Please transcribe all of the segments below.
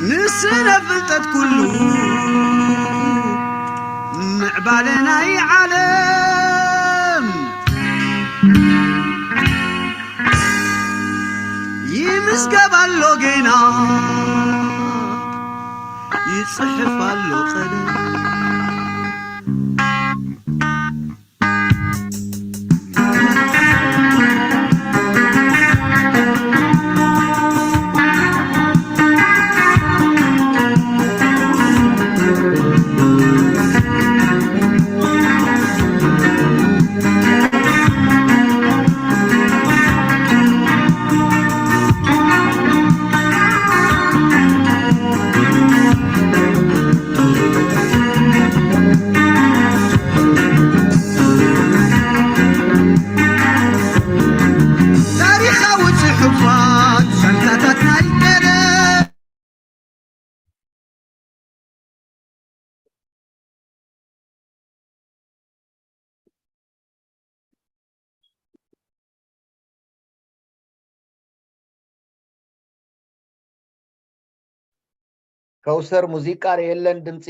ንስነ ፍልጠት ኩሉ ምዕባለ ናይ ዓለም ይምዝገብ ኣሎ ጌና፣ ይጽሕፍ ኣሎ ቀለም። ታሪኻዊ ጽሑፋት ዛንታታት ናይ ቀደም። ከውሰር፣ ሙዚቃ የለን ድምፂ።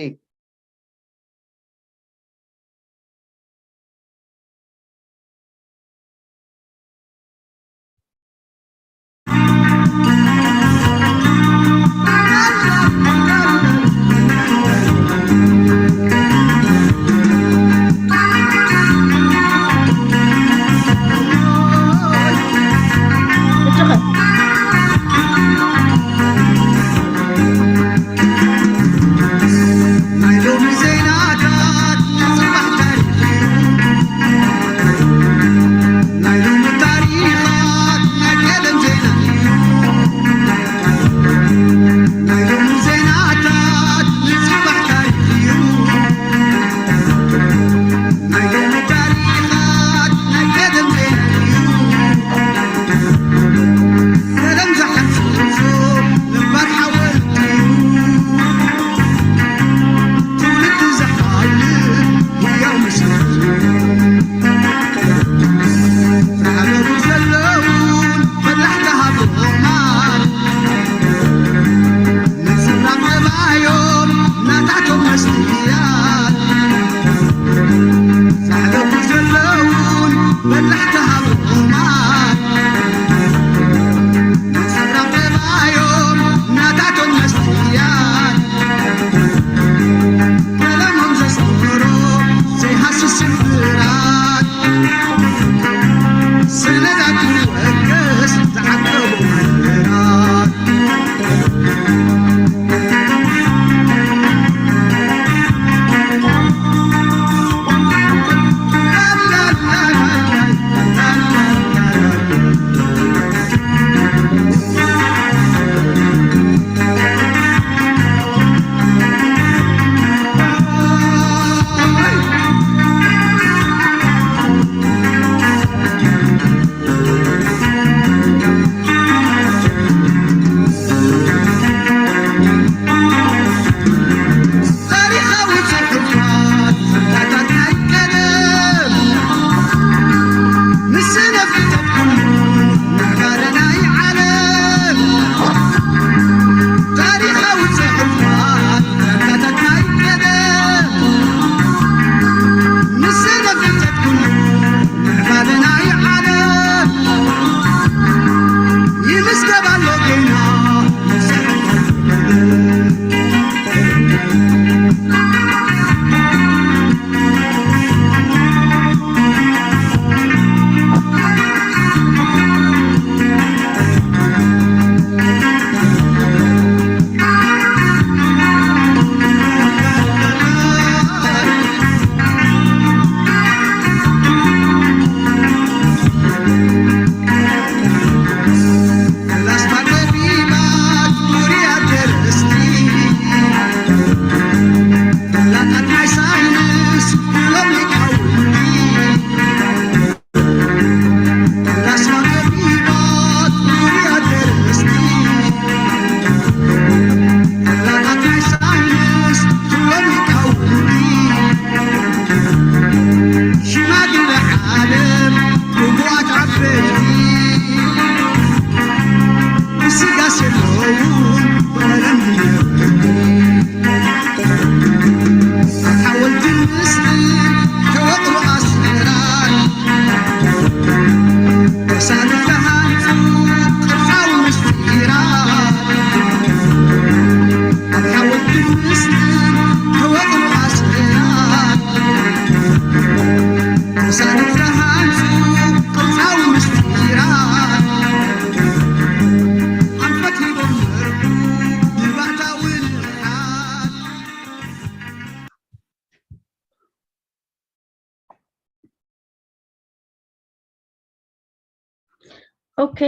ኦኬ፣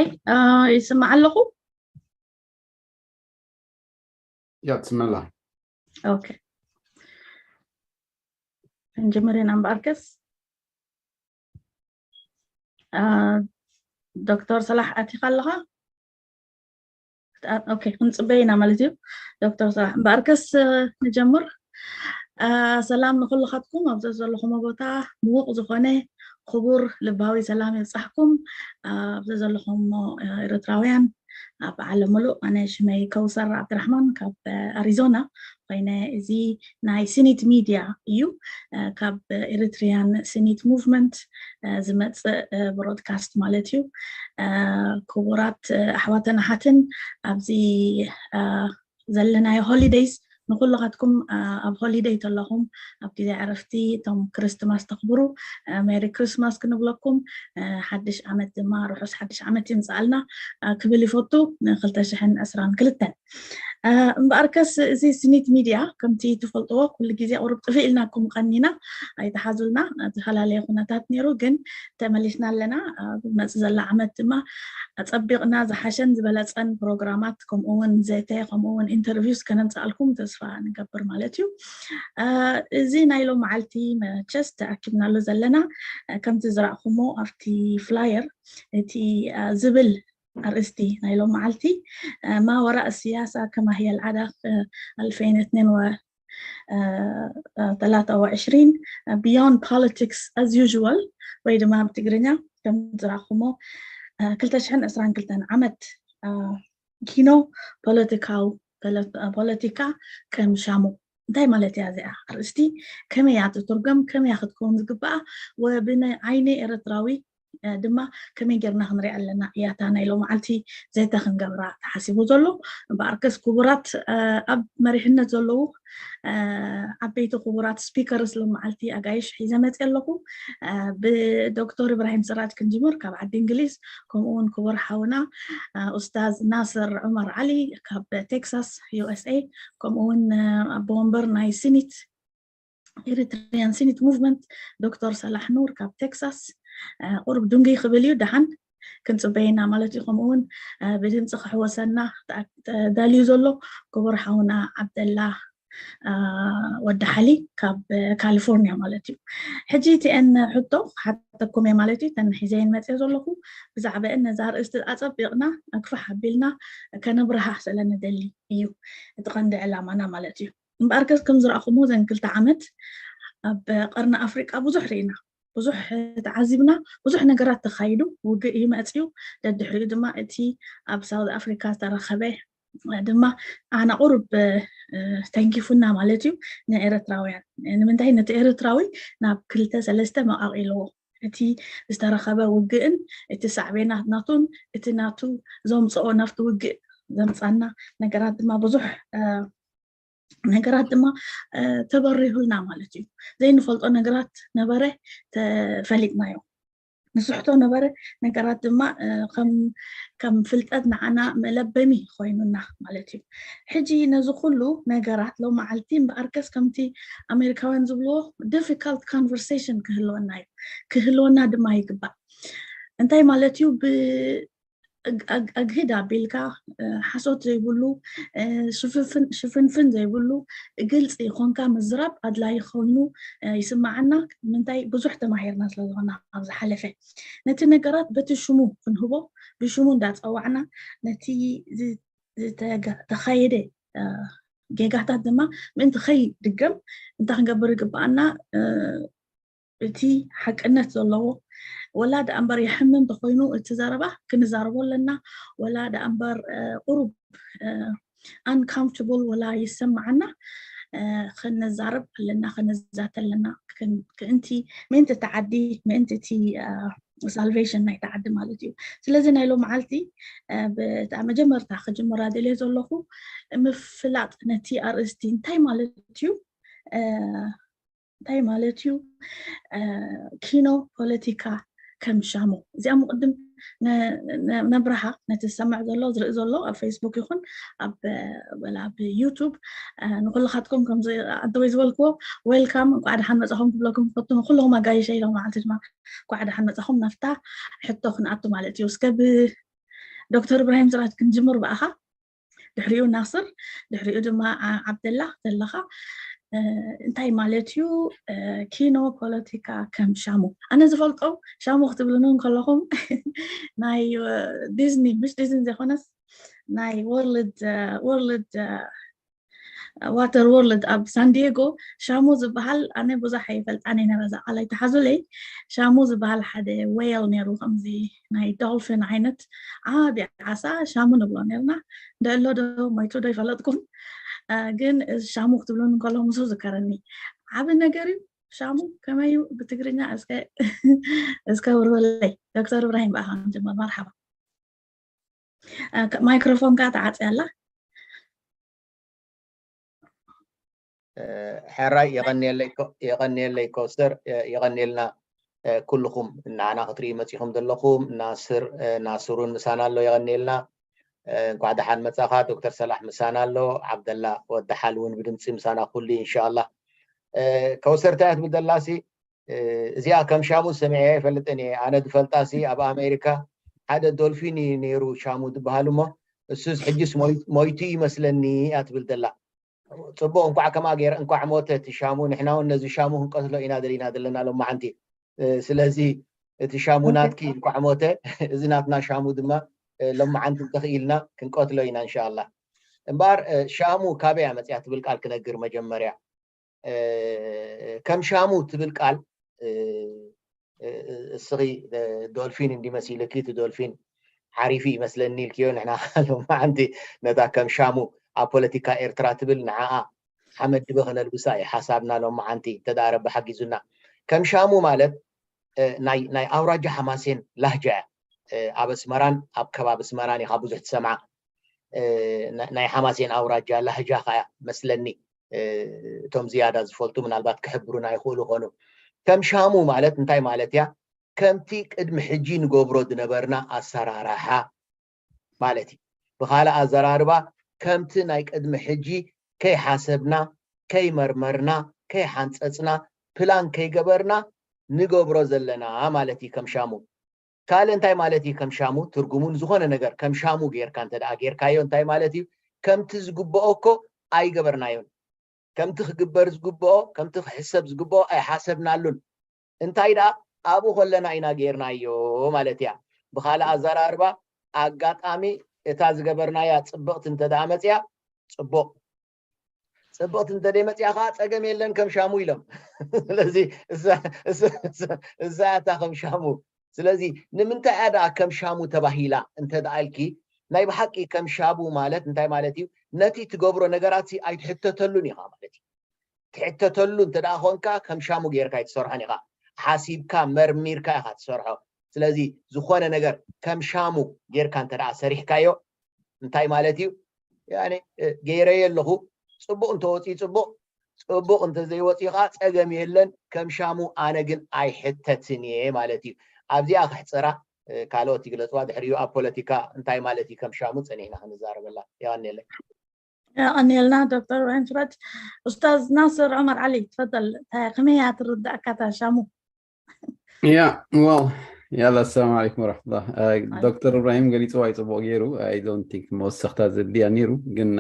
ይስማዕ ኣለኹ? ያ ትስመላ። ኦኬ፣ ክንጅምር ኢና እምበኣርከስ። ዶክተር ሰላሕ ኣቲኻ ኣለኻ? ኦኬ፣ ክንፅበይ ኢና ማለት እዩ። ዶክተር ሰላሕ እምበኣርከስ ንጀምር። ሰላም ንኩልኻትኩም ኣብ ዘለኹሞ ቦታ ምዉቕ ዝኾነ ክቡር ልባዊ ሰላም ይብፃሕኩም። ኣብ ዘለኹሞ ኤርትራውያን ኣብ ዓለም ሙሉእ። ኣነ ሽመይ ከውሰር ዓብድራሕማን ካብ ኣሪዞና ኮይነ፣ እዚ ናይ ሲኒት ሚድያ እዩ። ካብ ኤሪትሪያን ሲኒት ሙቭመንት ዝመፅእ ብሮድካስት ማለት እዩ። ክቡራት ኣሕዋትን ኣሓትን፣ ኣብዚ ዘለናዮ ሆሊደይስ ንኩልኻትኩም ኣብ ሆሊደይ ተለኹም ኣብ ግዜ ዕረፍቲ እቶም ክርስትማስ ተኽብሩ ሜሪ ክርስማስ ክንብለኩም፣ ሓድሽ ዓመት ድማ ርሑስ ሓድሽ ዓመት ይምፅኣልና ክብል ይፈቱ። ን ክልተ ሽሕን ዕስራን ክልተን እምበኣርከስ እዚ ስኒት ሚድያ ከምቲ ትፈልጥዎ ኩሉ ግዜ ቁሩብ ጥፍእ ኢልናኩም ቀኒና፣ ኣይተሓዙልና፣ ዝተፈላለየ ኩነታት ነይሩ፣ ግን ተመሊስና ኣለና። ኣብ መፅእ ዘላ ዓመት ድማ ኣፀቢቕና ዝሓሸን ዝበለፀን ፕሮግራማት ከምኡ እውን ዘተ ከምኡ እውን ኢንተርቪውስ ከነምፅኣልኩም ተስፋ ንገብር ማለት እዩ። እዚ ናይ ሎመዓልቲ መቸስ ተኣኪብናሉ ዘለና ከምቲ ዝረእኹሞ ኣብቲ ፍላየር እቲ ዝብል ኣርእስቲ ናይ ሎመዓልቲ ማ ወራእ ስያሳ ከማ ህየ ልዓዳ ኣልፈይን እትኔን ወ ተላታ ወዕሽሪን ቢዮንድ ፖለቲክስ ኣዝ ዩዥዋል ወይ ድማ ብትግርኛ ከም ዝረእኹሞ ክልተ ሽሕን ዕስራን ክልተን ዓመት ኪኖ ፖለቲካዊ ፖለቲካ ከም ሻሙ እንታይ ማለት እያ እዚኣ ኣርእስቲ? ከመይ እያ ትትርጎም? ከመይ እያ ክትከውን ዝግባኣ? ወብዓይኒ ኤርትራዊ ድማ ከመይ ጌርና ክንሪኣ ኣለና እያ እታ ናይ ሎመዓልቲ ዘተ ክንገብራ ተሓሲቡ ዘሎ። እምበኣርከስ ክቡራት ኣብ መሪሕነት ዘለዉ ዓበይቲ ክቡራት ስፒከርስ ሎመዓልቲ ኣጋይሽ ሒዘ መፅእ ኣለኹ። ብዶክተር ኢብራሂም ስራጅ ክንጅምር ካብ ዓዲ እንግሊዝ፣ ከምኡ እውን ክቡር ሓውና ኡስታዝ ናስር ዑመር ዓሊ ካብ ቴክሳስ ዩ ኤስ ኤ፣ ከምኡ እውን ኣቦ ወንበር ናይ ሲኒት ኤሪትሪያን ሲኒት ሙቭመንት ዶክተር ሰላሕ ኑር ካብ ቴክሳስ ቁሩብ ድንጉይ ክብል እዩ፣ ደሓን ክንፅበየና ማለት እዩ። ከምኡ እውን ብድምፂ ክሕወሰና ተዳልዩ ዘሎ ክቡር ሓውና ዓብደላ ወዲ ሓሊ ካብ ካሊፎርኒያ ማለት እዩ። ሕጂ እቲአን ሕቶ ክሓተኩም እየ ማለት እዩ። እተን ሒዘየን መፅየ ዘለኹ ብዛዕባአን ነዛ ርእስቲ ኣፀቢቕና ኣግፋሕ ኣቢልና ከነብርሃ ስለ ንደሊ እዩ እቲ ቀንዲ ዕላማና ማለት እዩ። እምበኣርከስ ከም ዝረኣኹሞ ዘን ክልተ ዓመት ኣብ ቀርኒ ኣፍሪቃ ብዙሕ ርኢና፣ ብዙሕ ተዓዚብና፣ ብዙሕ ነገራት ተኻይዱ፣ ውግእ እዩ መፅዩ። ደድሕሪኡ ድማ እቲ ኣብ ሳውዝ ኣፍሪካ ዝተረኸበ ድማ ኣነ ቁሩብ ተንኪፉና ማለት እዩ ንኤርትራውያን። ንምንታይ ነቲ ኤርትራዊ ናብ ክልተ ሰለስተ መቃቂልዎ እቲ ዝተረኸበ ውግእን እቲ ሳዕቤናት ናቱን እቲ ናቱ ዘምፅኦ ናብቲ ውግእ ዘምፃና ነገራት ድማ ብዙሕ ነገራት ድማ ተበሪሁልና ማለት እዩ። ዘይንፈልጦ ነገራት ነበረ ተፈሊጥናዮ። ንስሕቶ ነበረ ነገራት ድማ ከም ፍልጠት ንዓና መለበሚ ኮይኑና ማለት እዩ። ሕጂ ነዚ ኩሉ ነገራት ሎመዓልቲ እምበኣርከስ ከምቲ ኣሜሪካውያን ዝብልዎ ዲፊካልት ኮንቨርሴሽን ክህልወና እዩ፣ ክህልወና ድማ ይግባእ። እንታይ ማለት እዩ? ኣግህድ ኣቢልካ ሓሶት ዘይብሉ ሽፍንፍን ዘይብሉ ግልፂ ይኮንካ ምዝራብ ኣድላይ ኮይኑ ይስማዓና። ምንታይ ብዙሕ ተማሂርና ስለዝኮና ኣብ ዝሓለፈ ነቲ ነገራት በቲ ሽሙ ክንህቦ ብሽሙ እንዳፀዋዕና ነቲ ዝተካየደ ጌጋታት ድማ ምእንቲ ከይድገም እንታይ ክንገብር ይግበኣና? እቲ ሓቅነት ዘለዎ ወላ ደኣ እምበር የሕምም ተኮይኑ እቲ ዘረባ ክንዛረቦ ኣለና። ወላ ደኣ እምበር ቁሩብ ኣንካምፍርታብል ወላ ይሰማዓና ክንዛረብ ኣለና፣ ክንዛተ ኣለና። ምእንቲ እቲ ዓዲ ምእንቲ እቲ ሳልቬሽን ናይቲ ዓዲ ማለት እዩ። ስለዚ ናይ ሎመዓልቲ ብጣዕ መጀመርታ ክጅምራ ደልየ ዘለኹ ምፍላጥ ነቲ ኣርእስቲ እንታይ ማለት እዩ፣ እንታይ ማለት እዩ ኪኖ ፖለቲካ ከም ሻሙ። እዚኣ ምቅድም ነብርሃ ነቲ ዝሰምዕ ዘሎ ዝርኢ ዘሎ ኣብ ፌስቡክ ይኹን ኣብ ወላ ኣብ ዩቱብ ንኩልኻትኩም ከምዚ ኣደወይ ዝበልክዎ ዌልካም እንኳዕ ደሓን መፃኹም ክብለኩም ፈትኑ ኩለኹም ኣጋይሸ ኢሎም መዓልቲ ድማ እንኳዕ ደሓን መፃኹም ናፍታ ሕቶ ክንኣቱ ማለት እዩ። እስከ ብዶክተር እብራሂም ስራት ክንጅምር ብኣኻ ድሕሪኡ ናስር ድሕሪኡ ድማ ዓብደላ ዘለኻ እንታይ ማለት እዩ ኪኖ ፖለቲካ ከም ሻሙ? ኣነ ዝፈልጦ ሻሙ ክትብልኑ ከለኹም ናይ ዲዝኒ ምሽ ዲዝኒ ዘይኮነስ ናይ ወርልድ ወርልድ ዋተር ወርልድ ኣብ ሳንዲየጎ ሻሙ ዝበሃል ኣነ ብዙሕ ኣይፈልጣን እየ ነራ እዛ ቃል ኣይተሓዙለይ። ሻሙ ዝበሃል ሓደ ዌል ነይሩ ከምዚ ናይ ዶልፊን ዓይነት ዓብዪ ዓሳ ሻሙ ንብሎ ነርና። ደሎ ዶ ሞይቱ ዶ ይፈለጥኩም ግን ሻሙ ክትብሉን እንከሎ ምስ ዝከረኒ ዓብ ነገር እዩ። ሻሙ ከመይ እዩ ብትግርኛ እስከ እስከ ውርበለይ። ዶክተር እብራሂም ብኣኻ ንጀምር። መርሓባ። ማይክሮፎንካ ተዓፅያ ኣላ። ሕራይ የቐንየለይ ኮስተር፣ የቐንየልና ኩልኹም ንዓና ክትርኢ መፂኹም ዘለኹም። ናስር ናስሩን ምሳና ኣሎ፣ የቐንየልና። እንኳዕ ደሓን መፃኻ። ዶክተር ሰላሕ ምሳና ኣሎ፣ ዓብደላ ወዲ ሓል እውን ብድምፂ ምሳና ኩሉ እንሻላ። ከውሰር እንታይ ትብል ዘላሲ እዚኣ ከም ሻሙ ሰሚዐ ይፈልጥን እየ። ኣነ ዝፈልጣሲ ኣብ ኣሜሪካ ሓደ ዶልፊን እዩ ነይሩ ሻሙ ዝበሃል እሞ እሱስ ሕጅስ ሞይቱ ይመስለኒ እያ ትብል ዘላ። ፅቡቅ እንኳዕ ከምኣ ገይረ እንኳዕ ሞተ እቲ ሻሙ። ንሕና እውን ነዚ ሻሙ ክንቀትሎ ኢና ደሊና ዘለና ሎማዓንቲ። ስለዚ እቲ ሻሙ ናትኪ እንኳዕ ሞተ፣ እዚ ናትና ሻሙ ድማ ሎማዓንቲ እንተኽኢልና ክንቀትሎ ኢና እንሻላ። እምበኣር ሻሙ ካበይ ኣመፅያ ትብል ቃል ክነግር መጀመርያ። ከም ሻሙ ትብል ቃል እስኺ ዶልፊን እንዲ መሲልኪ እቲ ዶልፊን ሓሪፊ ይመስለኒ ኢልክዮ። ንሕና ሎማዓንቲ ነታ ከም ሻሙ ኣብ ፖለቲካ ኤርትራ ትብል ንዓኣ ሓመድ ድበ ክነልብሳ እዩ ሓሳብና ሎማዓንቲ እንተደኣ ረቢ ሓጊዙና። ከም ሻሙ ማለት ናይ ኣውራጃ ሓማሴን ላህጃ እያ። ኣብ ኣስመራን ኣብ ከባቢ ኣስመራን ኢኻ ብዙሕ ትሰምዓ። ናይ ሓማሴን ኣውራጃ ላህጃ ኸያ መስለኒ። እቶም ዝያዳ ዝፈልጡ ምናልባት ክሕብሩና ይኽእሉ ኾኑ። ከም ሻሙ ማለት እንታይ ማለት እያ? ከምቲ ቅድሚ ሕጂ ንገብሮ ዝነበርና ኣሰራርሓ ማለት እዩ። ብኻልእ ኣዘራርባ ከምቲ ናይ ቅድሚ ሕጂ ከይሓሰብና፣ ከይመርመርና፣ ከይሓንፀፅና፣ ፕላን ከይገበርና ንገብሮ ዘለና ማለት እዩ ከም ሻሙ። ካልእ እንታይ ማለት እዩ ከም ሻሙ? ትርጉሙ ንዝኾነ ነገር ከም ሻሙ ጌርካ እንተ ደኣ ጌርካዮ እንታይ ማለት እዩ? ከምቲ ዝግብኦ እኮ ኣይገበርናዮን። ከምቲ ክግበር ዝግብኦ፣ ከምቲ ክሕሰብ ዝግብኦ ኣይሓሰብናሉን። እንታይ ደኣ ኣብኡ ከለና ኢና ጌርናዮ ማለት እያ። ብኻልእ ኣዘራርባ ኣጋጣሚ እታ ዝገበርናያ ፅብቕቲ እንተ ደኣ መፅያ ፅቡቕ፣ ፅብቕቲ እንተ ደይመፅያ ከዓ ፀገም የለን ከም ሻሙ ኢሎም። ስለዚ እዛ እዛ እዛ እታ ከም ሻሙ። ስለዚ ንምንታይ እያ ደኣ ከም ሻሙ ተባሂላ እንተ ደኣ ኢልኪ፣ ናይ ብሓቂ ከም ሻሙ ማለት እንታይ ማለት እዩ? ነቲ ትገብሮ ነገራት ሲ ኣይትሕተተሉን ኢኻ ማለት እዩ። ትሕተተሉ እንተ ደኣ ኾንካ ከም ሻሙ ጌርካ ኣይትሰርሖን ኢኻ። ሓሲብካ መርሚርካ ኢኻ ትሰርሖ። ስለዚ ዝኾነ ነገር ከም ሻሙ ጌርካ እንተ ደኣ ሰሪሕካዮ እንታይ ማለት እዩ? ያኒ ገይረዮ ኣለኹ፣ ፅቡቕ እንተወፂኡ ፅቡቕ፣ ፅቡቕ እንተዘይወፂኡ ከዓ ፀገም የለን፣ ከም ሻሙ ኣነ ግን ኣይሕተትን እየ ማለት እዩ። ኣብዚኣ ክሕፀራ ካልኦት ይግለፅዋ፣ ድሕሪኡ ኣብ ፖለቲካ እንታይ ማለት እዩ ከም ሻሙ ፀኒሕና ክንዛረበላ። የቐንየለይ። የቐንየልና ዶክተር ኢብራሂም ስራጅ። ኡስታዝ ናስር ዑመር ዓሊ ትፈደል፣ ከመይ እያ ትርዳእካ እታ ሻሙ? ያ ዋል ያላ ኣሰላሙ ዓለይኩም ወረሕመቱላህ። ዶክተር እብራሂም ገሊፅዋ እዩ ፅቡቕ ገይሩ። I don't think መወሰኽታ ዘድልያ ነይሩ፣ ግን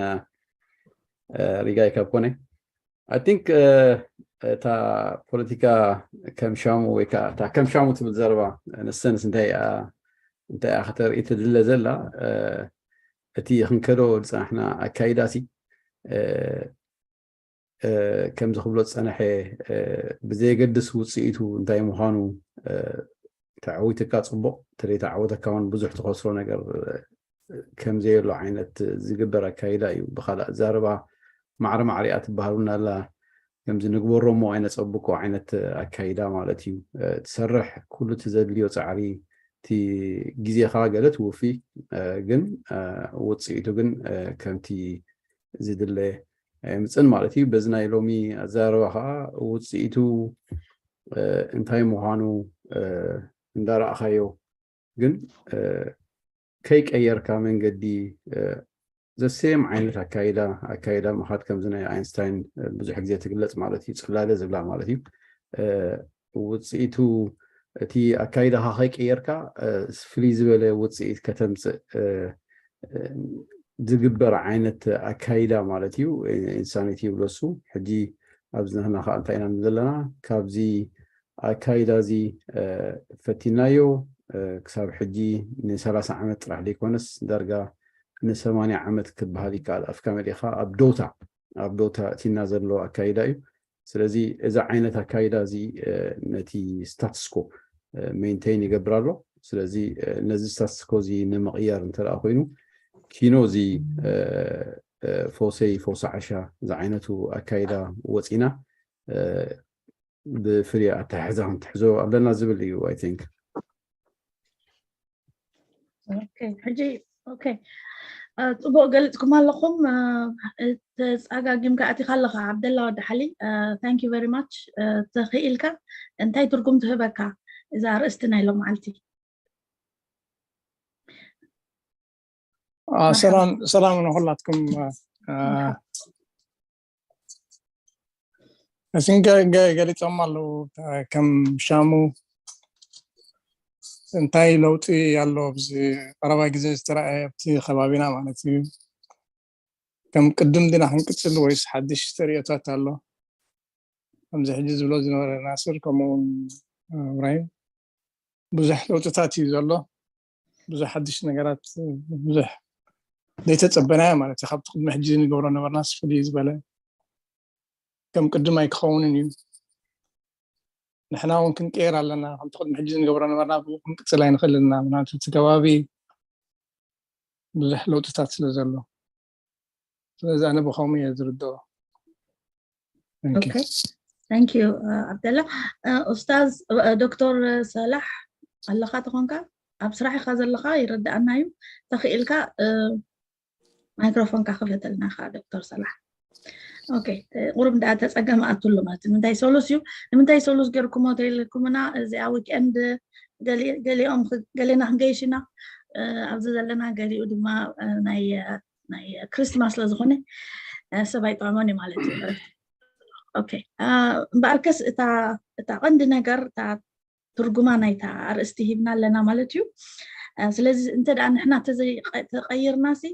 ሪጋይ ካብ ኮነ I think እታ ፖለቲካ ከም ሻሙ ወይ ከዓ እታ ከም ሻሙ ትብል ዘረባ ንሰንስ እንታይ እያ እንታይ እያ ከተርኢ ትድለ ዘላ እቲ ክንከዶ ዝፀናሕና ኣካይዳ ሲ ከምዚ ክብሎ ዝፀንሐ ብዘየገድስ ውፅኢቱ እንታይ ምዃኑ ተዓዊትካ ፅቡቕ፣ ተዘይተዓወተካ እውን ብዙሕ ትኸስሮ ነገር ከምዘየሎ ዓይነት ዝግበር ኣካይዳ እዩ። ብካልእ ኣዛረባ ማዕረ ማዕሪኣ ትበሃል እውን ኣላ። ከምዚ ንግበሮሞ ኣይነፀብቆ ዓይነት ኣካይዳ ማለት እዩ። ትሰርሕ ኩሉ እቲ ዘድልዮ ፃዕሪ፣ እቲ ግዜኻ ገለ ትውፊ፣ ግን ውፅኢቱ ግን ከምቲ ዝድለ ኣይምፅን ማለት እዩ። በዚ ናይ ሎሚ ኣዘራርባ ከዓ ውፅኢቱ እንታይ ምዃኑ እንዳረኣኻዮ ግን ከይቀየርካ መንገዲ ዘሴም ዓይነት ኣካይዳ ኣካይዳ ምኻድ ከምዚ ናይ ኣይንስታይን ብዙሕ ግዜ ትግለጽ ማለት እዩ። ጽላለ ዝብላ ማለት እዩ። ውፅኢቱ እቲ ኣካይዳኻ ከይቀየርካ ፍልይ ዝበለ ውፅኢት ከተምፅእ ዝግበር ዓይነት ኣካይዳ ማለት እዩ። ኢንሳኒቲ ይብሎ እሱ። ሕጂ ኣብዚ ንሕና ከዓ እንታይ ኢና ንብል ዘለና? ካብዚ ኣካይዳ እዚ ፈቲናዮ ክሳብ ሕጂ ንሰላሳ ዓመት ጥራሕ ዘይኮነስ ዳርጋ ንሰማንያ ዓመት ክበሃል ይከኣል። ኣፍካ መሊኻ ኣብ ዶታ ኣብ ዶታ እቲና ዘሎ ኣካይዳ እዩ። ስለዚ እዚ ዓይነት ኣካይዳ እዚ ነቲ ስታትስኮ ሜንቴን ይገብር ኣሎ። ስለዚ ነዚ ስታትስኮ እዚ ንምቕያር እንተ ኮይኑ ኪኖ እዚ ፈውሰይ ፈውሰ ዓሻ ዝዓይነቱ ኣካይዳ ወፂና ብፍርያ ኣተሓሕዛ ክንትሕዞ ኣለና ዝብል እዩ። I think ሕጂ ኦኬ፣ ፅቡቅ ገሊፅኩም ኣለኹም። ተፃጋጊምካ ኣቲካ ኣለካ ዓብደላ ወዲ ሓሊ። Thank you very much። ተኽኢልካ እንታይ ትርጉም ትህበካ እዛ ኣርእስቲ ናይ ሎመዓልቲ? ሰላም ንኩላትኩም። እዚን ገሊፆም ኣለዉ ከም ሻሙ እንታይ ለውጢ ኣሎ ኣብዚ ቀረባ ግዜ ዝተረኣየ ኣብቲ ከባቢና ማለት እዩ። ከም ቅድም ድና ክንቅፅል ወይስ ሓድሽ ተሪኦታት ኣሎ? ከምዚ ሕጂ ዝብሎ ዝነበረ ናስር ከምኡውን እብራሂም ብዙሕ ለውጥታት እዩ ዘሎ። ብዙሕ ሓድሽ ነገራት ብዙሕ ዘይተፀበናዮ ማለት እዩ። ካብቲ ቅድሚ ሕጂ ንገብሮ ነበርና ፍልይ ዝበለ ከም ቅድም ኣይክኸውንን እዩ። ንሕና እውን ክንቀየር ኣለና። ከምቲ ቅድሚ ሕጂ ንገብሮ ነበርና ብኡ ክንቅፅል ኣይንኽእልን ኢና። ምክንያቱ እቲ ከባቢ ብዙሕ ለውጥታት ስለ ዘሎ ስለዚ ኣነ ብኸምኡ እየ ዝርድኦ። Thank you ዓብደላ። ኡስታዝ ዶክተር ሰላሕ ኣለኻ ተኾንካ ኣብ ስራሕ ኢኻ ዘለኻ ይረዳኣና እዩ። ተኽኢልካ ማይክሮፎንካ ክፈተልና ኢኻ ዶክተር ሰላሕ። ኦኬ ቁሩብ እንዳ ተፀገም ኣትሉ ማለት ንምንታይ ሰሉስ እዩ ንምንታይ ሰሉስ ገርኩሞ ተይልኩምና እዚኣ ዊክኤንድ ገሊኦም ገሌና ክንገይሽ ኢና ኣብዚ ዘለና ገሊኡ ድማ ናይ ናይ ክርስትማስ ስለ ዝኾነ ሰብ ኣይጥዕሞን እዩ ማለት እዩ። ኦኬ እምበኣርከስ እታ እታ ቀንዲ ነገር እታ ትርጉማ ናይታ ኣርእስቲ ሂብና ኣለና ማለት እዩ። ስለዚ እንተ ደኣ ንሕና ተዘይተቐይርና ሲ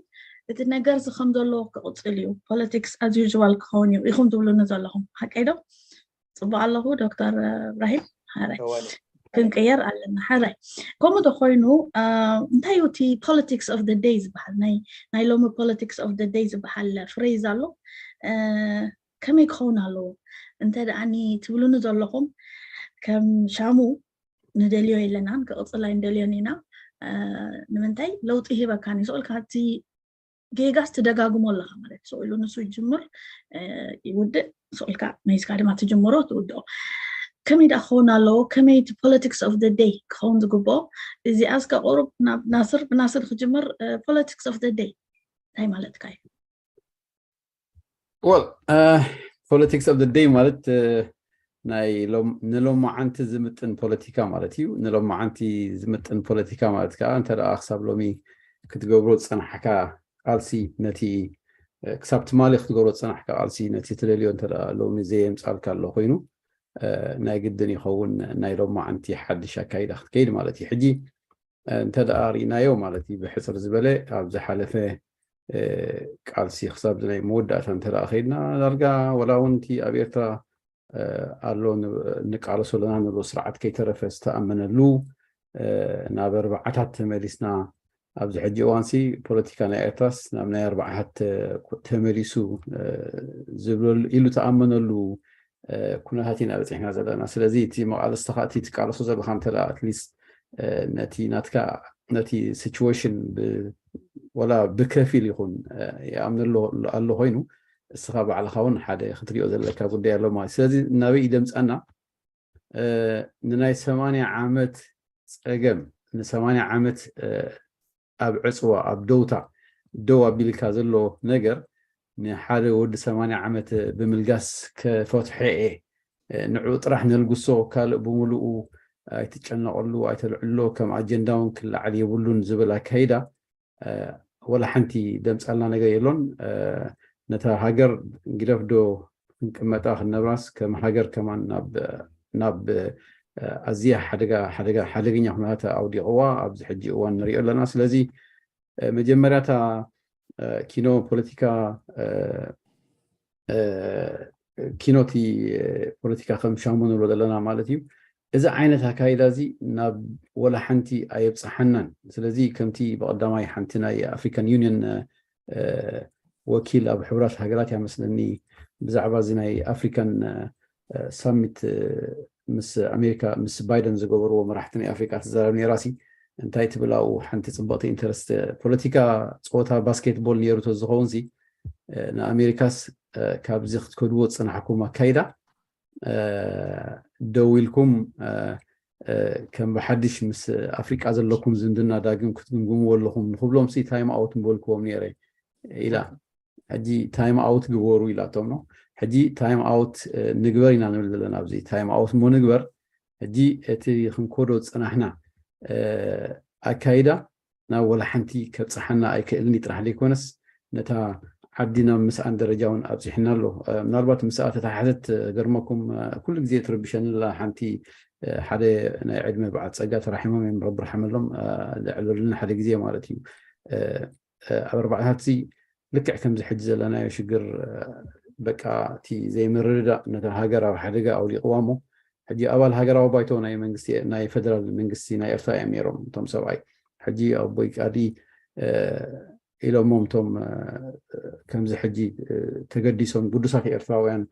እቲ ነገር ሲ ከም ዘለዎ ክቕፅል እዩ። ፖለቲክስ as usual ክኸውን እዩ ኢኹም ትብሉኒ ዘለኹም ሓቀይ ዶ? ፅቡቅ ኣለኹ ዶክተር እብራሂም? ሓራይ ክንቅየር ኣለና። ሓራይ ከምኡ ተኮይኑ እንታይ እዩ እቲ politics of the day ዝበሃል ናይ ሎሚ politics of the day ዝበሃል ፍሬዝ ኣሎ ከመይ ክኸውን ኣለዎ እንተ ደኣኒ ትብሉኒ ዘለኹም ከም ሻሙ ንደልዮ የለናን ክቕፅል ኣይንደልዮን ኢና። ንምንታይ ለውጢ ሂበካ ንስቕልካ እቲ ጌጋስ ትደጋግሞ ኣለካ ማለት ስቕ ኢሉ ንሱ ይጅምር ይውድእ ስቕ ኢልካ መይዝካ ድማ ትጅምሮ ትውድኦ ከመይ ደኣ ክኸውን ኣለዎ ከመይ እቲ politics of the day ክኸውን ዝግብኦ እዚኣ እስከ ቁሩብ ናብ ናስር ብናስር ክጅምር politics of the day እንታይ ማለትካ እዩ? Well politics of the day ማለት ናይ ንሎማዓንቲ ዝምጥን ፖለቲካ ማለት እዩ። ንሎማዓንቲ ዝምጥን ፖለቲካ ማለት ከዓ እንተ ደኣ ክሳብ ሎሚ ክትገብሮ ዝፀናሕካ ቃልሲ ነቲ ክሳብ ትማሊ ክትገብሮ ዝፀናሕካ ቃልሲ ነቲ ትደልዮ እንተ ደኣ ሎሚ ዘየምፃልካ ኣሎ ኮይኑ ናይ ግድን ይኸውን ናይ ሎማዓንቲ ሓድሽ ኣካይዳ ክትከይድ ማለት እዩ። ሕጂ እንተ ደኣ ርኢናዮ ማለት እዩ ብሕፅር ዝበለ ኣብ ዝሓለፈ ቃልሲ ክሳብ ናይ መወዳእታ እንተ ደኣ ከይድና ዳርጋ ወላ እውን እቲ ኣብ ኤርትራ ኣሎ ንቃለሶ ኣለና ንብሎ ስርዓት ከይተረፈ ዝተኣመነሉ ናብ ኣርባዓታት ተመሊስና ኣብዚ ሕጂ እዋንሲ ፖለቲካ ናይ ኤርትራስ ናብ ናይ ኣርባዓታት ተመሊሱ ዝብለሉ ኢሉ ተኣመነሉ ኩነታት ኢና በፂሕና ዘለና። ስለዚ እቲ መቃለስቲ ከዓ እቲ ትቃለሶ ዘለካ እንተ ኣትሊስት ነቲ ናትካ ነቲ ሲቹዌሽን ወላ ብከፊል ይኹን ይኣምነሉ ኣሎ ኮይኑ እስኻ ባዕልኻ እውን ሓደ ክትሪኦ ዘለካ ጉዳይ ኣሎ ማለት። ስለዚ ናበይ እዩ ደምፃና? ንናይ ሰማንያ ዓመት ፀገም፣ ንሰማንያ ዓመት ኣብ ዕፅዋ፣ ኣብ ደውታ ደው ኣቢልካ ዘሎ ነገር ንሓደ ወዲ ሰማንያ ዓመት ብምልጋስ ከፈትሖ እየ፣ ንዕኡ ጥራሕ ነልግሶ፣ ካልእ ብምሉኡ ኣይትጨነቐሉ፣ ኣይተልዕሎ፣ ከም ኣጀንዳ እውን ክለዓል የብሉን ዝብል ኣካይዳ ወላ ሓንቲ ደምፃልና ነገር የሎን። ነታ ሃገር ግደፍ ዶ ክንቅመጣ ክንነብራስ ከም ሃገር ከማን ናብ ኣዝያ ሓደጋ ሓደገኛ ኩነታት ኣውዲቕዋ ኣብዚ ሕጂ እዋን ንሪኦ ኣለና። ስለዚ መጀመርያ እታ ኪኖ ፖለቲካ ኪኖቲ ፖለቲካ ከም ሻሙ ንብሎ ዘለና ማለት እዩ። እዚ ዓይነት ኣካይዳ እዚ ናብ ወላ ሓንቲ ኣየብፅሓናን። ስለዚ ከምቲ ብቐዳማይ ሓንቲ ናይ ኣፍሪካን ዩኒየን ወኪል ኣብ ሕቡራት ሃገራት እያ መስለኒ ብዛዕባ እዚ ናይ ኣፍሪካን ሳሚት ምስ ኣሜሪካ ምስ ባይደን ዝገበርዎ መራሕቲ ናይ ኣፍሪካ ትዛረብ ነይራ ሲ እንታይ ትብል ኣብኡ ሓንቲ ፅብቕቲ ኢንተረስት ፖለቲካ ፀወታ ባስኬትቦል ነይሩ ተዝኸውን ሲ ንኣሜሪካስ ካብዚ ክትከድዎ ዝፀናሕኩም ኣካይዳ ደው ኢልኩም ከም ብሓድሽ ምስ ኣፍሪቃ ዘለኩም ዝምድና ዳግም ክትግምግምዎ ኣለኹም ንክብሎም ሲ ታይም ኣውት ምበልክዎም ነይረ ኢላ። ሕጂ ታይም ኣውት ግበሩ ኢላቶም ነው። ሕጂ ታይም ኣውት ንግበር ኢና ንብል ዘለና ኣብዚ ታይም ኣውት ሞ ንግበር። ሕጂ እቲ ክንኮዶ ዝፀናሕና ኣካይዳ ናብ ወላ ሓንቲ ከብፅሓና ኣይክእልን ጥራሕ ዘይኮነስ ነታ ዓዲ ናብ ምስኣን ደረጃ እውን ኣብፂሕና ኣሎ። ምናልባት ምስኣ ተተሓዘት ገርመኩም ኩሉ ግዜ ትርብሸንላ ሓንቲ ሓደ ናይ ዕድመ በዓል ፀጋ ተራሒሞም እዮም ረቢ ርሓመሎም ዘዕለሉና ሓደ ግዜ ማለት እዩ። ኣብ ኣርባዕታት ልክዕ ከምዚ ሕጂ ዘለናዮ ሽግር በቃ እቲ ዘይምርድዳእ ነታ ሃገር ኣብ ሓደጋ ኣውዲቕዋ እሞ ሕጂ ኣባል ሃገራዊ ባይቶ ናይ መንግስቲ ናይ ፌደራል መንግስቲ ናይ ኤርትራ እዮም ነይሮም እቶም ሰብኣይ። ሕጂ ኣቦይ ቃዲ ኢሎሞም እቶም ከምዚ ሕጂ ተገዲሶም ግዱሳት ኤርትራውያን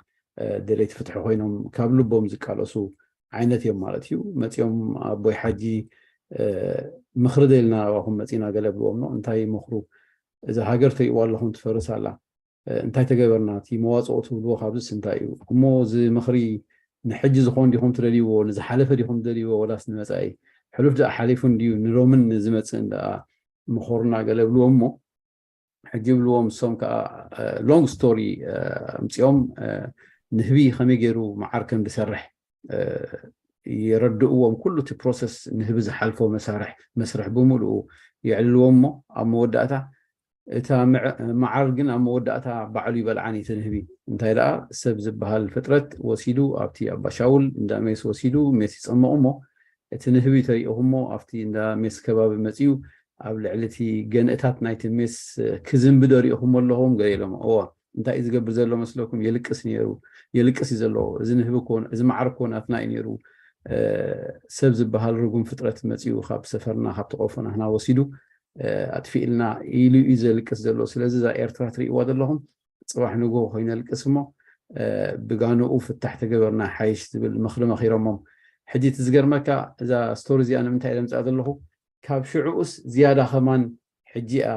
ደለይቲ ፍትሒ ኮይኖም ካብ ልቦም ዝቃለሱ ዓይነት እዮም ማለት እዩ። መፂኦም ኣቦይ ሓጂ ምኽሪ ደልና ናባኹም መፂና ገለ ብልዎም ነው እንታይ ይመኽሩ እዛ ሃገር ተይዋ ኣለኹም ትፈርስ ኣላ እንታይ ተገበርና እቲ መዋፅኦ ትብልዎ ካብዚስ እንታይ እዩ እሞ እዚ ምኽሪ ንሕጂ ዝኾን ዲኹም ትደልይዎ ንዝሓለፈ ዲኹም ትደልይዎ ወላስ ንመፃኢ ሕሉፍ ደኣ ሓሊፉ እንድዩ ንሎምን ንዝመፅእን ደኣ ምኾርና ገለ ብልዎም እሞ ሕጂ ብልዎም እሶም ከዓ ሎንግ ስቶሪ ኣምፂኦም ንህቢ ከመይ ገይሩ መዓር ከም ዝሰርሕ የረድእዎም ኩሉ እቲ ፕሮሰስ ንህቢ ዝሓልፎ መሳርሕ መስርሕ ብምልኡ የዕልልዎም እሞ ኣብ መወዳእታ እታ መዓር ግን ኣብ መወዳእታ ባዕሉ ይበልዓን እቲ ንህቢ እንታይ ደኣ ሰብ ዝበሃል ፍጥረት ወሲዱ ኣብቲ ኣባሻውል እንዳ ሜስ ወሲዱ ሜስ ይፀመቑ እሞ እቲ ንህቢ ተሪእኹሞ ኣብቲ እንዳ ሜስ ከባቢ መፂኡ ኣብ ልዕሊ እቲ ገንእታት ናይቲ ሜስ ክዝንቢ ዶ ሪእኹሞ ኣለኹም ገለ ኢሎም እዋ እንታይ እዩ ዝገብር ዘሎ መስለኩም የልቅስ ነይሩ የልቅስ እዩ ዘሎ እዚ ንህቢ ኮን እዚ መዓር ኮ ናትና እዩ ነይሩ ሰብ ዝበሃል ርጉም ፍጥረት መፂኡ ካብ ሰፈርና ካብ ተቆፎ ናህና ወሲዱ ኣጥፊእልና ኢሉ እዩ ዘልቅስ ዘሎ ስለዚ እዛ ኤርትራ ትርእይዋ ዘለኹም ፅባሕ ንጎ ኮይነ ልቅስ እሞ ብጋንኡ ፍታሕ ተገበርና ሓይሽ ዝብል ምኽሪ መኺሮሞም ሕጂ እቲ ዝገርመካ እዛ ስቶሪ እዚኣ ንምንታይ ለምፃ ዘለኹ ካብ ሽዑኡስ ዝያዳ ከማን ሕጂ እያ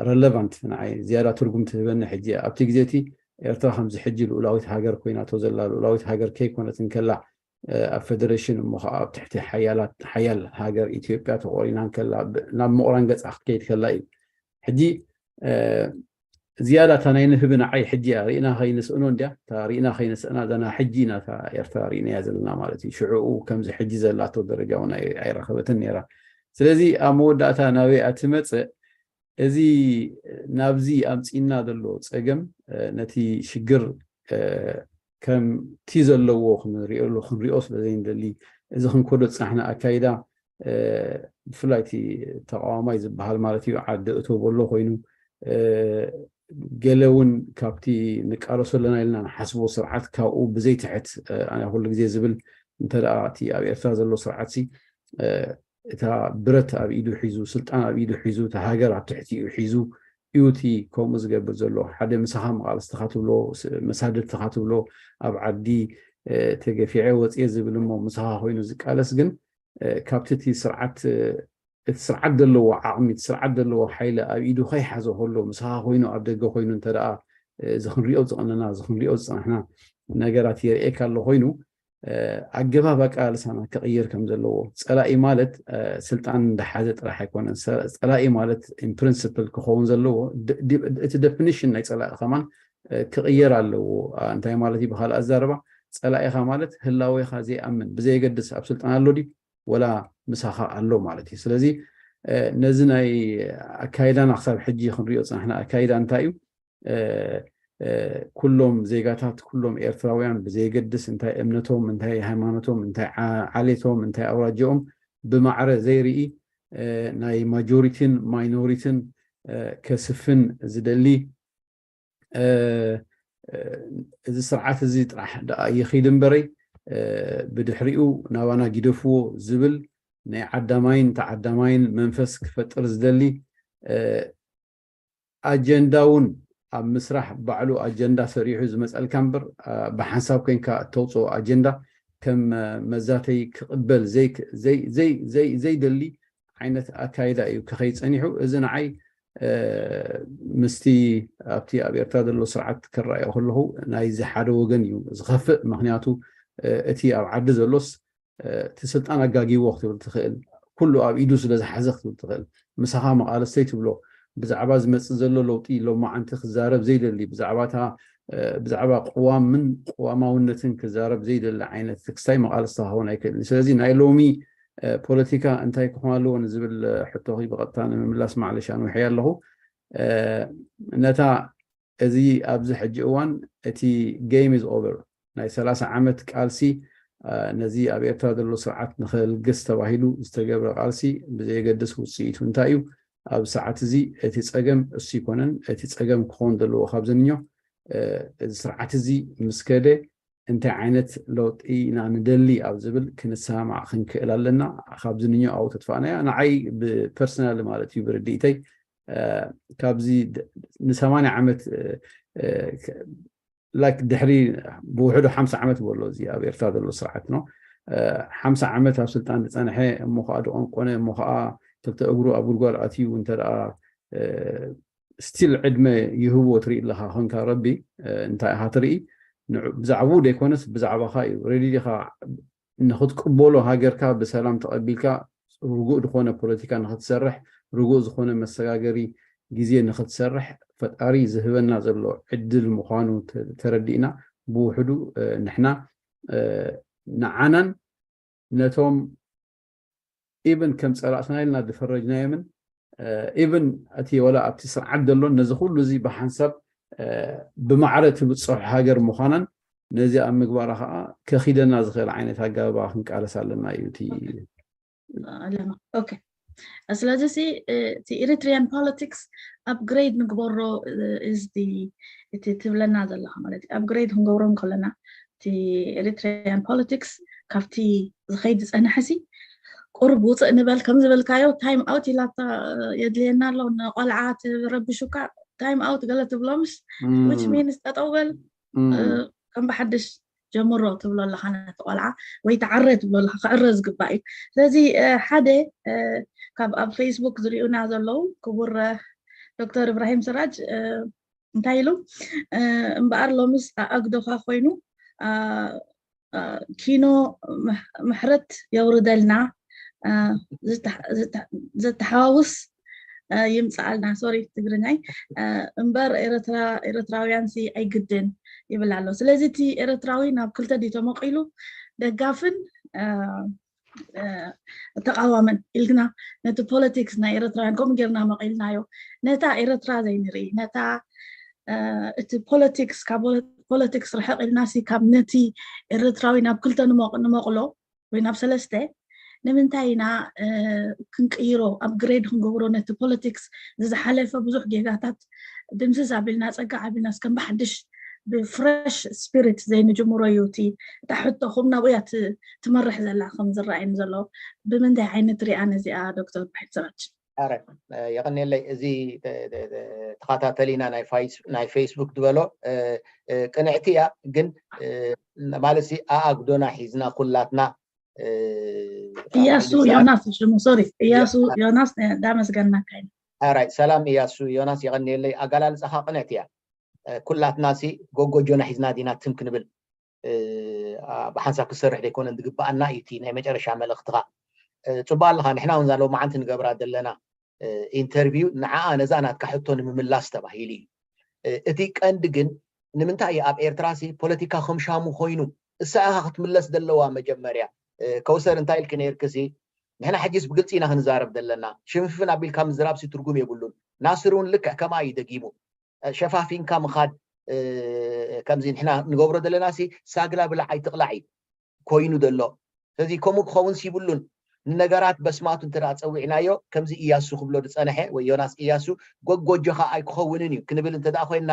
ረለቫንት ንዓይ ዝያዳ ትርጉም ትህበኒ ሕጂ እያ ኣብቲ ግዜ እቲ ኤርትራ ከምዚ ሕጂ ልኡላዊት ሃገር ኮይናቶ ዘላ ልኡላዊት ሃገር ከይኮነት እንከላ ኣብ ፌደሬሽን እሞ ከዓ ኣብ ትሕቲ ሓያላት ሓያል ሃገር ኢትዮጵያ ተቆሪና እንከላ ናብ ምቑራን ገፃ ክትከይድ ከላ እዩ ሕጂ ዝያዳ እታ ናይ ንህቢ ንዓይ ሕጂ እያ ርኢና ከይንስእኖ እንድያ እታ ርኢና ከይንስእና እዛ ናይ ሕጂ ኢና እታ ኤርትራ ርኢናያ ዘለና ማለት እዩ ሽዕኡ ከምዚ ሕጂ ዘላቶ ደረጃ እውን ኣይ- ኣይረኸበትን ነይራ ስለዚ ኣብ መወዳእታ ናበይ እያ ትመፅእ እዚ ናብዚ ኣምፂና ዘሎ ፀገም ነቲ ሽግር ከምቲ ዘለዎ ክንሪኦ ስለ ዘይንደሊ እዚ ክንኮዶ ዝፀናሕና ኣካይዳ ብፍላይ እቲ ተቃዋማይ ዝበሃል ማለት እዩ ዓዲ እቶ በሎ ኮይኑ ገለ እውን ካብቲ ንቃለሶ ኣለና ኢልና ንሓስቦ ስርዓት ካብኡ ብዘይትሕት ኣነ ኩሉ ግዜ ዝብል እንተ እቲ ኣብ ኤርትራ ዘሎ ስርዓት ሲ እታ ብረት ኣብ ኢዱ ሒዙ ስልጣን ኣብ ኢዱ ሒዙ እታ ሃገር ኣብ ትሕቲኡ ሒዙ እዩ እቲ ከምኡ ዝገብር ዘሎ ሓደ ምሳኻ መቃልስትኻ ትብሎ መሳድድትኻ ትብሎ ኣብ ዓዲ ተገፊዐ ወፅየ ዝብል እሞ ምሳኻ ኮይኑ ዝቃለስ ግን ካብቲ እቲ ስርዓት እቲ ስርዓት ዘለዎ ዓቕሚ እቲ ስርዓት ዘለዎ ሓይሊ ኣብ ኢዱ ከይሓዞ ከሎ ምሳኻ ኮይኑ ኣብ ደገ ኮይኑ እንተ ደኣ እዚ ክንሪኦ ዝቐነና፣ እዚ ክንሪኦ ዝፀናሕና ነገራት የርእየካ ኣሎ ኮይኑ፣ ኣገባብ ኣቃላልሳና ክቕየር ከም ዘለዎ፣ ፀላኢ ማለት ስልጣን እንዳሓዘ ጥራሕ ኣይኮነን። ፀላኢ ማለት in principle ክኸውን ዘለዎ፣ እቲ definition ናይ ፀላኢ ከማን ክቕየር ኣለዎ። እንታይ ማለት እዩ? ብካልእ ኣዛረባ፣ ፀላኢኻ ማለት ህላዌኻ ዘይኣምን፣ ብዘየገድስ ኣብ ስልጣን ኣሎ ድዩ ወላ ምሳኻ ኣሎ ማለት እዩ። ስለዚ ነዚ ናይ ኣካይዳና ክሳብ ሕጂ ክንሪኦ ዝፀናሕና ኣካይዳ እንታይ እዩ? ኩሎም ዜጋታት፣ ኩሎም ኤርትራውያን ብዘየገድስ እንታይ እምነቶም፣ እንታይ ሃይማኖቶም፣ እንታይ ዓሌቶም፣ እንታይ ኣውራጃኦም ብማዕረ ዘይርኢ፣ ናይ ማጆሪቲን ማይኖሪቲን ከስፍን ዝደሊ፣ እዚ ስርዓት እዚ ጥራሕ ደኣ ይኺድ እምበረይ፣ ብድሕሪኡ ናባና ጊደፍዎ ዝብል ናይ ዓዳማይን ተዓዳማይን መንፈስ ክፈጥር ዝደሊ፣ ኣጀንዳ እውን ኣብ ምስራሕ ባዕሉ ኣጀንዳ ሰሪሑ ዝመፀልካ እምበር፣ ብሓንሳብ ኮይንካ እተውፅኦ ኣጀንዳ ከም መዛተይ ክቕበል ዘይደሊ ዓይነት ኣካይዳ እዩ ክኸይድ ፀኒሑ። እዚ ንዓይ ምስቲ ኣብቲ ኣብ ኤርትራ ዘሎ ስርዓት ክረኣዮ ከለኹ ናይዚ ሓደ ወገን እዩ ዝኸፍእ። ምክንያቱ እቲ ኣብ ዓዲ ዘሎስ እቲ ስልጣን ኣጋጊዎ ክትብል ትኽእል፣ ኩሉ ኣብ ኢዱ ስለ ዝሓዘ ክትብል ትኽእል። ምሳኻ መቓለስተይ ትብሎ፣ ብዛዕባ ዝመፅእ ዘሎ ለውጢ ሎማዓንቲ ክዛረብ ዘይደሊ፣ ብዛዕባ እታ ብዛዕባ ቅዋምን ቅዋማውነትን ክዛረብ ዘይደሊ ዓይነት ክስታይ መቓለስቲ ክኸውን ኣይክእልን። ስለዚ ናይ ሎሚ ፖለቲካ እንታይ ክኾን ኣለዎ ንዝብል ሕቶኺ ብቐጥታ ንምምላስ፣ ማዕለሽ ኣንዊሐያ ኣለኹ። ነታ እዚ ኣብዚ ሕጂ እዋን እቲ game is over፣ ናይ ሰላሳ ዓመት ቃልሲ፣ ነዚ ኣብ ኤርትራ ዘሎ ስርዓት ንክልግስ ተባሂሉ ዝተገብረ ቃልሲ፣ ብዘየገድስ ውፅኢቱ እንታይ እዩ፣ ኣብ ሰዓት እዚ እቲ ፀገም እሱ ይኮነን። እቲ ፀገም ክኸውን ዘለዎ ካብዚ ንዮ፣ እዚ ስርዓት እዚ ምስ ከደ እንታይ ዓይነት ለውጢ ኢና ንደሊ ኣብ ዝብል ክንሰማማዕ ክንክእል ኣለና። ካብዚ ንዮ ኣብኡ ተጥፋእናያ። ንዓይ ብፐርሰናል ማለት እዩ፣ ብርድኢተይ፣ ካብዚ ንሰማንያ ዓመት፣ ላይክ፣ ድሕሪ ብውሕዱ ሓምሳ ዓመት በሎ እዚ ኣብ ኤርትራ ዘሎ ስርዓት ነው። ሓምሳ ዓመት ኣብ ስልጣን ዝፀንሐ፣ እሞ ከዓ ዝቆንቆነ፣ እሞ ከዓ ክልተ እግሩ ኣብ ጉድጓድ ኣትዩ እንተ ደኣ ስቲል ዕድመ ይህቦ ትርኢ ኣለኻ ኮንካ፣ ረቢ እንታይ ኢኻ ትርኢ? ብዛዕባኡ ዘይኮነስ ብዛዕባኻ እዩ። ሬዲ ዲኻ ንክትቅበሎ ሃገርካ ብሰላም ተቐቢልካ ርጉእ ዝኾነ ፖለቲካ ንክትሰርሕ፣ ርጉእ ዝኾነ መሰጋገሪ ግዜ ንክትሰርሕ ፈጣሪ ዝህበና ዘሎ ዕድል ምዃኑ ተረዲእና፣ ብውሕዱ ንሕና ንዓናን ነቶም ኢብን ከም ጸላእትና ኢልና ዝፈረጅናዮምን፣ ኢብን እቲ ወላ ኣብቲ ስርዓት ዘሎን ነዚ ኩሉ እዚ ብሓንሳብ ብማዕረ ትብጽሖ ሃገር ምዃናን፣ ነዚ ኣብ ምግባራ ከዓ ከኺደና ዝኽእል ዓይነት ኣጋብባ ክንቃለስ ኣለና እዩ እቲ ኣለና። ኦኬ፣ ስለዚ እቲ Eritrean politics upgrade ንግበሮ is the እቲ ትብለና ዘለካ ማለት እዩ። Upgrade ክንገብሮ ከለና እቲ Eritrean politics ካብቲ ዝኸይድ ዝፀንሐ ሲ ቁርብ ውፅእ ንበል ከም ዝበልካዮ time out ኢላታ የድልየና ኣሎ። ንቆልዓ ትረብሹካ time out ገለ ትብሎምስ which means ጠጠው በል ከም ብሓድሽ ጀምሮ ትብሎ ኣለካ ነቲ ቆልዓ ወይ ተዓረ ትብሎ ኣለካ። ክዕረ ዝግባእ እዩ። ስለዚ ሓደ ካብ ኣብ Facebook ዝሪኡና ዘለዉ ክቡር ዶክተር እብራሂም ስራጅ እንታይ ኢሉ እምበኣር ሎምስ ኣኣግዶኻ ኮይኑ ኪኖ ምሕረት የውርደልና፣ ዘተሓዋውስ ይምፅኣልና። ሶሪ ትግርኛይ እምበር ኤርትራውያን ሲ ኣይግድን ይብል ኣሎ። ስለዚ እቲ ኤርትራዊ ናብ ክልተ ድዩ ተመቂሉ፣ ደጋፍን ተቃዋምን ኢልና ነቲ ፖለቲክስ ናይ ኤርትራውያን ከምኡ ጌርና መቂልናዮ። ነታ ኤርትራ ዘይንርኢ፣ ነታ እቲ ፖለቲክስ ካብ ፖለቲክስ ርሕቅ ኢልና ሲ ካብ ነቲ ኤርትራዊ ናብ ክልተ ንመቅ- ንመቅሎ ወይ ናብ ሰለስተ ንምንታይ ኢና ክንቅይሮ፣ ኣፕግሬድ ክንገብሮ ነቲ ፖለቲክስ? ዝዝሓለፈ ብዙሕ ጌጋታት ድምስስ ኣቢልና፣ ፀጋ ኣቢልና፣ እስከም ብሓድሽ ብፍረሽ ስፒሪት ዘይንጅምሮ እዩ እቲ እታ ሕቶኹም ናብኡ እያ ትመርሕ ዘላ ከም ዝረኣየኒ ዘሎ። ብምንታይ ዓይነት ሪኣ ነዚኣ ዶክተር ብሕት ስራች? ኣረ የቐንየለይ። እዚ ተኸታተሊና ናይ ፌስቡክ ዝበሎ ቅንዕቲ እያ፣ ግን ማለት ኣኣግዶና ሒዝና ኩላትና እያሱ ዮናስ ሽሙ ሶሪ እያሱ ዮናስ ዳመስገናካ። ኣራይ ሰላም እያሱ ዮናስ፣ የቐንየለይ። ኣገላልፃኻ ቅንዕቲ እያ። ኩላትና ሲ ጎጎጆና ሒዝና ዲና ትም ክንብል ብሓንሳብ ክሰርሕ ዘይኮነ ዝግበኣና እዩ። እቲ ናይ መጨረሻ መልእኽትኻ። ፅቡቅ ኣለኻ። ንሕና እውን ዛለዉ መዓንቲ ንገብራ ዘለና ኢንተርቪው ንዓኣ ነዛ ናትካ ሕቶ ንምምላስ ተባሂሉ እዩ። እቲ ቀንዲ ግን ንምንታይ እዩ ኣብ ኤርትራ ሲ ፖለቲካ ከምሻሙ ኮይኑ? እሳ ኢኻ ክትምለስ ዘለዋ መጀመርያ። ከውሰር እንታይ ኢልክ ነርክሲ? ንሕና ሕጂስ ብግልፂ ኢና ክንዛረብ ዘለና። ሽፍንፍን ኣቢልካ ምዝራብ ሲ ትርጉም የብሉን። ናስር እውን ልክዕ ከምኣ እዩ ደጊሙ። ሸፋፊንካ ምኻድ ከምዚ ንሕና ንገብሮ ዘለና ሲ ሳግላ ብላዕ ኣይትቕላዕ እዩ ኮይኑ ዘሎ። ስለዚ ከምኡ ክኸውን ሲብሉን ንነገራት በስማቱ እንተ ጸዊዕናዮ ከምዚ እያሱ ክብሎ ዝጸንሐ ወይ ዮናስ እያሱ ጎጎጆኻ ኣይክኸውንን እዩ ክንብል እንተ ኮይንና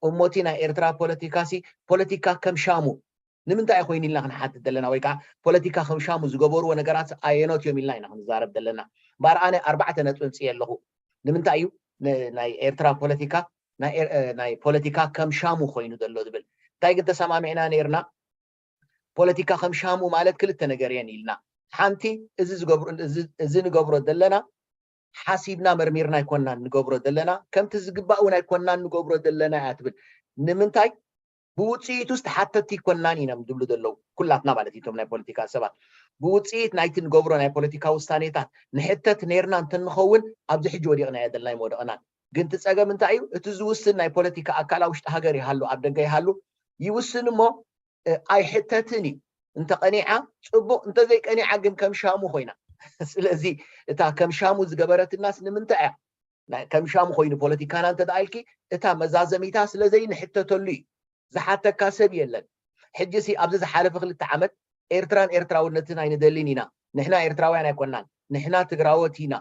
እሞቲ ናይ ኤርትራ ፖለቲካ ሲ ፖለቲካ ከም ሻሙ ንምንታይ ኮይኑ ኢልና ክንሓትት ዘለና ወይ ከዓ ፖለቲካ ከም ሻሙ ዝገበርዎ ነገራት ኣየኖት እዮም ኢልና ኢና ክንዛረብ ዘለና። እምበኣር ኣነ ኣርባዕተ ነጥቢ ምፅእ ኣለኹ። ንምንታይ እዩ ናይ ኤርትራ ፖለቲካ ናይ ፖለቲካ ከም ሻሙ ኮይኑ ዘሎ ዝብል እንታይ ግን ተሰማሚዕና ነርና። ፖለቲካ ከም ሻሙ ማለት ክልተ ነገር እየን ኢልና ሓንቲ እዚ ንገብሮ ዘለና ሓሲብና መርሚርና ኣይኮናን ንገብሮ ዘለና ከምቲ ዝግባእ እውን ኣይኮናን ንገብሮ ዘለና እያ ትብል። ንምንታይ ብውፅኢቱ ዝተሓተቲ ይኮናን ኢና ዝብሉ ዘለዉ ኩላትና ማለት እቶም ናይ ፖለቲካ ሰባት ብውፅኢት ናይቲ ንገብሮ ናይ ፖለቲካ ውሳኔታት ንሕተት ነርና እንተንኸውን ኣብዚ ሕጂ ወዲቕና እያ ዘለና ይመወደቕናን። ግን እቲ ፀገም እንታይ እዩ? እቲ ዝውስን ናይ ፖለቲካ ኣካል ኣብ ውሽጢ ሃገር ይሃሉ ኣብ ደገ ይሃሉ ይውስን እሞ ኣይሕተትን እዩ። እንተቀኒዓ ፅቡቅ እንተዘይቀኒዓ ግን ከም ሻሙ ኮይና ስለዚ እታ ከም ሻሙ ዝገበረትናስ ንምንታይ እያ? ከም ሻሙ ኮይኑ ፖለቲካና እንተ ኢልኪ እታ መዛዘሚታ ስለዘይንሕተተሉ እዩ። ዝሓተካ ሰብ የለን። ሕጂ ሲ ኣብዚ ዝሓለፈ ክልተ ዓመት ኤርትራን ኤርትራውነትን ኣይንደልን ኢና፣ ንሕና ኤርትራውያን ኣይኮናን፣ ንሕና ትግራዎት ኢና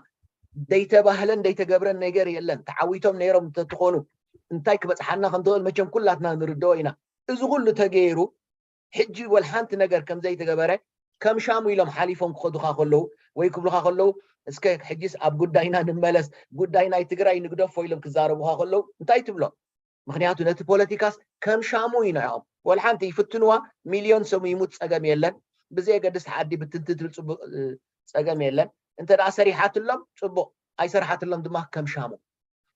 ዘይተባህለን ዘይተገብረን ነገር የለን። ተዓዊቶም ነይሮም እንተትኾኑ እንታይ ክበፅሓና ከም ትኽእል መቸም ኩላትና ንርድኦ ኢና። እዚ ኩሉ ተገይሩ ሕጂ ወላ ሓንቲ ነገር ከም ዘይተገበረ ከም ሻሙ ኢሎም ሓሊፎም ክኸዱኻ ከለዉ ወይ ክብሉኻ ከለዉ እስከ ሕጂስ ኣብ ጉዳይና ንመለስ፣ ጉዳይ ናይ ትግራይ ንግደፎ ኢሎም ክዛረቡኻ ከለዉ እንታይ ትብሎም? ምክንያቱ ነቲ ፖለቲካስ ከም ሻሙ እዩ ንዕኦም። ወላ ሓንቲ ይፍትንዋ፣ ሚልዮን ሰብ ይሙት ፀገም የለን፣ ብዘየገድስ ዓዲ ብትንቲ ትብል ፅቡቅ ፀገም የለን። እንተ ደኣ ሰሪሓትሎም ፅቡቅ፣ ኣይሰርሓትሎም ድማ ከም ሻሙ።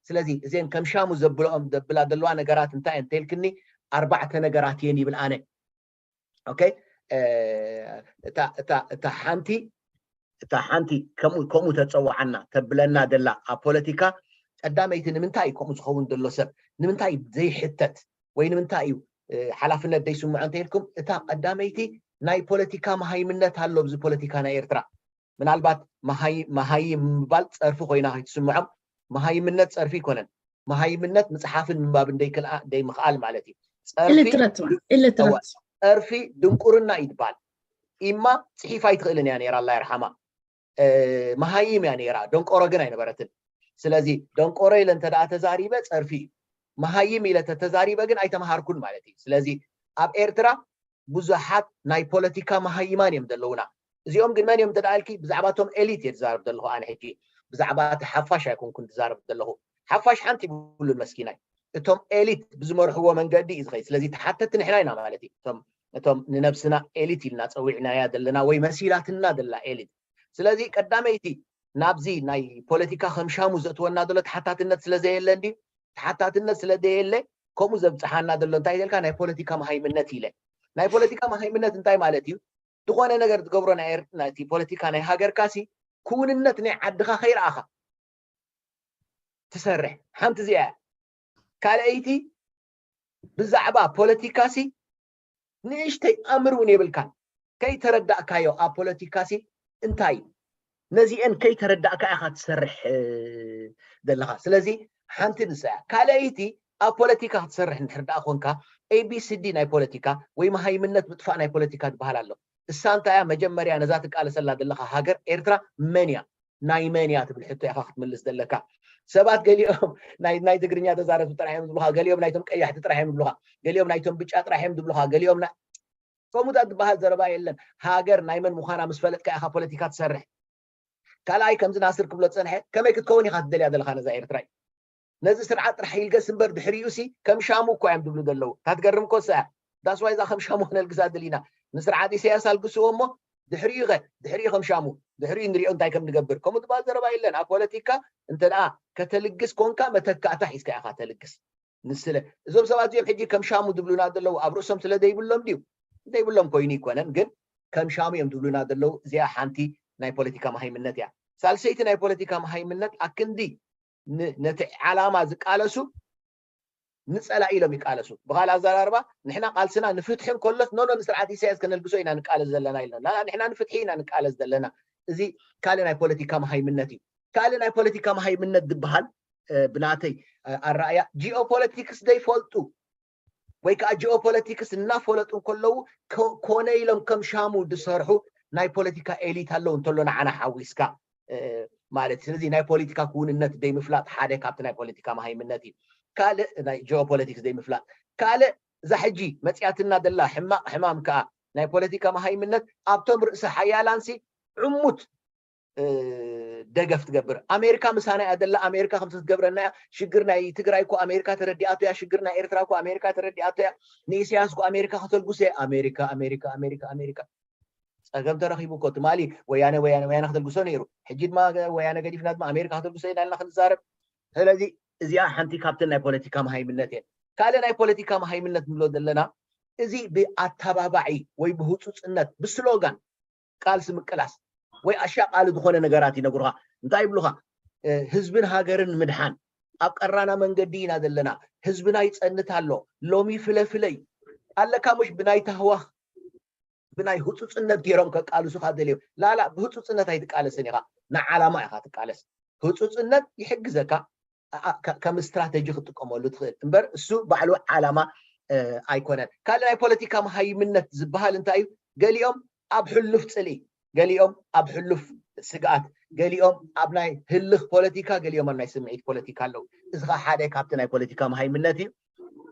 ስለዚ እዘን ከም ሻሙ ዘብልኦም ዘብላ ዘለዋ ነገራት እንታይ እየን እንተልክኒ ኣርባዕተ ነገራት እየን ይብል ኣነ። ኦኬ እታ ሓንቲ እታ ሓንቲ ከምኡ ተፀዋዓና ተብለና ደላ ኣብ ፖለቲካ ቀዳመይቲ ንምንታይ እዩ ከምኡ ዝኸውን ዘሎ ሰብ ንምንታይ ዘይሕተት ወይ ንምንታይ እዩ ሓላፍነት ዘይስምዖ እንተኢልኩም እታ ቀዳመይቲ ናይ ፖለቲካ መሃይምነት ኣሎ ኣብዚ ፖለቲካ ናይ ኤርትራ ምናልባት መሃይም ምባል ፀርፊ ኮይና ከይትስምዖም መሃይምነት ፀርፊ ኣይኮነን መሃይምነት ምፅሓፍን ምንባብን ደይክልኣ ደይምኽኣል ማለት እዩ ፀርፊ ድንቁርና ይትበሃል ኢማ ፅሒፍ ኣይትኽእልን እያ ነይራ ኣላ ይርሓማ መሃይም እያ ነይራ ደንቆሮ ግን ኣይነበረትን ስለዚ ደንቆሮ ኢለ እንተ ተዛሪበ ፀርፊ እዩ መሃይም ኢለ ተተዛሪበ ግን ኣይተምሃርኩን ማለት እዩ ስለዚ ኣብ ኤርትራ ብዙሓት ናይ ፖለቲካ መሃይማን እዮም ዘለውና እዚኦም ግን መን እዮም እንተ ኢልኪ ብዛዕባ እቶም ኤሊት እየ ዝዛረብ ዘለኹ ኣነ ሕጂ ብዛዕባ እቲ ሓፋሽ ኣይኮንኩን ዝዛረብ ዘለኹ ሓፋሽ ሓንቲ ይብሉን መስኪናይ እቶም ኤሊት ብዝመርሕዎ መንገዲ እዩ ዝኸይድ ስለዚ ተሓተቲ ንሕና ኢና ማለት እዩ እቶም ንነብስና ኤሊት ኢልና ፀዊዕናያ ዘለና ወይ መሲላትና ዘላ ኤሊት ስለዚ ቀዳመይቲ ናብዚ ናይ ፖለቲካ ከም ሻሙ ዘእትወና ዘሎ ተሓታትነት ስለ ዘየለ እንዲ ተሓታትነት ስለ ዘየለ ከምኡ ዘብፅሓና ዘሎ እንታይ ዘልካ ናይ ፖለቲካ መሃይምነት ኢለ ናይ ፖለቲካ መሃይምነት እንታይ ማለት እዩ ዝኾነ ነገር ዝገብሮ ናይ ፖለቲካ ናይ ሃገርካ ሲ ክውንነት ናይ ዓድኻ ከይረኣኻ ትሰርሕ ሓንቲ እዚኣ ካልኣይቲ ብዛዕባ ፖለቲካ ሲ ንእሽተይ ኣምር እውን የብልካን ከይተረዳእካዮ ኣብ ፖለቲካ ሲ እንታይ ነዚአን ከይተረዳእካ ኢኻ ትሰርሕ ዘለኻ ስለዚ ሓንቲ ንሳ እያ ካልኣይቲ ኣብ ፖለቲካ ክትሰርሕ እንድሕር ደኣ ኮንካ ኤቢሲዲ ናይ ፖለቲካ ወይ መሃይምነት ምጥፋእ ናይ ፖለቲካ ትበሃል ኣሎ እሳ እንታይ እያ መጀመርያ ነዛ ትቃለሰላ ዘለኻ ሃገር ኤርትራ መን እያ ናይ መን እያ ትብል ሕቶ ኢኻ ክትምልስ ዘለካ ሰባት ገሊኦም ናይ ትግርኛ ተዛረብቲ ጥራሕ እዮም ዝብሉካ ገሊኦም ናይቶም ቀያሕቲ ጥራሕ እዮም ዝብሉካ ገሊኦም ናይቶም ብጫ ጥራሕ እዮም ዝብሉካ ገሊኦም ከምኡታት ዝበሃል ዘረባ የለን ሃገር ናይ መን ምዃና ምስ ፈለጥካ ኢኻ ፖለቲካ ትሰርሕ ካልኣይ ከምዚ ናስር ክብሎ ዝፀንሐ ከመይ ክትከውን ኢኻ ትደልያ ዘለካ ነዛ ኤርትራ እዩ ነዚ ስርዓት ጥራሕ ይልገስ እምበር ድሕሪኡ ሲ ከም ሻሙ እኳ እዮም ዝብሉ ዘለዉ እታ ትገርም ኮ ሰ ዳስዋይ እዛ ከም ሻሙ ክነልግሳ ደሊና ንስርዓት ኢሳያስ ኣልግስዎ እሞ ድሕሪኡ ከ ድሕሪኡ ከም ሻሙ ድሕሪኡ ንሪኦ እንታይ ከም ንገብር ከምኡ ዝበሃል ዘረባ የለን ኣብ ፖለቲካ እንተ ደኣ ከተልግስ ኮንካ መተካእታ ሒዝካ ኢኻ ተልግስ ንስለ እዞም ሰባት እዚኦም ሕጂ ከም ሻሙ ዝብሉና ዘለዉ ኣብ ርእሶም ስለ ዘይብሎም ድዩ? ዘይብሎም ኮይኑ ይኮነን፣ ግን ከም ሻሙ እዮም ዝብሉና ዘለዉ። እዚኣ ሓንቲ ናይ ፖለቲካ መሃይምነት እያ። ሳልሰይቲ ናይ ፖለቲካ መሃይምነት ኣክንዲ ን- ነቲ ዓላማ ዝቃለሱ ንፀላኢ ኢሎም ይቃለሱ። ብካልእ ኣዘራርባ ንሕና ቃልስና ንፍትሒ እንከሎስ ኖኖ ንስርዓት ኢሳያስ ከነልግሶ ኢና ንቃለስ ዘለና ኢልና ንሕና ንፍትሒ ኢና ንቃለስ ዘለና። እዚ ካልእ ናይ ፖለቲካ መሃይምነት እዩ። ካልእ ናይ ፖለቲካ መሃይምነት ዝበሃል ብናተይ ኣረኣያ ጂኦፖለቲክስ ዘይፈልጡ ወይ ከዓ ጂኦፖለቲክስ እናፈለጡ እንከለዉ ኮነ ኢሎም ከም ሻሙ ዝሰርሑ ናይ ፖለቲካ ኤሊት ኣለዉ እንተሎ ንዓና ሓዊስካ ማለት እዩ። ስለዚ ናይ ፖለቲካ ክውንነት ዘይምፍላጥ ሓደ ካብቲ ናይ ፖለቲካ መሃይምነት እዩ። ካልእ ናይ ጂኦፖለቲክስ ዘይምፍላጥ፣ ካልእ እዛ ሕጂ መፅያትና ዘላ ሕማቕ ሕማም ከዓ ናይ ፖለቲካ መሃይምነት ኣብቶም ርእሰ ሓያላንሲ ዕሙት ደገፍ ትገብር። ኣሜሪካ ምሳና እያ ዘላ። ኣሜሪካ ከምቲ ትገብረና እያ። ሽግር ናይ ትግራይ እኮ ኣሜሪካ ተረዲኣቶ እያ። ሽግር ናይ ኤርትራ እኮ ኣሜሪካ ተረዲኣቶ እያ። ንኢሳያስ እኮ ኣሜሪካ ከተልጉሶ እያ። ኣሜሪካ ኣሜሪካ ኣሜሪካ ኣሜሪካ ጸገም ተረኺቡ እኮ ትማሊ ወያነ ወያነ ወያነ ከተልግሶ ነይሩ። ሕጂ ድማ ወያነ ገዲፍና ድማ ኣሜሪካ ከተልግሶ ኢና ኢልና ክንዛረብ። ስለዚ እዚኣ ሓንቲ ካብተን ናይ ፖለቲካ መሃይምነት እየን። ካልእ ናይ ፖለቲካ መሃይምነት ንብሎ ዘለና እዚ ብኣተባባዒ ወይ ብህፁፅነት ብስሎጋን ቃልሲ ምቅላስ ወይ ኣሻቃሊ ዝኾነ ነገራት ይነግሩኻ። እንታይ ይብሉኻ? ህዝብን ሃገርን ምድሓን ኣብ ቀራና መንገዲ ኢና ዘለና። ህዝብና ይፀንት ኣሎ። ሎሚ ፍለፍለይ ኣለካ ምሽ ብናይ ታህዋኽ ብናይ ህፁፅነት ገይሮም ከቃልሱኻ ደልዮም። ላላ ብህፁፅነት ኣይትቃለስን ኢኻ፣ ንዓላማ ኢኻ ትቃለስ። ህፁፅነት ይሕግዘካ፣ ከም ስትራተጂ ክትጥቀመሉ ትኽእል እምበር እሱ ባዕሉ ዓላማ ኣይኮነን። ካልእ ናይ ፖለቲካ መሃይምነት ዝበሃል እንታይ እዩ? ገሊኦም ኣብ ሕሉፍ ፅልኢ፣ ገሊኦም ኣብ ሕሉፍ ስግኣት፣ ገሊኦም ኣብ ናይ ህልኽ ፖለቲካ፣ ገሊኦም ኣብ ናይ ስምዒት ፖለቲካ ኣለዉ። እዚ ኸዓ ሓደ ካብቲ ናይ ፖለቲካ መሃይምነት እዩ።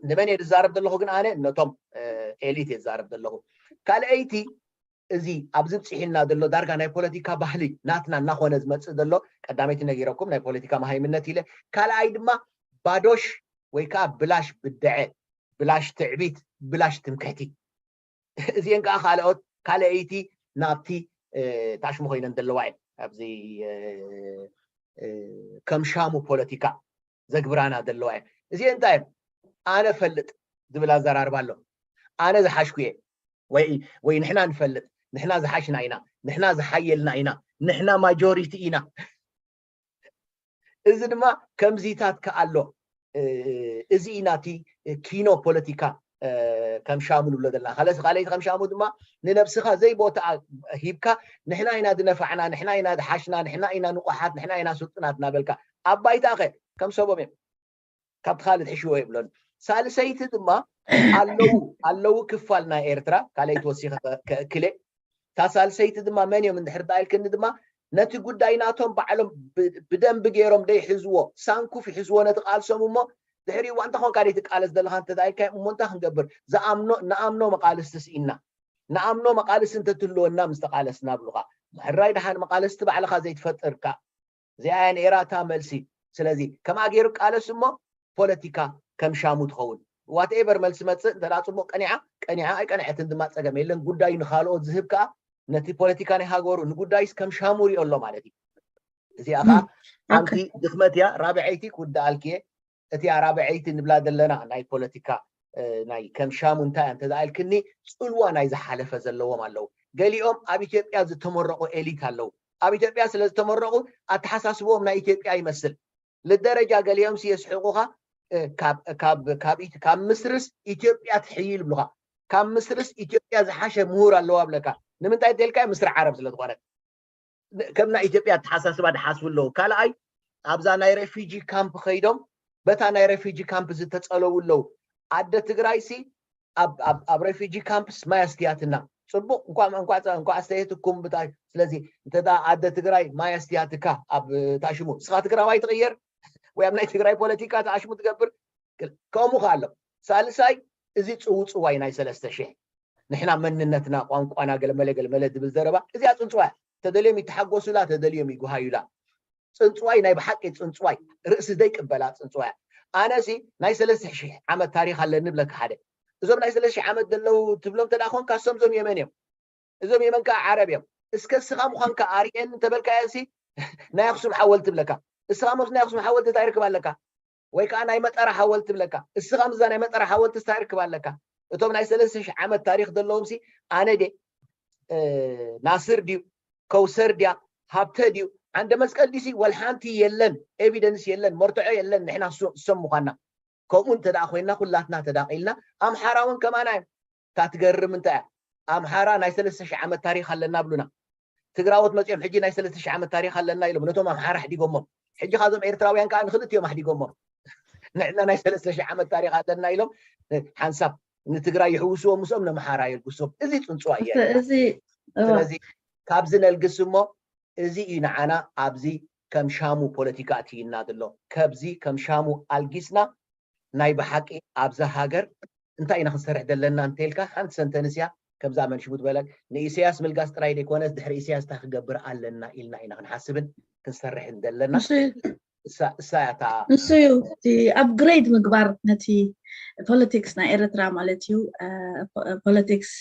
ንመን እየ ዝዛረብ ዘለኹ ግን ኣነ? ነቶም ኤሊት እየ ዝዛረብ ዘለኹ። ካልኣይቲ እዚ ኣብዚ ብፅሒልና ዘሎ ዳርጋ ናይ ፖለቲካ ባህሊ ናትና እናኾነ ዝመፅእ ዘሎ ቀዳመይቲ ነጊረኩም ናይ ፖለቲካ መሃይምነት ኢለ፣ ካልኣይ ድማ ባዶሽ ወይ ከዓ ብላሽ ብደዐ፣ ብላሽ ትዕቢት፣ ብላሽ ትምክሕቲ። እዚአን ከዓ ካልኦት ካልአይቲ ናብቲ ታሽሙ ኮይነን ዘለዋ እየን ኣብዚ ከም ሻሙ ፖለቲካ ዘግብራና ዘለዋ እየን። እዚአን እንታይ እየን? ኣነ ፈልጥ ዝብል ኣዘራርባ ኣሎ። ኣነ ዝሓሽኩ እየ ወይ ወይ ንሕና ንፈልጥ፣ ንሕና ዝሓሽና ኢና፣ ንሕና ዝሓየልና ኢና፣ ንሕና ማጆሪቲ ኢና። እዚ ድማ ከምዚታት ከኣሎ እዚ ናቲ ኪኖ ፖለቲካ ከም ሻሙ ንብሎ ዘለና። ካልእ ካልኣይቲ ከም ሻሙ ድማ ንነብስኻ ዘይቦታ ሂብካ ንሕና ኢና ዝነፋዕና፣ ንሕና ኢና ዝሓሽና፣ ንሕና ኢና ንቑሓት፣ ንሕና ኢና ስልጡናት እናበልካ ኣብ ባይታኸ ከም ሰቦም እዮም። ካብቲ ካልእ ትሕሽዎ የብሎን። ሳልሰይቲ ድማ ኣለዉ ኣለዉ ክፋል ናይ ኤርትራ ካልኣይቲ ወሲኸ ከእክለ እታ ሳልሰይቲ ድማ መን እዮም እንድሕር ዳኢልክኒ ድማ ነቲ ጉዳይ ናቶም ባዕሎም ብደንቢ ገይሮም ደይሕዝዎ ሳንኩፍ ይሕዝዎ ነቲ ቃልሶም እሞ ድሕሪ እዋ እንተኾንካ ደይትቃለስ ዘለኻ እንተዳኢልካ እሞ እንታይ ክንገብር ዝኣምኖ ንኣምኖ መቃልስቲ ስኢና ንኣምኖ መቃልስቲ እንተትህልወና ምስ ተቃለስና ብሉኻ ሕራይ ደሓን መቃልስቲ ባዕልኻ ዘይትፈጥርካ እዚኣ እያ ነይራ እታ መልሲ። ስለዚ ከምኣ ገይሩ ቃለስ እሞ ፖለቲካ ከም ሻሙ ትኸውን። ዋትኤቨር መልሲ መፅእ እንተ ፅቡቅ ቀኒዓ ቀኒዓ ኣይቀንዐትን ድማ ፀገም የለን። ጉዳይ ንካልኦት ዝህብ ከዓ ነቲ ፖለቲካ ናይ ሃገሩ ንጉዳይስ ከም ሻሙ ሪኦ ኣሎ ማለት እዩ። እዚኣ ከዓ ሓንቲ ድክመት እያ። ራብዐይቲ ክውድኣልክየ እቲኣ ራብዐይቲ ንብላ ዘለና ናይ ፖለቲካ ናይ ከም ሻሙ እንታይ እንተ ኢልክኒ ፅልዋ ናይ ዝሓለፈ ዘለዎም ኣለዉ። ገሊኦም ኣብ ኢትዮጵያ ዝተመረቑ ኤሊት ኣለዉ። ኣብ ኢትዮጵያ ስለ ዝተመረቑ ኣተሓሳስቦም ናይ ኢትዮጵያ ይመስል። ልደረጃ ገሊኦም ሲ የስሕቑኻ ካብ ምስርስ ኢትዮጵያ ትሕይል ብሉኻ። ካብ ምስርስ ኢትዮጵያ ዝሓሸ ምሁር ኣለዋ ብለካ። ንምንታይ ተልካ ምስሪ ዓረብ ስለ ዝኾነት ከም ናይ ኢትዮጵያ ኣተሓሳስባ ድሓስቡ ኣለዉ። ካልኣይ ኣብዛ ናይ ሬፊጂ ካምፕ ከይዶም በታ ናይ ሬፊጂ ካምፕ ዝተፀለዉ ኣለዉ። ኣደ ትግራይ ሲ ኣብ ሬፊጂ ካምፕስ ማይ ኣስትያትና ፅቡቅ እንኳ ኣስተየትኩም ብታይ ስለዚ እንተ ኣደ ትግራይ ማይ ኣስትያትካ ኣብ ታሽሙ ስኻ ትግራዋይ ትቅየር ወይ ኣብ ናይ ትግራይ ፖለቲካ ተኣሽሙ ትገብር ከምኡ ከ ኣሎ። ሳልሳይ እዚ ፅውፅዋይ ናይ ሰለስተ ሽሕ ንሕና መንነትና ቋንቋና ገለመለ ገለመለ ዝብል ዘረባ እዚኣ ፅንፅዋይ ተደልዮም ይተሓጎሱላ ተደልዮም ይጉሃዩላ። ፅንፅዋይ ናይ ብሓቂ ፅንፅዋይ ርእሲ ዘይቅበላ ፅንፅዋይ ኣነሲ ናይ ሰለስተ ሽሕ ዓመት ታሪክ ኣለኒ ብለካ ሓደ እዞም ናይ ሰለስተ ሽሕ ዓመት ዘለዉ ትብሎም ተዳ ኮንካ እሶም ዞም የመን እዮም እዞም የመን ከዓ ዓረብ እዮም እስከ እስኻ ምዃንካ ኣርየን እንተበልካ ሲ ናይ ኣክሱም ሓወልቲ ብለካ እስኻ ሞስ ናይ ኣክሱም ሓወልቲ እንታይ ርክብ ኣለካ ወይ ከዓ ናይ መጠራ ሓወልቲ ብለካ። እስኻ ምስዛ ናይ መጠራ ሓወልቲ ስታይ ርክብ ኣለካ? እቶም ናይ ሰለስተ ሺሕ ዓመት ታሪክ ዘለዎም ሲ ኣነ ደ ናስር ድዩ፣ ከውሰር ድያ፣ ሃብተ ድዩ፣ ዓንደ መስቀል ዲሲ ወልሓንቲ የለን፣ ኤቪደንስ የለን፣ መርትዖ የለን። ንሕና እሶም ምኳና ከምኡ እንተ ኮይና ኩላትና ተዳቂልና ኣምሓራ እውን ከማና እዮም። እታ ትገርም እንታይ እያ? ኣምሓራ ናይ ሰለስተ ሺሕ ዓመት ታሪክ ኣለና ብሉና። ትግራዎት መፅኦም ሕጂ ናይ ሰለስተ ሺሕ ዓመት ታሪክ ኣለና ኢሎም ነቶም ኣምሓራ ኣሕዲጎሞም። ሕጂ ካዞም ኤርትራውያን ከዓ ንክልቲኦም ኣሕዲጎሞም። ንሕና ናይ ሰለስተ ሺሕ ዓመት ታሪክ ኣለና ኢሎም ሓንሳብ ንትግራይ ይሕውስዎም፣ ምስኦም ነምሓራ የልግሶም። እዚ ፅንፅዋ እያ። እዚ ስለዚ ካብዚ ነልግስ እሞ እዚ እዩ ንዓና ኣብዚ ከም ሻሙ ፖለቲካ እትይና ዘሎ። ከብዚ ከም ሻሙ ኣልጊስና ናይ ብሓቂ ኣብዛ ሃገር እንታይ ኢና ክንሰርሕ ዘለና እንተልካ ሓንቲ ሰንተንስ እያ። ከምዛ መንሽቡት በለክ ንኢሳያስ ምልጋስ ጥራይ ዘይኮነስ ድሕሪ ኢሳያስ እንታይ ክገብር ኣለና ኢልና ኢና ክንሓስብን ክንሰርሕን ዘለና። እሳ እያ እታ ንሱ እዩ እቲ ኣፕግሬድ ምግባር ነቲ ፖለቲክስ ናይ ኤርትራ ማለት እዩ። ፖለቲክስ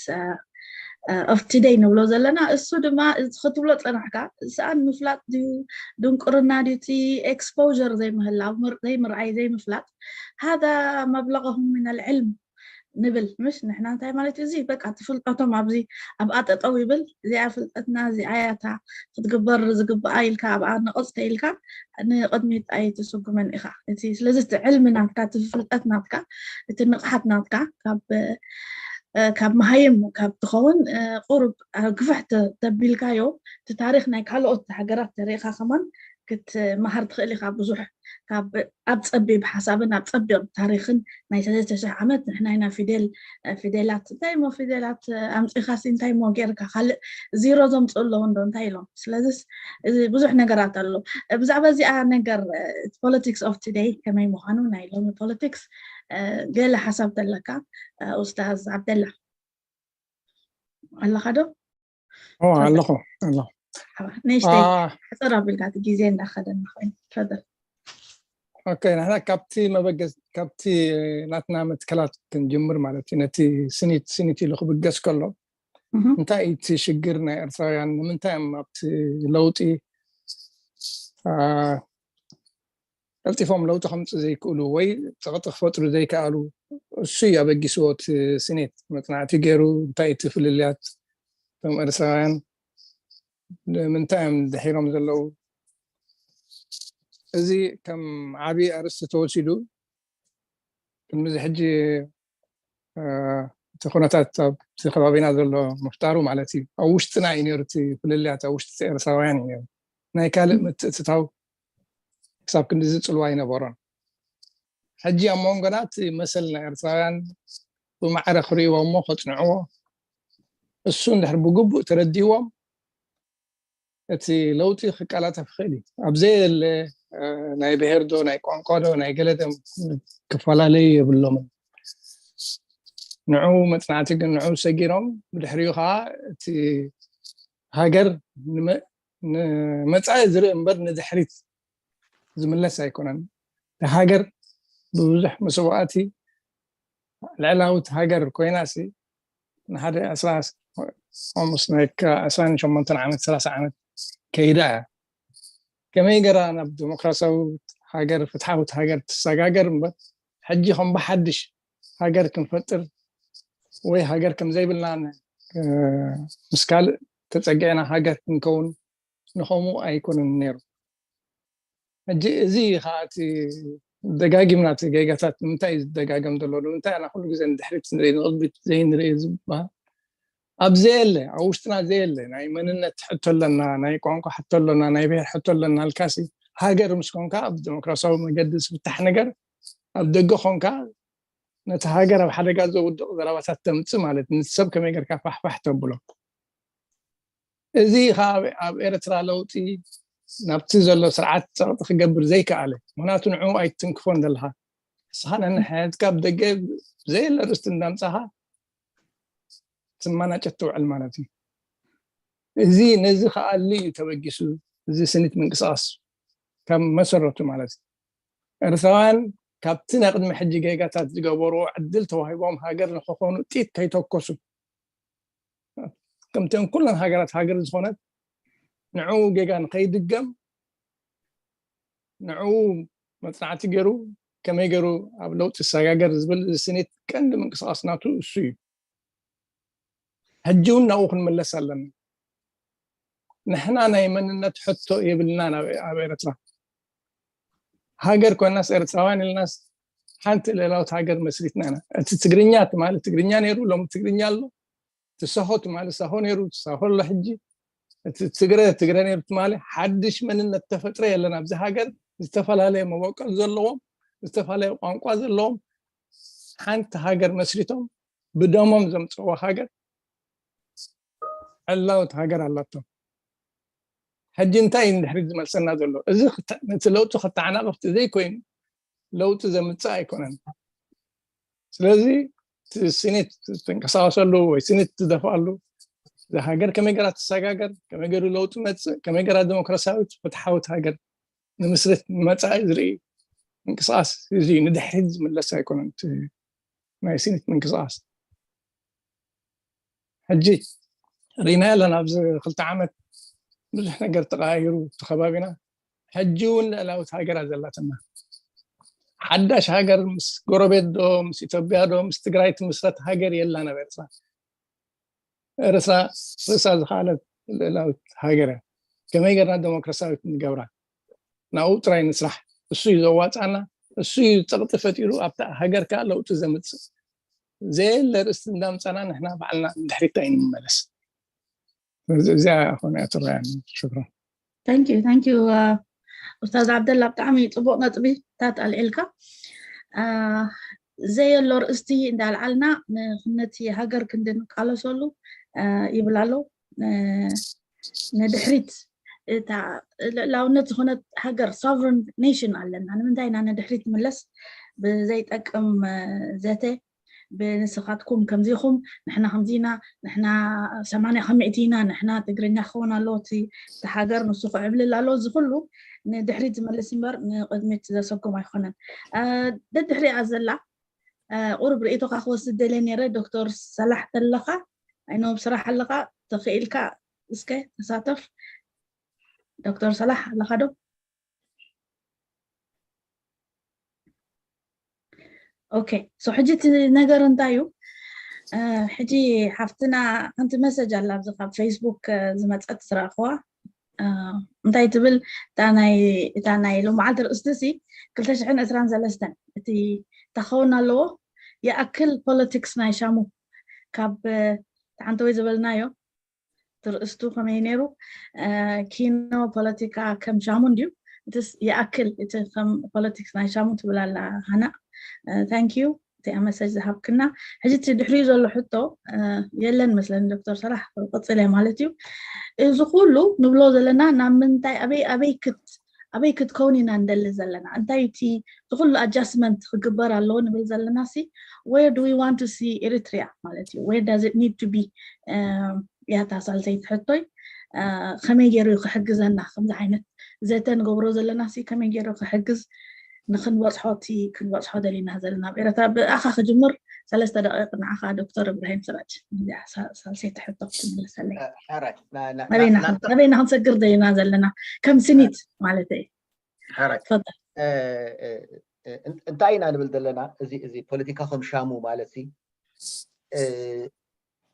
ኦፍ ቱደይ ንብሎ ዘለና እሱ ድማ ክትብሎ ፀናሕካ ሰኣን ምፍላጥ ድዩ ድንቁርና ድዩ እቲ ኤክስፖር ዘይምህላው ዘይምርኣይ ዘይምፍላጥ ሃዛ መብለغهم من العلم ንብል ምሽ ንሕና እንታይ ማለት እዚ በቃ እቲ ፍልጠቶም ኣብዚ ኣብኣ ጠጠው ይብል እዚኣ ፍልጠትና እዚኣ ያታ ክትግበር ዝግብኣ ኢልካ ኣብኣ ነቐፅ ተኢልካ ንቕድሚት ኣይትስጉመን ኢኻ እቲ ስለዚ እቲ ዕልሚ ናትካ እቲ ፍልጠት ናትካ እቲ ንቕሓት ናትካ ካብ ካብ መሃይም ካብ ትኸውን ቁሩብ ግፍሕ ተቢልካዮ እቲ ታሪክ ናይ ካልኦት ሃገራት ተሪእካ ከማን ክትመሃር ትኽእል ኢኻ ብዙሕ ካብ ኣብ ፀቢብ ሓሳብን ኣብ ፀቢብ ታሪክን ናይ ሰለስተ ሽሕ ዓመት ንሕና ኢና ፊደል ፊደላት እንታይ ሞ ፊደላት ኣምፂኻሲ እንታይ ሞ ጌርካ ካልእ ዚሮ ዘምፅኡ ኣለዉ እንዶ እንታይ ኢሎም ስለዚስ ብዙሕ ነገራት ኣሎ ብዛዕባ እዚኣ ነገር politics of today ከመይ ምዃኑ ናይ ሎሚ politics ገለ ሓሳብ ተለካ ኡስታዝ ዓብደላ ኣለኻ ዶ ኣለኹ ኣለኹ ንእሽተይ ሕፅር ኣቢልካ ግዜ እንዳኸደ ንኽእል ፈደል ኦኬ ንሕና ካብቲ መበገስ ካብቲ ናትና መትከላት ክንጅምር ማለት እዩ ነቲ ስኒት ስኒት ኢሉ ክብገስ ከሎ እንታይ እቲ ሽግር ናይ ኤርትራውያን ንምንታይ እዮም ኣብቲ ለውጢ ቀልጢፎም ለውጢ ከምፅእ ዘይክእሉ ወይ ፀቕጢ ክፈጥሩ ዘይከኣሉ እሱ እዩ ኣበጊስዎ እቲ ስኔት መፅናዕቲ ገይሩ እንታይ እቲ ፍልልያት እቶም ኤርትራውያን ንምንታይ እዮም ድሒሮም ዘለዉ እዚ ከም ዓብዪ ኣርስቲ ተወሲዱ ቅድሚ እዚ ሕጂ እቲ ኩነታት ኣብቲ ከባቢና ዘሎ ምፍጣሩ ማለት እዩ ኣብ ውሽጥና እዩ ነሩ እቲ ፍልልያት ኣብ ውሽጢ ኤርትራውያን እዩ ነሩ ናይ ካልእ ምትእትታው ክሳብ ክንድዚ ፅልዋ ኣይነበሮን ሕጂ ኣብ መንጎና እቲ መሰል ናይ ኤርትራውያን ብማዕረ ክርእይዎ እሞ ከፅንዕዎ እሱ እንድሕር ብግቡእ ተረዲዎም እቲ ለውጢ ክቀላጠፍ ይኽእል እዩ ኣብ ዘየለ ናይ ብሄር ዶ ናይ ቋንቋ ዶ ናይ ገለ ክፈላለዩ የብሎምን ንዑ መፅናዕቲ ግን ንዑ ሰጊሮም ብድሕሪኡ ከዓ እቲ ሃገር ንመፃኢ ዝርኢ እምበር ንድሕሪት ዝምለስ ኣይኮነን ሃገር ብብዙሕ መስዋእቲ ልዕላዊት ሃገር ኮይና ሲ ንሓደ ኣስራ ኦሙስ ናይ ኣስራን ሸሞንተን ዓመት ሰላሳ ዓመት ከይዳ እያ ከመይ ገራ ናብ ዲሞክራሲያዊት ሃገር ፍትሓዊት ሃገር ትሰጋገር እምበር ሕጂ ከም ብሓድሽ ሃገር ክንፈጥር ወይ ሃገር ከም ዘይብልና ምስ ካልእ ተፀጊዕና ሃገር ክንከውን ንኸምኡ ኣይኮነን ነይሩ ሕጂ እዚ ከዓ እቲ ደጋጊምና እቲ ጌጋታት ንምንታይ እዩ ዝደጋገም ዘሎ ንምንታይ ኣና ኩሉ ግዜ ንድሕሪት ንርኢ ንቕድሚት ዘይንርኢ ዝበሃል ኣብ ዘየለ ኣብ ውሽጥና ዘየለ ናይ መንነት ሕቶ ኣለና ናይ ቋንቋ ሕቶ ኣለና ናይ ብሄር ሕቶ ኣለና ኣልካሲ ሃገር ምስ ኮንካ ኣብ ዲሞክራሲያዊ መገዲ ዝፍታሕ ነገር ኣብ ደገ ኮንካ ነቲ ሃገር ኣብ ሓደጋ ዘውድቕ ዘረባታት ተምፅእ ማለት ንሰብ ከመይ ገርካ ፋሕፋሕ ተብሎ እዚ ከዓ ኣብ ኤርትራ ለውጢ ናብቲ ዘሎ ስርዓት ፀቕጢ ክገብር ዘይከኣለ ምክንያቱ ንዕኡ ኣይትትንክፎን ዘለካ ንስኻ ነንሕድካ ብደገ ዘየለ ርእስቲ እንዳምፃኻ ትማናጨት ትውዕል ማለት እዩ እዚ ነዚ ከኣሊ እዩ ተበጊሱ እዚ ስኒት ምንቅስቃስ ካብ መሰረቱ ማለት እዩ ኤርትራውያን ካብቲ ናይ ቅድሚ ሕጂ ጌጋታት ዝገበርዎ ዕድል ተዋሂቦም ሃገር ንክኾኑ ጢት ከይተኮሱ ከምተን ኩለን ሃገራት ሃገር ዝኾነት ንዕኡ ጌጋ ንኸይድገም ንዕኡ መፅናዕቲ ገይሩ ከመይ ገይሩ ኣብ ለውጢ ይሰጋገር ዝብል እዚ ስኒት ቀንዲ ምንቅስቃስ ናቱ እሱ እዩ። ሕጂ እውን ናብኡ ክንምለስ ኣለና። ንሕና ናይ መንነት ሕቶ የብልናን ኣብ ኤርትራ። ሃገር ኮይናስ ኤርትራውያን ኢልናስ ሓንቲ ልእላውት ሃገር መስሪትና ኢና። እቲ ትግርኛ ትማሊ ትግርኛ ነይሩ፣ ሎሚ ትግርኛ ኣሎ። እቲ ሳሆ ትማሊ ሳሆ ነይሩ፣ ሳሆ ኣሎ ሕጂ። እቲ ትግረ ትግረ ነይሩ ትማሊ። ሓድሽ መንነት ተፈጥረ የለን ኣብዚ ሃገር። ዝተፈላለየ መበቆል ዘለዎም፣ ዝተፈላለየ ቋንቋ ዘለዎም ሓንቲ ሃገር መስሪቶም ብደሞም ዘምፅዎ ሃገር ዕላውት ሃገር ኣላቶም። ሕጂ እንታይ እዩ ንድሕሪት ዝመልሰና ዘሎ? እዚ ነቲ ለውጢ ከተዓናቕፍቲ ዘይኮይኑ ለውጢ ዘምፅእ ኣይኮነን። ስለዚ ስኒት ትንቀሳቀሰሉ ወይ ስኒት ትደፍኣሉ፣ እዛ ሃገር ከመይ ገራ ትሰጋገር፣ ከመይ ገሩ ለውጢ መፅእ፣ ከመይ ገራ ዲሞክራሲያዊት ፍትሓዊት ሃገር ንምስርት ንመፃኢ ዝርኢ ምንቅስቃስ እዚ እዩ። ንድሕሪት ዝምለስ ኣይኮነን ናይ ስኒት ምንቅስቃስ። ሕጂ ርኢና ኣለና ኣብዚ ክልተ ዓመት ብዙሕ ነገር ተቀያይሩ ተኸባቢና። ሕጂ እውን ልዕላዊት ሃገራ ዘላትና ሓዳሽ ሃገር ምስ ጎረቤት ዶ ምስ ኢትዮጵያ ዶ ምስ ትግራይ ትምስረት ሃገር የላን ኣብ ኤርትራ። ርእሳ ርእሳ ዝኸኣለት ልዕላዊት ሃገር እያ። ከመይ ገርና ዴሞክራሲያዊት ንገብራ? ናብኡ ጥራይ ንስራሕ። እሱ እዩ ዘዋፃና። እሱ እዩ ፀቕጢ ፈጢሩ ኣብታ ሃገር ከዓ ለውጢ ዘምፅእ። ዘየለ ርእስቲ እንዳምፃና ንሕና ባዕልና ንድሕሪት ኣይንመለስ። እዚኣ ኮነ እያ ትረኣየኒ። ሽክራን። ታንኪዩ ታንኪዩ። ኡስታዝ ዓብደላ ብጣዕሚ ፅቡቅ ነጥቢ ታት ኣልዒልካ። ዘየሎ ርእስቲ እንዳልዓልና ንክነቲ ሃገር ክንዲ ንቃለሰሉ ይብል ኣሎ። ንድሕሪት እታ ልዕላውነት ዝኾነት ሃገር ሶቨረን ኔሽን ኣለና። ንምንታይ ኢና ንድሕሪት ምለስ ብዘይጠቅም ዘተ ብንስኻትኩም ከምዚኹም ንሕና ከምዚና ንሕና ሰማንያ ከሚእቲ ኢና ንሕና ትግርኛ ክኸውን ኣለዎ እቲ ሃገር ንሱ ክዕብልል ኣለዎ። እዚ ኩሉ ንድሕሪት ዝመልስ እምበር ንቅድሚት ዘሰጉም ኣይኮነን። ደድሕሪኣ ዘላ ቁሩብ ርእይቶካ ክወስድ ደልየ ነይረ። ዶክተር ሰላሕ ተለኻ ኣይኖ ብስራሕ ኣለኻ ተኽኢልካ እስከ ተሳተፍ። ዶክተር ሰላሕ ኣለኻ ዶ? ኦኬ ሶ ሕጂ እቲ ነገር እንታይ እዩ? ሕጂ ሓፍትና ሓንቲ መሰጅ ኣላ ኣብዚ ካብ ፌስቡክ ዝመፀት ዝረእኽዋ እንታይ ትብል እታ ናይ ሎማዓልቲ ርእስቲ ሲ ክልተ ሽሕን ዕስራን ሰለስተን እቲ ተኸውን ኣለዎ ይኣክል ፖለቲክስ ናይ ሻሙ ካብ ተዓንተወይ ዝበልናዮ ትርእስቱ ከመይ ነይሩ ኪኖ ፖለቲካ ከም ሻሙ እንድዩ እትስ ይኣክል እቲ ከም ፖለቲክስ ናይ ሻሙ ትብል ኣላ ሃና ታንኪዩ እቲኣ መሰጅ ዝሃብክና ሕጂ እቲ ድሕሪኡ ዘሎ ሕቶ የለን መስለኒ ዶክተር ሰራሕ ቅፅል እያ ማለት እዩ እዚ ኩሉ ንብሎ ዘለና ናብ ምንታይ ኣበይ ኣበይ ክት ኣበይ ክትከውን ኢና ንደሊ ዘለና እንታይ እቲ ዝኩሉ ኣጃስትመንት ክግበር ኣለዎ ንብል ዘለና ሲ where do we want to see Eritrea ማለት እዩ where does it need to be ያታ ሳልሰይቲ ሕቶይ ከመይ ገይሩ ክሕግዘና ከምዚ ዓይነት ዘተ ንገብሮ ዘለና ሲ ከመይ ገይሩ ክሕግዝ ንክንበፅሖ እቲ ክንበፅሖ ደሊና ዘለና ኣብ ኤረትራ ብኣኻ ክጅምር ሰለስተ ደቂቅ ንዓኻ ዶክተር እብራሂም ስራጅ ሳልሰይቲ ሕቶ ክትምልሰለይ ኣበይና ክንሰግር ደሊና ዘለና ከም ስኒት ማለት እዩ እንታይ ኢና ንብል ዘለና እዚ ፖለቲካ ከም ሻሙ ማለት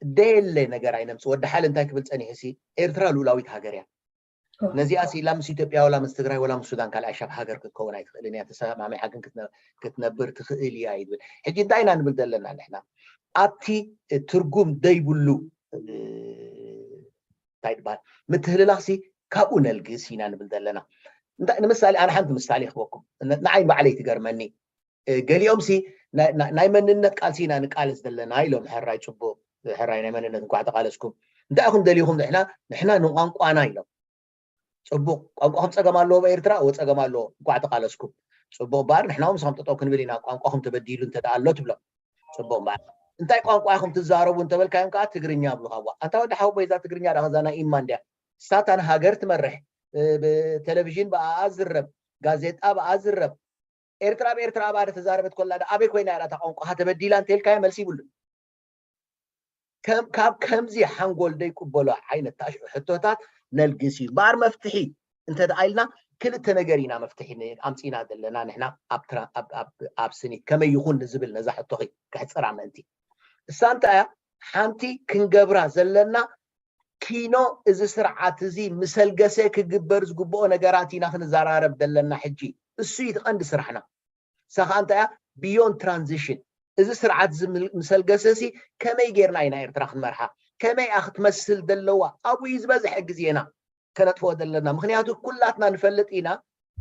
ደየለ ነገር ኣይነምፅ ወዲ ሓል እንታይ ክብል ፀኒሑ ሲ ኤርትራ ልኡላዊት ሃገር እያ ነዚኣ ሲ ኢላ ምስ ኢትዮጵያ ወላ ምስ ትግራይ ወላ ምስ ሱዳን ካልኣይ ሻብ ሃገር ክትከውን ኣይትኽእልን እያ ተሰማሚዓ ግን ክትነብር ትኽእል እያ ይብል ሕጂ እንታይ ኢና ንብል ዘለና ንሕና ኣብቲ ትርጉም ደይብሉ እንታይ ትበሃል ምትህልላኽሲ ካብኡ ነልግስ ኢና ንብል ዘለና ንምሳሌ ኣነ ሓንቲ ምሳሌ ክበኩም ንዓይ ባዕለይ ትገርመኒ ገሊኦም ሲ ናይ መንነት ቃልሲ ኢና ንቃለስ ዘለና ኢሎም ሕራይ ፅቡቅ ሕራይ ናይ መንነት እንኳዕ ተቃለስኩም እንታይ ኢኹም ደሊኹም ንሕና ንሕና ንቋንቋና ኢሎም ፅቡቅ ቋንቋኹም ፀገም ኣለዎ ኤርትራ ወፀገም ኣለዎ እንኳዕ ተቃለስኩም ፅቡቅ ባር ንሕና ምሳኹም ጠጠው ክንብል ኢና ቋንቋኹም ተበዲሉ እንተ ኣሎ ትብሎም ፅቡቅ ባር እንታይ ቋንቋ ኢኹም ትዛረቡ እንተበልካዮም ከዓ ትግርኛ ብሉካ ዋ ኣንታ ወዲ ሓወቦይ እዛ ትግርኛ ዳ ከዛ ናይ ኢማ እንድያ ሳታን ሃገር ትመርሕ ብቴሌቪዥን ብኣኣ ዝረብ ጋዜጣ ብኣ ዝረብ ኤርትራ ኣብ ኤርትራ ኣብ ኣደ ተዛረበት ኮላ ኣበይ ኮይና እያ እታ ቋንቋኻ ተበዲላ እንተልካዮ መልሲ ይብሉ ካብ ከምዚ ሓንጎል ደይቅበሎ ዓይነት ታሽዑ ሕቶታት ነልግስ እዩ ባር መፍትሒ እንተ ደኣ ኢልና ክልተ ነገር ኢና መፍትሒ ኣምፂና ዘለና ንሕና ኣብ ስኒት ከመይ ይኹን ንዝብል ነዛ ሕቶኺ ክሕፅራ ምእንቲ። እሳ እንታይ እያ? ሓንቲ ክንገብራ ዘለና ኪኖ እዚ ስርዓት እዚ ምሰልገሰ ክግበር ዝግብኦ ነገራት ኢና ክንዘራረብ ዘለና ሕጂ። እሱ እዩ እቲ ቀንዲ ስራሕና። እሳ ከዓ እንታይ እያ? ቢዮንድ ትራንዚሽን። እዚ ስርዓት እዚ ምሰልገሰ ሲ ከመይ ጌርና ኢና ኤርትራ ክንመርሓ? ከመይ እያ ክትመስል ዘለዋ? ኣብኡ እዩ ዝበዝሐ ግዜና ከነጥፍኦ ዘለና። ምክንያቱ ኩላትና ንፈልጥ ኢና፣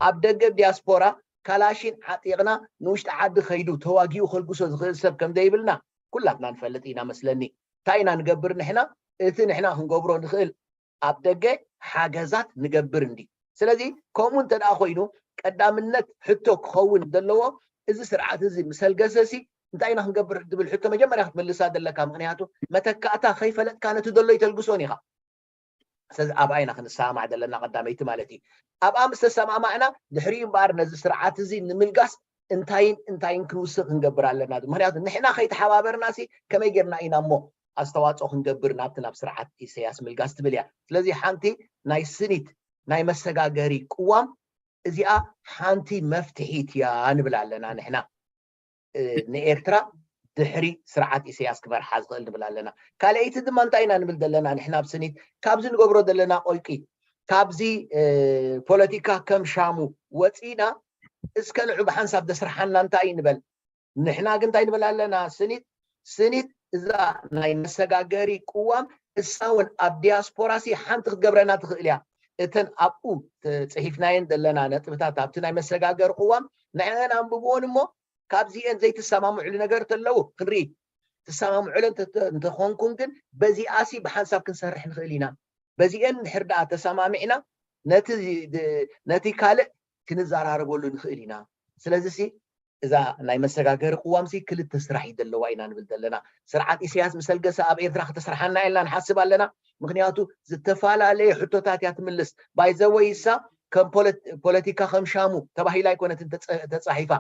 ኣብ ደገ ዲያስፖራ ካላሽን ዓጢቕና ንውሽጢ ዓዲ ከይዱ ተዋጊኡ ከልግሶ ዝኽእል ሰብ ከም ዘይብልና ኩላትና ንፈልጥ ኢና መስለኒ። እንታይ ኢና ንገብር ንሕና? እቲ ንሕና ክንገብሮ ንኽእል ኣብ ደገ ሓገዛት ንገብር እንዲ። ስለዚ ከምኡ እንተ ደኣ ኮይኑ ቀዳምነት ሕቶ ክኸውን ዘለዎ እዚ ስርዓት እዚ ምሰልገሰ ሲ እንታይ ኢና ክንገብር ትብል ሕቶ መጀመርያ ክትምልሳ ዘለካ። ምክንያቱ መተካእታ ከይፈለጥካ ነቲ ዘሎ ይተልግሶን ኢኻ። ስለዚ ኣብኣ ኢና ክንሰማማዕ ዘለና ቀዳመይቲ ማለት እዩ። ኣብኣ ምስ ተሰማማዕና ድሕሪኡ እምበኣር ነዚ ስርዓት እዚ ንምልጋስ እንታይን እንታይን ክንውስን ክንገብር ኣለና። ምክንያቱ ንሕና ከይተሓባበርና ሲ ከመይ ጌርና ኢና እሞ ኣስተዋፅኦ ክንገብር ናብቲ ናብ ስርዓት ኢሳያስ ምልጋስ ትብል እያ። ስለዚ ሓንቲ ናይ ስኒት ናይ መሰጋገሪ ቅዋም እዚኣ ሓንቲ መፍትሒት እያ ንብል ኣለና ንሕና። ንኤርትራ ድሕሪ ስርዓት ኢሳያስ ክመርሓ ዝኽእል ንብል ኣለና። ካልኣይቲ ድማ እንታይ ኢና ንብል ዘለና ንሕና ኣብ ስኒት ካብዚ ንገብሮ ዘለና ቆይቂ ካብዚ ፖለቲካ ከም ሻሙ ወፂና እስከ ንዑ ብሓንሳብ ደስርሓና እንታይ ንበል። ንሕና ግን እንታይ ንብል ኣለና? ስኒት ስኒት እዛ ናይ መሰጋገሪ ቅዋም እሳ እውን ኣብ ዲያስፖራ ሲ ሓንቲ ክትገብረና ትኽእል እያ። እተን ኣብኡ ጽሒፍናየን ዘለና ነጥብታት ኣብቲ ናይ መሰጋገሪ ቅዋም ንዐን ኣንብብዎን እሞ ካብዚኤን ዘይትሰማምዕሉ ነገር ተለዉ ክንርኢ። ትሰማምዑለን እንተኾንኩም ግን በዚኣ ሲ ብሓንሳብ ክንሰርሕ ንኽእል ኢና። በዚኤን ድሕር ደኣ ተሰማሚዕና ነቲ ካልእ ክንዘራረበሉ ንኽእል ኢና። ስለዚ ሲ እዛ ናይ መሰጋገሪ ቅዋም ሲ ክልተ ስራሕ እዩ ዘለዋ ኢና ንብል ዘለና። ስርዓት ኢሳያስ ምስ ኣልገሰ ኣብ ኤርትራ ከተስርሓና ኢልና ንሓስብ ኣለና። ምክንያቱ ዝተፈላለየ ሕቶታት እያ ትምልስ። ባይዘወይ እሳ ከም ፖለቲካ ከም ሻሙ ተባሂላ ኣይኮነትን ተፃሒፋ።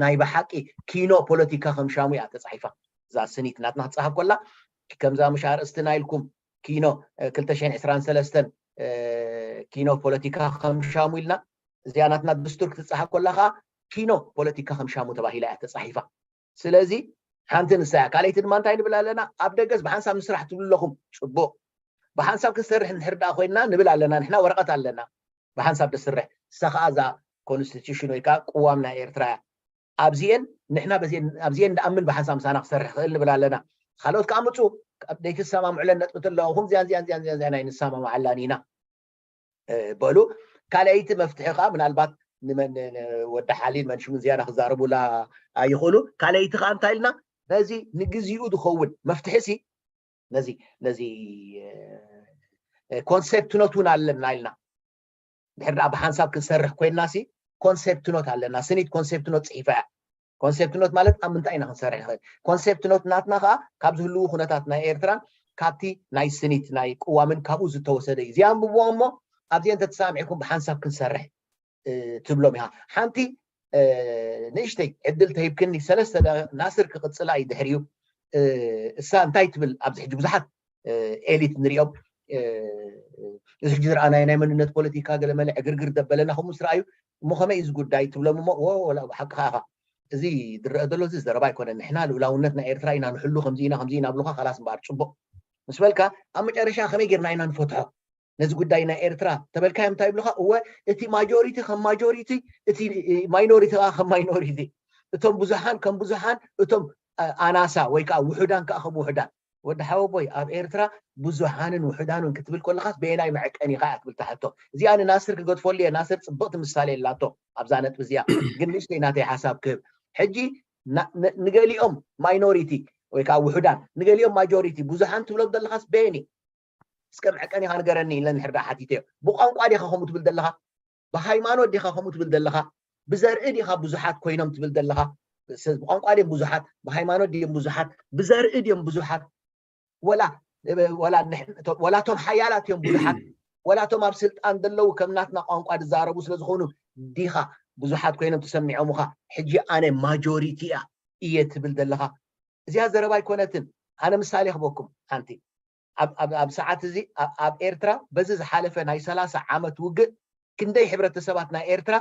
ናይ ብሓቂ ኪኖ ፖለቲካ ከም ሻሙ እያ ተፃሒፋ። እዛ ስኒት ናትና ክትፀሓፍ ከላ ከምዛ ምሽ ኣርእስትና ኢልኩም ኪኖ ክልተ ሽሕን ዕስራን ሰለስተን ኪኖ ፖለቲካ ከም ሻሙ ኢልና እዚኣ ናትና ድስቱር ክትፀሓፍ ከላ ከዓ ኪኖ ፖለቲካ ከም ሻሙ ተባሂላ እያ ተፃሒፋ። ስለዚ ሓንቲ ንሳ እያ። ካልኣይቲ ድማ እንታይ ንብል ኣለና? ኣብ ደገስ ብሓንሳብ ንስራሕ ትብሉ ኣለኹም። ፅቡቕ። ብሓንሳብ ክንሰርሕ እንድሕር ደኣ ኮይንና ንብል ኣለና። ንሕና ወረቐት ኣለና። ብሓንሳብ ደስርሕ። እሳ ከዓ እዛ ኮንስቲቱሽን ወይ ከዓ ቅዋም ናይ ኤርትራ እያ። ኣብዚኤን ንሕና ኣብዚኤን ንኣምን ብሓንሳብ ምሳና ክሰርሕ ክእል ንብል ኣለና። ካልኦት ከዓ ምፁ። ዘይትሰማምዑለን ነጥቢ ኣለኹም እዚያን እዚያን እዚያን እዚያን ኣይንሰማምዓላን ኢና በሉ። ካልኣይቲ መፍትሒ ከዓ ምናልባት ወዲ ሓሊን መንሽሙን ዝያዳ ክዛረቡላ ኣይኽእሉ። ካልኣይቲ ከዓ እንታይ ኢልና ነዚ ንግዚኡ ዝኸውን መፍትሒ ሲ ነዚ ነዚ ኮንሴፕት ኖት እውን ኣለና ኢልና ድሕር ደኣ ብሓንሳብ ክንሰርሕ ኮይንና ሲ ኮንሴፕት ኖት ኣለና። ስኒት ኮንሴፕት ኖት ፅሒፋ እያ። ኮንሴፕት ኖት ማለት ኣብ ምንታይ ኢና ክንሰርሕ ንኽእል። ኮንሴፕት ኖት ናትና ከዓ ካብ ዝህልዉ ኩነታት ናይ ኤርትራን ካብቲ ናይ ስኒት ናይ ቅዋምን ካብኡ ዝተወሰደ እዩ። እዚኣ ኣንብብዋ እሞ ኣብዚአ እንተተሰማሚዕኩም ብሓንሳብ ክንሰርሕ ትብሎም ኢኻ። ሓንቲ ንእሽተይ ዕድል ተሂብክኒ ሰለስተ ናስር ክቕፅላ እዩ ድሕሪኡ እሳ እንታይ ትብል ኣብዚ ሕጂ ብዙሓት ኤሊት ንሪኦም እዚ ሕጂ ዝረኣናዮ ናይ መንነት ፖለቲካ ገለመለ ዕግርግር ዘበለና ከምኡ ምስ ረኣዩ እሞ ከመይ እዚ ጉዳይ ትብሎም እሞ ሓቅኻ ኢኻ እዚ ዝረአ ዘሎ እዚ ዘረባ ኣይኮነን ንሕና ልኡላውነት ናይ ኤርትራ ኢና ንሕሉ ከምዚ ኢና ከምዚ ኢና ብሉካ ካላስ እምበኣር ፅቡቕ ምስ በልካ ኣብ መጨረሻ ከመይ ጌርና ኢና ንፈትሖ ነዚ ጉዳይ ናይ ኤርትራ ተበልካዮም እንታይ ይብሉካ እወ እቲ ማጆሪቲ ከም ማጆሪቲ እቲ ማይኖሪቲ ከዓ ከም ማይኖሪቲ እቶም ብዙሓን ከም ብዙሓን እቶም ኣናሳ ወይ ከዓ ውሑዳን ከዓ ከም ውሑዳን ወዲ ሓወቦይ ኣብ ኤርትራ ብዙሓንን ውሑዳንን ክትብል ከለኻስ በየናይ መዐቀኒ ኢኻ እያ ትብል ታሕቶ እዚኣ ንናስር ክገድፈሉ እየ ናስር ፅብቕቲ ምሳሌ ኣላቶ ኣብዛ ነጥቢ እዚኣ ግን ንእሽተይ ናተይ ሓሳብ ክህብ ሕጂ ንገሊኦም ማይኖሪቲ ወይ ከዓ ውሑዳን ንገሊኦም ማጆሪቲ ብዙሓን ትብሎም ዘለኻስ በየን እዩ እስከ መዐቀኒኻ ንገረኒ ኢለ ንሕርዳ ሓቲተዮ ብቋንቋ ዲኻ ከምኡ ትብል ዘለኻ ብሃይማኖት ዲኻ ከምኡ ትብል ዘለኻ ብዘርኢ ዲኻ ብዙሓት ኮይኖም ትብል ዘለኻ ብቋንቋ ድም ብዙሓት ብሃይማኖት ድም ብዙሓት ብዘርኢ ድም ብዙሓት ወላ ወላቶም ሓያላት እዮም ብዙሓት ወላቶም ኣብ ስልጣን ዘለዉ ከም ናትና ቋንቋ ዝዛረቡ ስለ ዝኾኑ ዲኻ ብዙሓት ኮይኖም ተሰሚዖምኻ ሕጂ ኣነ ማጆሪቲ እያ እየ ትብል ዘለኻ እዚኣ ዘረባ ኣይኮነትን ኣነ ምሳሌ ክበኩም ሓንቲ ኣብ ሰዓት እዚ ኣብ ኤርትራ በዚ ዝሓለፈ ናይ ሰላሳ ዓመት ውግእ ክንደይ ሕብረተሰባት ናይ ኤርትራ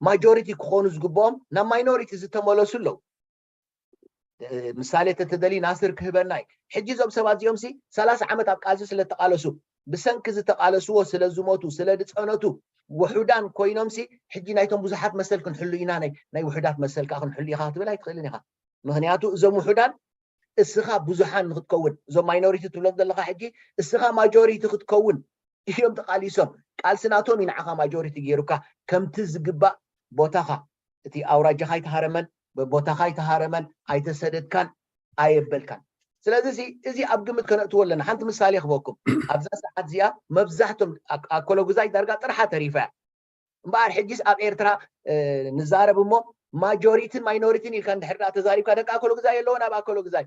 ማጆሪቲ ክኾኑ ዝግብኦም ናብ ማይኖሪቲ ዝተመለሱ ኣለዉ። ምሳሌ ተተደሊ ናስር ክህበና እዩ። ሕጂ እዞም ሰባት እዚኦም ሲ ሰላሳ ዓመት ኣብ ቃልሲ ስለ ተቃለሱ፣ ብሰንኪ ዝተቃለስዎ ስለ ዝሞቱ፣ ስለ ዝጸነቱ፣ ውሑዳን ኮይኖም ሲ ሕጂ ናይቶም ብዙሓት መሰል ክንሕሉ ኢና፣ ናይ ናይ ውሑዳት መሰል ከዓ ክንሕሉ ኢኻ ክትብል ኣይትኽእልን ኢኻ። ምክንያቱ እዞም ውሑዳን እስኻ ብዙሓን ንክትከውን፣ እዞም ማይኖሪቲ ትብሎም ዘለኻ ሕጂ እስኻ ማጆሪቲ ክትከውን እዮም ተቃሊሶም። ቃልሲ ናቶም እዩ ንዓኻ ማጆሪቲ ገይሩካ። ከምቲ ዝግባእ ቦታኻ፣ እቲ ኣውራጃኻ ኣይተሃረመን፣ ቦታኻ ኣይተሃረመን፣ ኣይተሰደድካን፣ ኣየበልካን። ስለዚ እዚ ኣብ ግምት ከነእትዎ ኣለና። ሓንቲ ምሳሌ ክበኩም። ኣብዛ ሰዓት እዚኣ መብዛሕቶም ኣኮሎጉዛይ ዳርጋ ጥርሓ ተሪፋ እያ። እምበኣር ሕጂስ ኣብ ኤርትራ ንዛረብ እሞ ማጆሪትን ማይኖሪትን ኢልካ እንድሕር ዳ ተዛሪብካ፣ ደቂ ኣኮሎጉዛይ ኣለውን ኣብ ኣኮሎጉዛይ።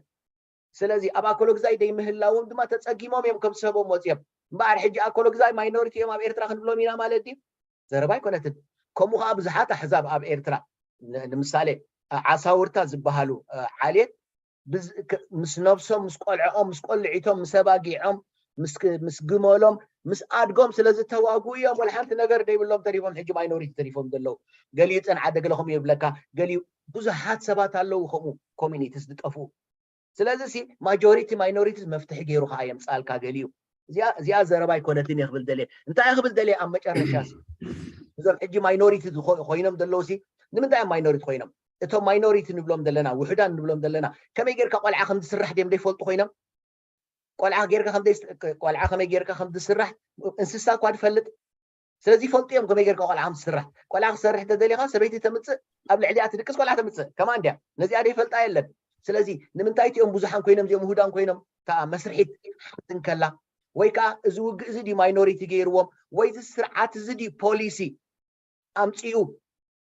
ስለዚ ኣብ ኣኮሎጉዛይ ደይምህላዎም ድማ ተጸጊሞም እዮም ከም ሰቦም ወጺኦም። እምበኣር ሕጂ ኣኮሎጉዛይ ማይኖሪቲ እዮም ኣብ ኤርትራ ክንብሎም ኢና ማለት ድዩ? ዘረባ ኣይኮነትን። ከምኡ ከዓ ብዙሓት ኣሕዛብ ኣብ ኤርትራ፣ ንምሳሌ ዓሳውርታ ዝበሃሉ ዓሌት ምስ ነብሶም፣ ምስ ቆልዐኦም፣ ምስ ቆልዒቶም፣ ምስ ኣባጊዖም፣ ምስ ግመሎም፣ ምስ ኣድጎም ስለ ዝተዋጉ እዮም ወላ ሓንቲ ነገር ደይብሎም ተሪፎም። ሕጂ ማይኖሪቲ ተሪፎም ዘለዉ። ገሊኡ ጽንዓ ደገለኹም ይብለካ፣ ገሊኡ ብዙሓት ሰባት ኣለዉ ከምኡ ኮሚኒቲስ ዝጠፍኡ። ስለዚ ሲ ማጆሪቲ ማይኖሪቲ መፍትሒ ገይሩ ከዓ የምፅኣልካ ገሊኡ። እዚኣ ዘረባ ኣይኮነትን እየ ክብል ደልየ። እንታይ ክብል ደልየ ኣብ መጨረሻ ሲ፣ እዞም ሕጂ ማይኖሪቲ ኮይኖም ዘለዉ ሲ ንምንታይ እዮም ማይኖሪቲ ኮይኖም? እቶም ማይኖሪቲ ንብሎም ዘለና፣ ውሑዳን ንብሎም ዘለና፣ ከመይ ጌርካ ቆልዓ ከም ዝስራሕ ድዮም ዘይፈልጡ ኮይኖም? ቆልዓ ጌርካ ከም ቆልዓ ከመይ ጌርካ ከም ዝስራሕ እንስሳ እኳ ዝፈልጥ። ስለዚ ይፈልጡ እዮም ከመይ ጌርካ ቆልዓ ከም ዝስራሕ። ቆልዓ ክሰርሕ ተደሊኻ ሰበይቲ ተምፅእ፣ ኣብ ልዕሊኣ ትድቅስ ቆልዓ ተምፅእ። ከማን ድያ ነዚኣ ደይፈልጣ የለን። ስለዚ ንምንታይ እቲኦም ብዙሓን ኮይኖም እዚኦም ውሁዳን ኮይኖም? እታ መስርሒት ሓንቲ እንከላ፣ ወይ ከዓ እዚ ውግእ እዚ ድዩ ማይኖሪቲ ገይርዎም፣ ወይ እዚ ስርዓት እዚ ድዩ ፖሊሲ ኣምፂኡ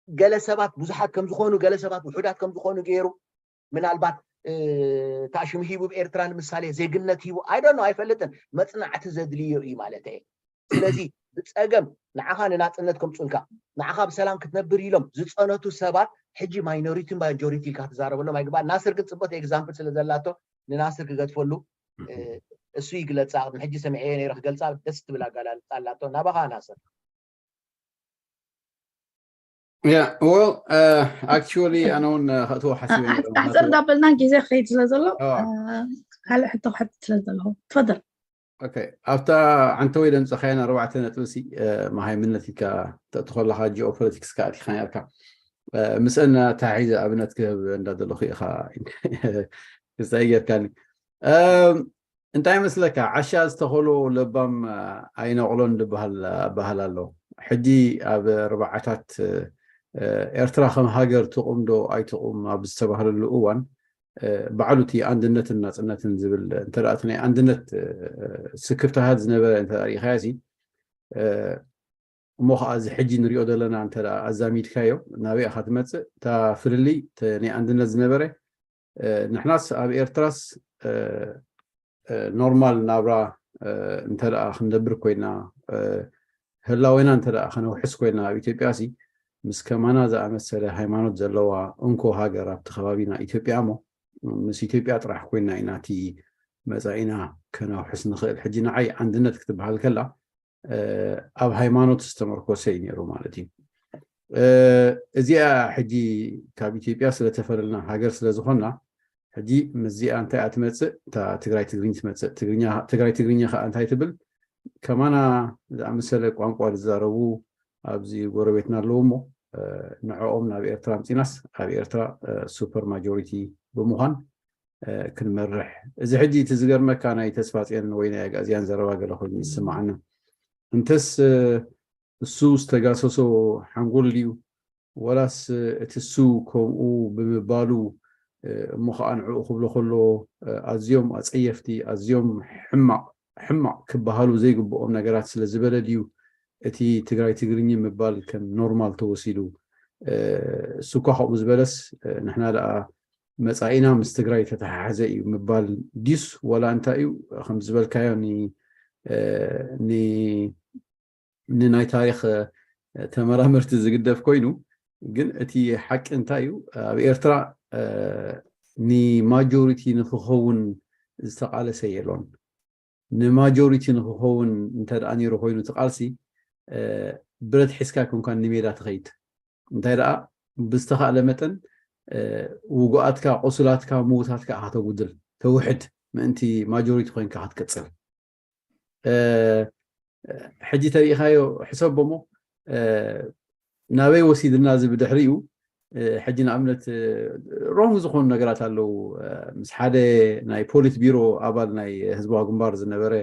ገለ ሰባት ብዙሓት ከም ዝኾኑ፣ ገለ ሰባት ውሑዳት ከም ዝኾኑ ገይሩ፣ ምናልባት እታ ሽም ሂቡ ብኤርትራ ንምሳሌ ዜግነት ሂቡ፣ I don't know፣ ኣይፈልጥን፣ መጽናዕቲ ዘድልዮ እዩ ማለት እየ። ስለዚ ብጸገም ንዓኻ ንናጽነት ከምጹልካ፣ ንዓኻ ብሰላም ክትነብር ኢሎም ዝጸነቱ ሰባት ሕጂ ማይኖሪቲ ማጆሪቲ ኢልካ ትዛረበሎም ኣይግባእ። ናስር ግን ጽቡቅ ኤግዛምፕል ስለ ዘላቶ ንናስር ክገድፈሉ እሱ ይግለጻ። ቅድሚ ሕጂ ሰሚዐዮ ነይረ ክገልጻ፣ ደስ ትብል ኣገላልጻ ኣላቶ። ናባኻ ናስር። Yeah, well, actually ኣነ እውን ከእትዎ ሓሲበ ነይረ። ኣሕፅር እንዳበልና ግዜ ክኸይድ ስለ ዘሎ ካልእ ሕቶ ክሕትት ስለ ዘለኹ ትፈደል። ኦኬ፣ ኣብታ ዓንተወይ ደምፀኻየን ኣርባዕተ ነጥቢ ሲ መሃይምነት ኢልካ ተእቲ ከለካ ጂኦፖለቲክስ ከኣቲካ ነርካ። ምስአን ኣተሓሒዘ ኣብነት ክህብ እንዳደለኹ ኢኻ ክስታይ ጌርካኒ። እንታይ መስለካ፣ ዓሻ ዝተኸሎ ለባም ኣይነቕሎን ዝበሃል ኣበሃል ኣሎ። ሕጂ ኣብ ርባዓታት ኤርትራ ከም ሃገር ትቑም ዶ ኣይትቑም ኣብ ዝተባህለሉ እዋን ባዕሉ እቲ ኣንድነትን ናፅነትን ዝብል እንተ እቲ ናይ ኣንድነት ስክፍታታት ዝነበረ እንተ ርኢኻዮ ሲ እሞ ከዓ እዚ ሕጂ ንሪኦ ዘለና እንተ ኣዛሚድካዮ ናበይ ኢኻ ትመፅእ? እታ ፍልልይ ናይ ኣንድነት ዝነበረ ንሕናስ ኣብ ኤርትራስ ኖርማል ናብራ እንተ ደኣ ክንነብር ኮይና ህላዌና እንተ ደኣ ከነውሕስ ኮይና ኣብ ኢትዮጵያ ሲ ምስ ከማና ዝኣመሰለ ሃይማኖት ዘለዋ እንኮ ሃገር ኣብቲ ከባቢና ኢትዮጵያ እሞ ምስ ኢትዮጵያ ጥራሕ ኮይና ኢና እቲ መጻኢና ከነውሕስ ንኽእል። ሕጂ ንዓይ ኣንድነት ክትበሃል ከላ ኣብ ሃይማኖት ዝተመርኮሰ እዩ ነይሩ ማለት እዩ። እዚኣ ሕጂ ካብ ኢትዮጵያ ስለተፈለልና ሃገር ስለዝኾንና ሕጂ ምስዚኣ እንታይ እያ ትመፅእ? እታ ትግራይ ትግርኝ ትመፅእ። ትግራይ ትግርኛ ከዓ እንታይ ትብል? ከማና ዝኣመሰለ ቋንቋ ዝዛረቡ ኣብዚ ጎረቤትና ኣለዉ እሞ ንዕኦም ናብ ኤርትራ ኣምፂናስ ኣብ ኤርትራ ሱፐር ማጆሪቲ ብምዃን ክንመርሕ። እዚ ሕጂ እቲ ዝገርመካ ናይ ተስፋፅዮን ወይ ናይ ኣግኣዝያን ዘረባ ገለ ኮይኑ ይስማዓና። እንተስ እሱ ዝተጋሰሶ ሓንጎል ድዩ ወላስ እቲ እሱ ከምኡ ብምባሉ እሞ ከዓ ንዕኡ ክብሎ ከሎ ኣዝዮም ኣፀየፍቲ ኣዝዮም ሕማቕ ሕማቕ ክበሃሉ ዘይግብኦም ነገራት ስለ ዝበለ ድዩ እቲ ትግራይ ትግርኝ ምባል ከም ኖርማል ተወሲዱ? እሱ እኳ ከምኡ ዝበለስ ንሕና ደኣ መፃኢና ምስ ትግራይ ተተሓሓዘ እዩ ምባል ድዩስ ወላ እንታይ እዩ ከም ዝበልካዮ ንናይ ታሪክ ተመራመርቲ ዝግደፍ ኮይኑ ግን እቲ ሓቂ እንታይ እዩ ኣብ ኤርትራ ንማጆሪቲ ንክኸውን ዝተቃለሰ የሎን። ንማጆሪቲ ንክኸውን እንተ ደኣ ነይሩ ኮይኑ እቲ ቃልሲ ብረት ሒዝካ ኮንካ ንሜዳ ትኸይድ። እንታይ ደኣ ብዝተኻእለ መጠን ውጉኣትካ፣ ቁሱላትካ፣ ምውታትካ ኢኻ ተጉድል፣ ተውሕድ፣ ምእንቲ ማጆሪቲ ኮይንካ ክትቅፅል። ሕጂ ተሪኢኻዮ ሕሰቦ እሞ ናበይ ወሲድና እዚ ብድሕሪኡ። ሕጂ ንኣብነት ሮንግ ዝኾኑ ነገራት ኣለዉ። ምስ ሓደ ናይ ፖሊት ቢሮ ኣባል ናይ ህዝባዊ ግንባር ዝነበረ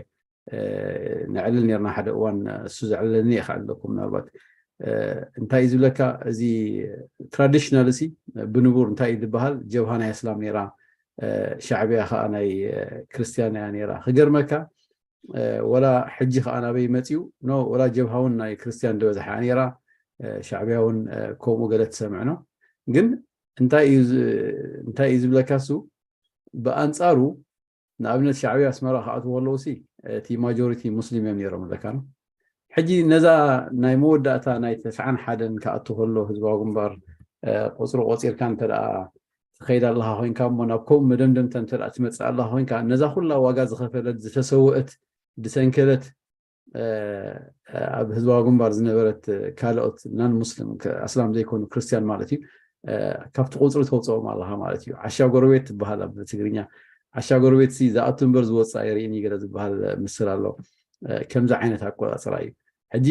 ነዕልል ነርና ሓደ እዋን። እሱ ዘዕለለኒ እየ ክዕልለኩም ምናልባት። እንታይ እዩ ዝብለካ፣ እዚ ትራዲሽናል ሲ ብንቡር እንታይ እዩ ዝበሃል፣ ጀብሃ ናይ ኣስላም ነራ፣ ሻዕብያ ከዓ ናይ ክርስትያን እያ ነራ። ክገርመካ፣ ወላ ሕጂ ከዓ ናበይ መፅዩ ኖ፣ ወላ ጀብሃ እውን ናይ ክርስትያን ዝበዝሓ እያ ነራ። ሻዕብያ እውን ከምኡ ገለ ትሰምዕ ነው። ግን እንታይ እዩ ዝብለካ እሱ፣ ብኣንፃሩ ንኣብነት ሻዕብያ ኣስመራ ክኣትዉ ከለዉ ሲ እቲ ማጆሪቲ ሙስሊም እዮም ነይሮም ኣለካ ነው። ሕጂ ነዛ ናይ መወዳእታ ናይ ተስዓን ሓደን ክኣቱ ከሎ ህዝባዊ ግንባር ቁፅሪ ቆፂርካ እንተ ትኸይድ ኣለኻ ኮይንካ እሞ ናብ ከምኡ መደምደምታ እንተ ትመፅእ ኣለኻ ኮይንካ፣ ነዛ ኩላ ዋጋ ዝኸፈለት፣ ዝተሰወአት፣ ዝሰንከለት፣ ኣብ ህዝባዊ ግንባር ዝነበረት ካልኦት ናን ሙስሊም፣ ኣስላም ዘይኮኑ ክርስትያን ማለት እዩ፣ ካብቲ ቁፅሪ ተውፅኦም ኣለኻ ማለት እዩ። ዓሻ ጎረቤት ትበሃል ኣብ ትግርኛ። ዓሻ ጎረቤት ሲ ዝኣቱ እምበር ዝወፅእ ኣይርእን እዩ ገለ ዝበሃል ምስል ኣሎ። ከምዚ ዓይነት ኣቆፃፅራ እዩ። ሕጂ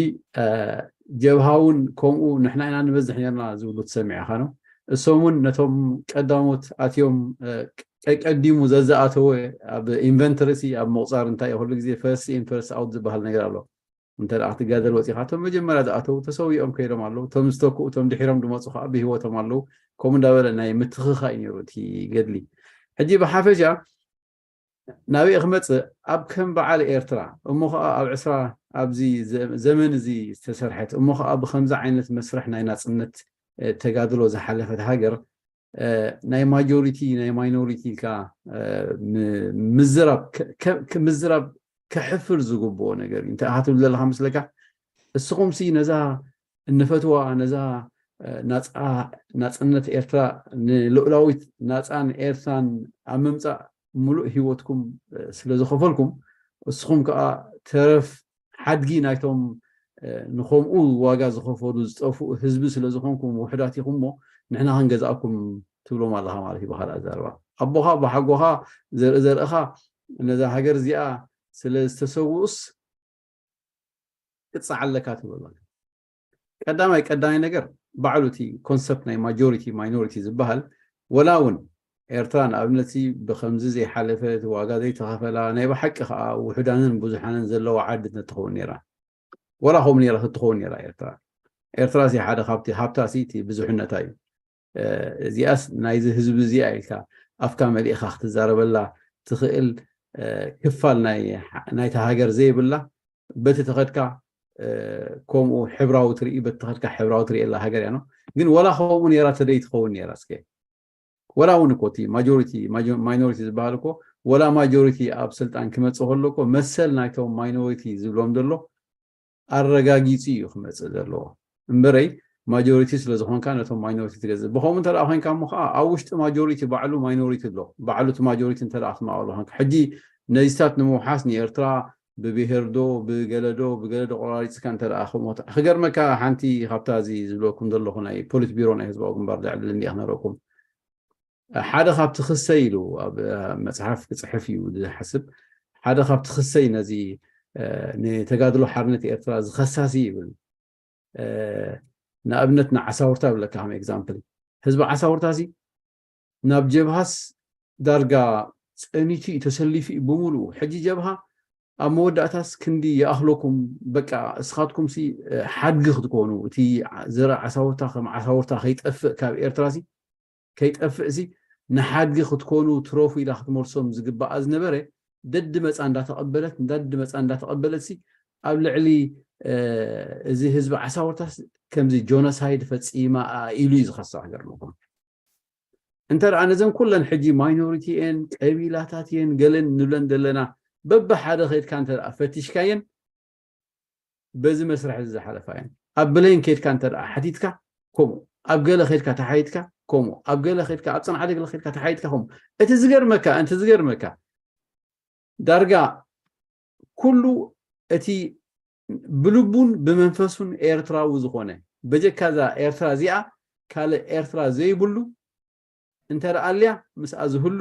ጀብሃ እውን ከምኡ ንሕና ኢና ንበዝሕ ነርና ዝብሉ ትሰሚዕ ኢኻ ነው። እሶም እውን ነቶም ቀዳሞት ኣትዮም ቀቀዲሙ ዘዝኣተወ ኣብ ኢንቨንተሪ ሲ ኣብ ምቑፃር እንታይ እዩ፣ ኩሉ ግዜ ፈርስት ኢን ፈርስት ኣውት ዝበሃል ነገር ኣሎ። እንተ ደኣ ክትጋደል ወፂኻ እቶም መጀመርያ ዝኣተው ተሰዊኦም ከይዶም ኣለዉ። እቶም ዝተክኡ እቶም ድሒሮም ዝመፁ ከዓ ብህይወቶም ኣለዉ። ከምኡ እንዳበለ ናይ ምትኽኻእ እዩ ነይሩ እቲ ገድሊ። ሕጂ ብሓፈሻ ናበይ ክመፅእ፣ ኣብ ከም በዓል ኤርትራ እሞ ከዓ ኣብ ዕስራ ኣብዚ ዘመን እዚ ዝተሰርሐት እሞ ከዓ ብከምዚ ዓይነት መስርሕ ናይ ናፅነት ተጋድሎ ዝሓለፈት ሃገር ናይ ማጆሪቲ ናይ ማይኖሪቲ ኢልካ ምዝራብ ምዝራብ ከሕፍር ዝግብኦ ነገር እዩ። እንታይ ኢኻ ትብል ዘለኻ መስለካ? እስኹም ሲ ነዛ እንፈትዋ ነዛ ናፃ ናፅነት ኤርትራ ንልኡላዊት ናፃን ኤርትራን ኣብ ምምፃእ ሙሉእ ህይወትኩም ስለ ዝኸፈልኩም፣ እስኹም ከዓ ተረፍ ሓድጊ ናይቶም ንኸምኡ ዋጋ ዝኸፈሉ ዝጠፍኡ ህዝቢ ስለ ዝኾንኩም ውሕዳት ኢኹም እሞ ንሕና ክንገዝኣኩም ትብሎም ኣለኻ ማለት እዩ። ብኻልእ ኣዛርባ ኣቦኻ ብሓጎኻ ዘርኢ ዘርእኻ ነዛ ሃገር እዚኣ ስለ ዝተሰውኡስ ቅፃዕ ኣለካ ትብሎ። ቀዳማይ ቀዳማይ ነገር ባዕሉ እቲ ኮንሰፕት ናይ ማጆሪቲ ማይኖሪቲ ዝበሃል ወላ እውን ኤርትራ ንኣብነት ብከምዚ ዘይሓለፈት ዋጋ ዘይተኸፈላ ናይ ብሓቂ ከዓ ውሑዳንን ብዙሓንን ዘለዋ ዓዲ ተትኸውን ነይራ ወላ ከምኡ ነይራ ተትኸውን ነይራ ኤርትራ። ኤርትራ ሲ ሓደ ካብቲ ሃብታ ሲ እቲ ብዙሕነታ እዩ። እዚኣስ ናይዚ ህዝቢ እዚኣ ኢልካ ኣፍካ መሊእኻ ክትዛረበላ ትኽእል ክፋል ናይታ ሃገር ዘይብላ፣ በቲ ተኸድካ ከምኡ ሕብራዊ ትርኢ፣ በቲ ተኸድካ ሕብራዊ ትርእየላ ሃገር እያ ነው። ግን ወላ ከምኡ ነይራ ተደይ ትኸውን ነይራ እስከ ወላ እውን እኮ እቲ ማጆሪቲ ማይኖሪቲ ዝበሃል እኮ ወላ ማጆሪቲ ኣብ ስልጣን ክመፅእ ከሎ እኮ መሰል ናይቶም ማይኖሪቲ ዝብሎም ዘሎ ኣረጋጊፂ እዩ ክመፅእ ዘለዎ እምበረይ ማጆሪቲ ስለ ዝኾንካ ነቶም ማይኖሪቲ ትገዝእ። ብኸምኡ እንተ ደኣ ኮይንካ እሞ ከዓ ኣብ ውሽጢ ማጆሪቲ ባዕሉ ማይኖሪቲ ኣሎ። ባዕሉ እቲ ማጆሪቲ እንተ ደኣ ክትማቐሎ ኮይንካ ሕጂ ነዚታት ንምውሓስ ንኤርትራ ብብሄር ዶ ብገለ ዶ ብገለ ዶ ቆራሪፅካ እንተ ደኣ ክሞት ክገርመካ ሓንቲ ካብታ እዚ ዝብለኩም ዘለኹ ናይ ፖሊት ቢሮ ናይ ህዝባዊ ግንባር ዘዕልል እንዲኣ ክነግረኩም ሓደ ካብቲ ክሰይ ኢሉ ኣብ መፅሓፍ ክፅሕፍ እዩ ዝሓስብ ሓደ ካብቲ ክሰይ ነዚ ንተጋድሎ ሓርነት ኤርትራ ዝኸሳሲ ይብል ንኣብነት ንዓሳውርታ ብለካ ከም ኤግዛምፕል ህዝቢ ዓሳውርታ ሲ ናብ ጀብሃስ ዳርጋ ፀኒቱ እዩ ተሰሊፉ እዩ ብምሉኡ ሕጂ ጀብሃ ኣብ መወዳእታስ ክንዲ ይኣኽለኩም በቃ እስኻትኩም ሲ ሓድጊ ክትኮኑ እቲ ዘርኢ ዓሳውርታ ከም ዓሳውርታ ከይጠፍእ ካብ ኤርትራ ሲ ከይጠፍእ ሲ ንሓድጊ ክትኮኑ ትረፉ ኢላ ክትመልሶም ዝግባኣ ዝነበረ ደዲ መፃ እንዳተቐበለት ደዲ መፃ እንዳተቐበለት ሲ ኣብ ልዕሊ እዚ ህዝቢ ዓሳውርታስ ከምዚ ጆኖሳይድ ፈፂማ ኢሉ እዩ ዝኸሳ ክገርመኩም እንተ ደኣ ነዘን ኩለን ሕጂ ማይኖሪቲ እየን ቀቢላታት እየን ገለን ንብለን ዘለና በብሓደ ከድካ እንተ ደኣ ፈቲሽካየን በዚ መስርሕ እዚ ዝሓለፋ እየን ኣብ ብሌን ከድካ እንተ ደኣ ሓቲትካ ከምኡ ኣብ ገለ ከድካ ተሓይትካ ከምኡ ኣብ ገለ ከድካ ኣብ ፅንዓደ ገለ ከድካ ተሓይትካ ከምኡ እቲ ዝገርመካ እቲ ዝገርመካ ዳርጋ ኩሉ እቲ ብልቡን ብመንፈሱን ኤርትራዊ ዝኾነ፣ በጀካ እዛ ኤርትራ እዚኣ ካልእ ኤርትራ ዘይብሉ፣ እንተ ደኣ ኣልያ ምስኣ ዝህሉ፣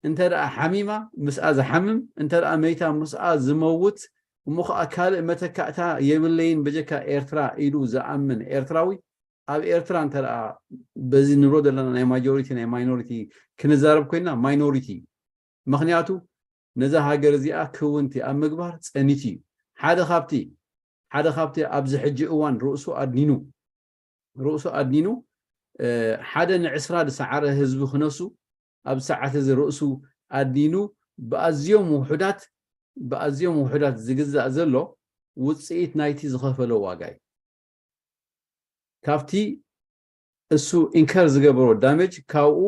እንተ ደኣ ሓሚማ ምስኣ ዝሓምም፣ እንተ ደኣ መይታ ምስኣ ዝመውት፣ እሞ ኸኣ ካልእ መተካእታ የብለይን በጀካ ኤርትራ ኢሉ ዝኣምን ኤርትራዊ፣ ኣብ ኤርትራ እንተ ደኣ በዚ ንብሎ ዘለና ናይ ማጆሪቲ ናይ ማይኖሪቲ ክንዛረብ ኮይና፣ ማይኖሪቲ እዩ። ምኽንያቱ ነዛ ሃገር እዚኣ ክውንቲ ኣብ ምግባር ጸኒቱ እዩ። ሓደ ካብቲ ሓደ ካብቲ ኣብዚ ሕጂ እዋን ርእሱ ኣድኒኑ ርእሱ ኣድኒኑ ሓደ ንዕስራ ዝሰዓረ ህዝቢ ክነሱ ኣብ ሰዓት እዚ ርእሱ ኣድኒኑ ብኣዝዮም ውሑዳት ብኣዝዮም ውሑዳት ዝግዛእ ዘሎ ውፅኢት ናይቲ ዝኸፈሎ ዋጋ እዩ። ካብቲ እሱ ኢንከር ዝገበሮ ዳሜጅ ካብኡ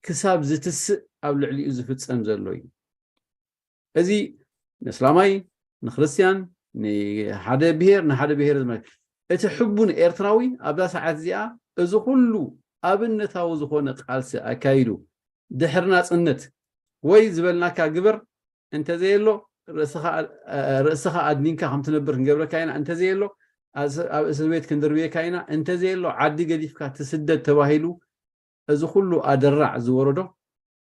ክሳብ ዝትስእ ኣብ ልዕሊኡ ዝፍጸም ዘሎ እዩ። እዚ ንእስላማይ፣ ንክርስትያን፣ ንሓደ ብሄር ንሓደ ብሄር ዝመ እቲ ሕቡን ኤርትራዊ ኣብዛ ሰዓት እዚኣ እዚ ኩሉ ኣብነታዊ ዝኾነ ቃልሲ ኣካይዱ ድሕሪ ናጽነት ወይ ዝበልናካ ግበር እንተዘየሎ ርእስኻ ኣድኒንካ ከም ትነብር ክንገብረካ ኢና፣ እንተዘየሎ ኣብ እስር ቤት ክንድርብየካ ኢና፣ እንተዘየሎ ዓዲ ገዲፍካ ትስደድ ተባሂሉ እዚ ኩሉ ኣደራዕ ዝወረዶ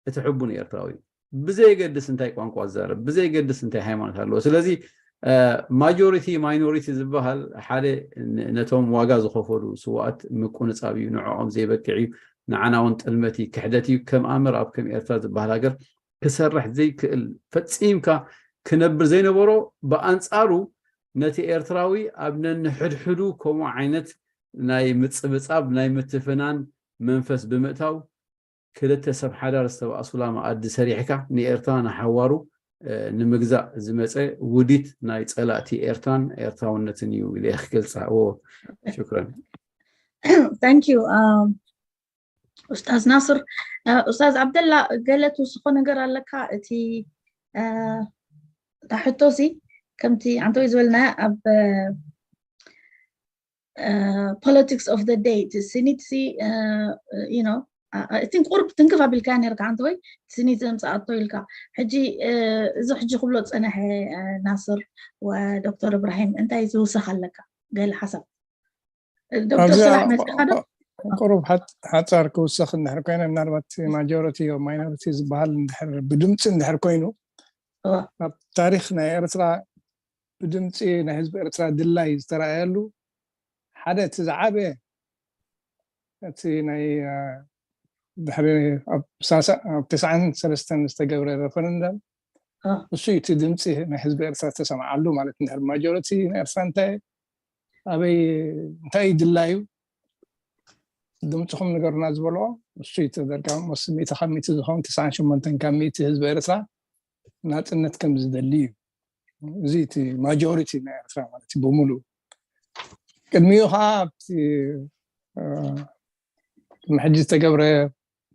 እቲ ሕቡን ኤርትራዊ እዩ። ብዘይገድስ እንታይ ቋንቋ ዝዛረብ፣ ብዘይገድስ እንታይ ሃይማኖት ኣለዎ። ስለዚ ማጆሪቲ ማይኖሪቲ ዝበሃል ሓደ ነቶም ዋጋ ዝኸፈሉ ስዋኣት ምቁንጻብ እዩ፣ ንዕኦም ዘይበቅዕ እዩ፣ ንዓና እውን ጥልመት እዩ፣ ክሕደት እዩ። ከም ኣምር ኣብ ከም ኤርትራ ዝበሃል ሃገር ክሰርሕ ዘይክእል ፈጺምካ ክነብር ዘይነበሮ ብኣንጻሩ ነቲ ኤርትራዊ ኣብ ነንሕድሕዱ ከምኡ ዓይነት ናይ ምጽብጻብ ናይ ምትፍናን መንፈስ ብምእታው ክልተ ሰብ ሓዳር ዝተባእሱላ መኣዲ ሰሪሕካ ንኤርትራ ንሓዋሩ ንምግዛእ ዝመፀ ውዲት ናይ ፀላእቲ ኤርትራን ኤርትራውነትን እዩ ኢለ ክገልፃ እዎ። ሽክረን። Thank you. ኡስታዝ ናስር፣ ኡስታዝ ዓብደላ፣ ገለ ትውስኾ ነገር ኣለካ? እቲ እታ ሕቶ እዚ ከምቲ ዓንተወይ ዝበልና ኣብ politics of the day ስኒት ሲ you know እቲ ቁርብ ትንክፍ ኣቢልካ ነርካ ዓንተወይ ስኒት ዘምፃኣቶ ኢልካ። ሕጂ እዚ ሕጂ ክብሎ ዝፀነሐ ናስር ወዶክተር እብራሂም እንታይ ዝውሰኽ ኣለካ? ገለ ሓሳብ ዶክተር ኣብዚኣ ሰላሕ መፂኻ ዶ? ቁሩብ ሓፃር ክውሰኽ እንድሕር ኮይነ፣ ምናልባት ማጆሪቲ ማይኖሪቲ ዝበሃል እንድሕር ብድምፂ እንድሕር ኮይኑ፣ እወ። ኣብ ታሪክ ናይ ኤርትራ ብድምፂ ናይ ህዝቢ ኤርትራ ድላይ ዝተረኣየሉ ሓደ እቲ ዝዓበየ እቲ ናይ ድሕሪ ኣብ ሳሳ ኣብ ተስዓን ሰለስተን ዝተገብረ ሬፈረንደም እ። እሱ እቲ ድምፂ ናይ ህዝቢ ኤርትራ ዝተሰምዓሉ ማለት እንድሕር ማጆሪቲ ናይ ኤርትራ እንታይ ኣበይ እንታይ ድላዩ ድምፅኹም ንገሩና ዝበልኦ እሱ ተደርጋ ሞስ ሚእቲ ካብ ሚእቲ ዝኸውን ተስዓን ሸሞንተን ካብ ሚእቲ ህዝቢ ኤርትራ ናፅነት ከም ዝደሊ እዩ። እዚ እቲ ማጆሪቲ ናይ ኤርትራ ማለት እዩ ብሙሉ። ቅድሚኡ ከዓ ኣብቲ ቅድሚ ሕጂ ዝተገብረ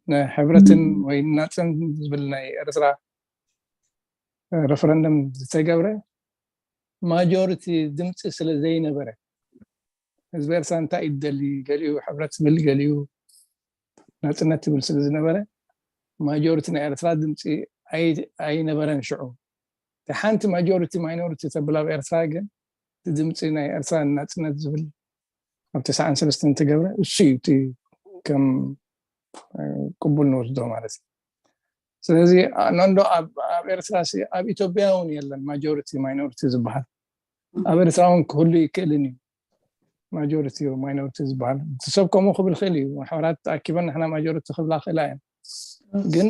ናይ ሕብረትን ወይ ናፅን ዝብል ናይ ኤርትራ ሬፈረንደም ዝተገብረ ማጆሪቲ ድምፂ ስለ ዘይነበረ ህዝቢ ኤርትራ እንታይ እዩ ደሊ ገሊኡ ሕብረት ዝብል ገሊኡ ናፅነት ትብል ስለ ዝነበረ ማጆሪቲ ናይ ኤርትራ ድምፂ ኣይነበረን ሽዑ። ሓንቲ ማጆሪቲ ማይኖሪቲ ተብል ኣብ ኤርትራ ግን ድምፂ ናይ ኤርትራ ናፅነት ዝብል ኣብ ተስዓን ሰለስተን ተገብረ እሱ እዩ እቲ ከም ቅቡል ንወስዶ ማለት እዩ። ስለዚ ነንዶ ኣብ ኤርትራ ኣብ ኢትዮጵያ እውን የለን ማጆሪቲ ማይኖሪቲ ዝበሃል። ኣብ ኤርትራ እውን ክህሉ ይክእልን እዩ ማጆሪቲ ማይኖሪቲ ዝበሃል። እቲ ሰብ ከምኡ ክብል ክእል እዩ። ማሕበራት ተኣኪበን ንሕና ማጆሪቲ ክብላ ክእላ እየን። ግን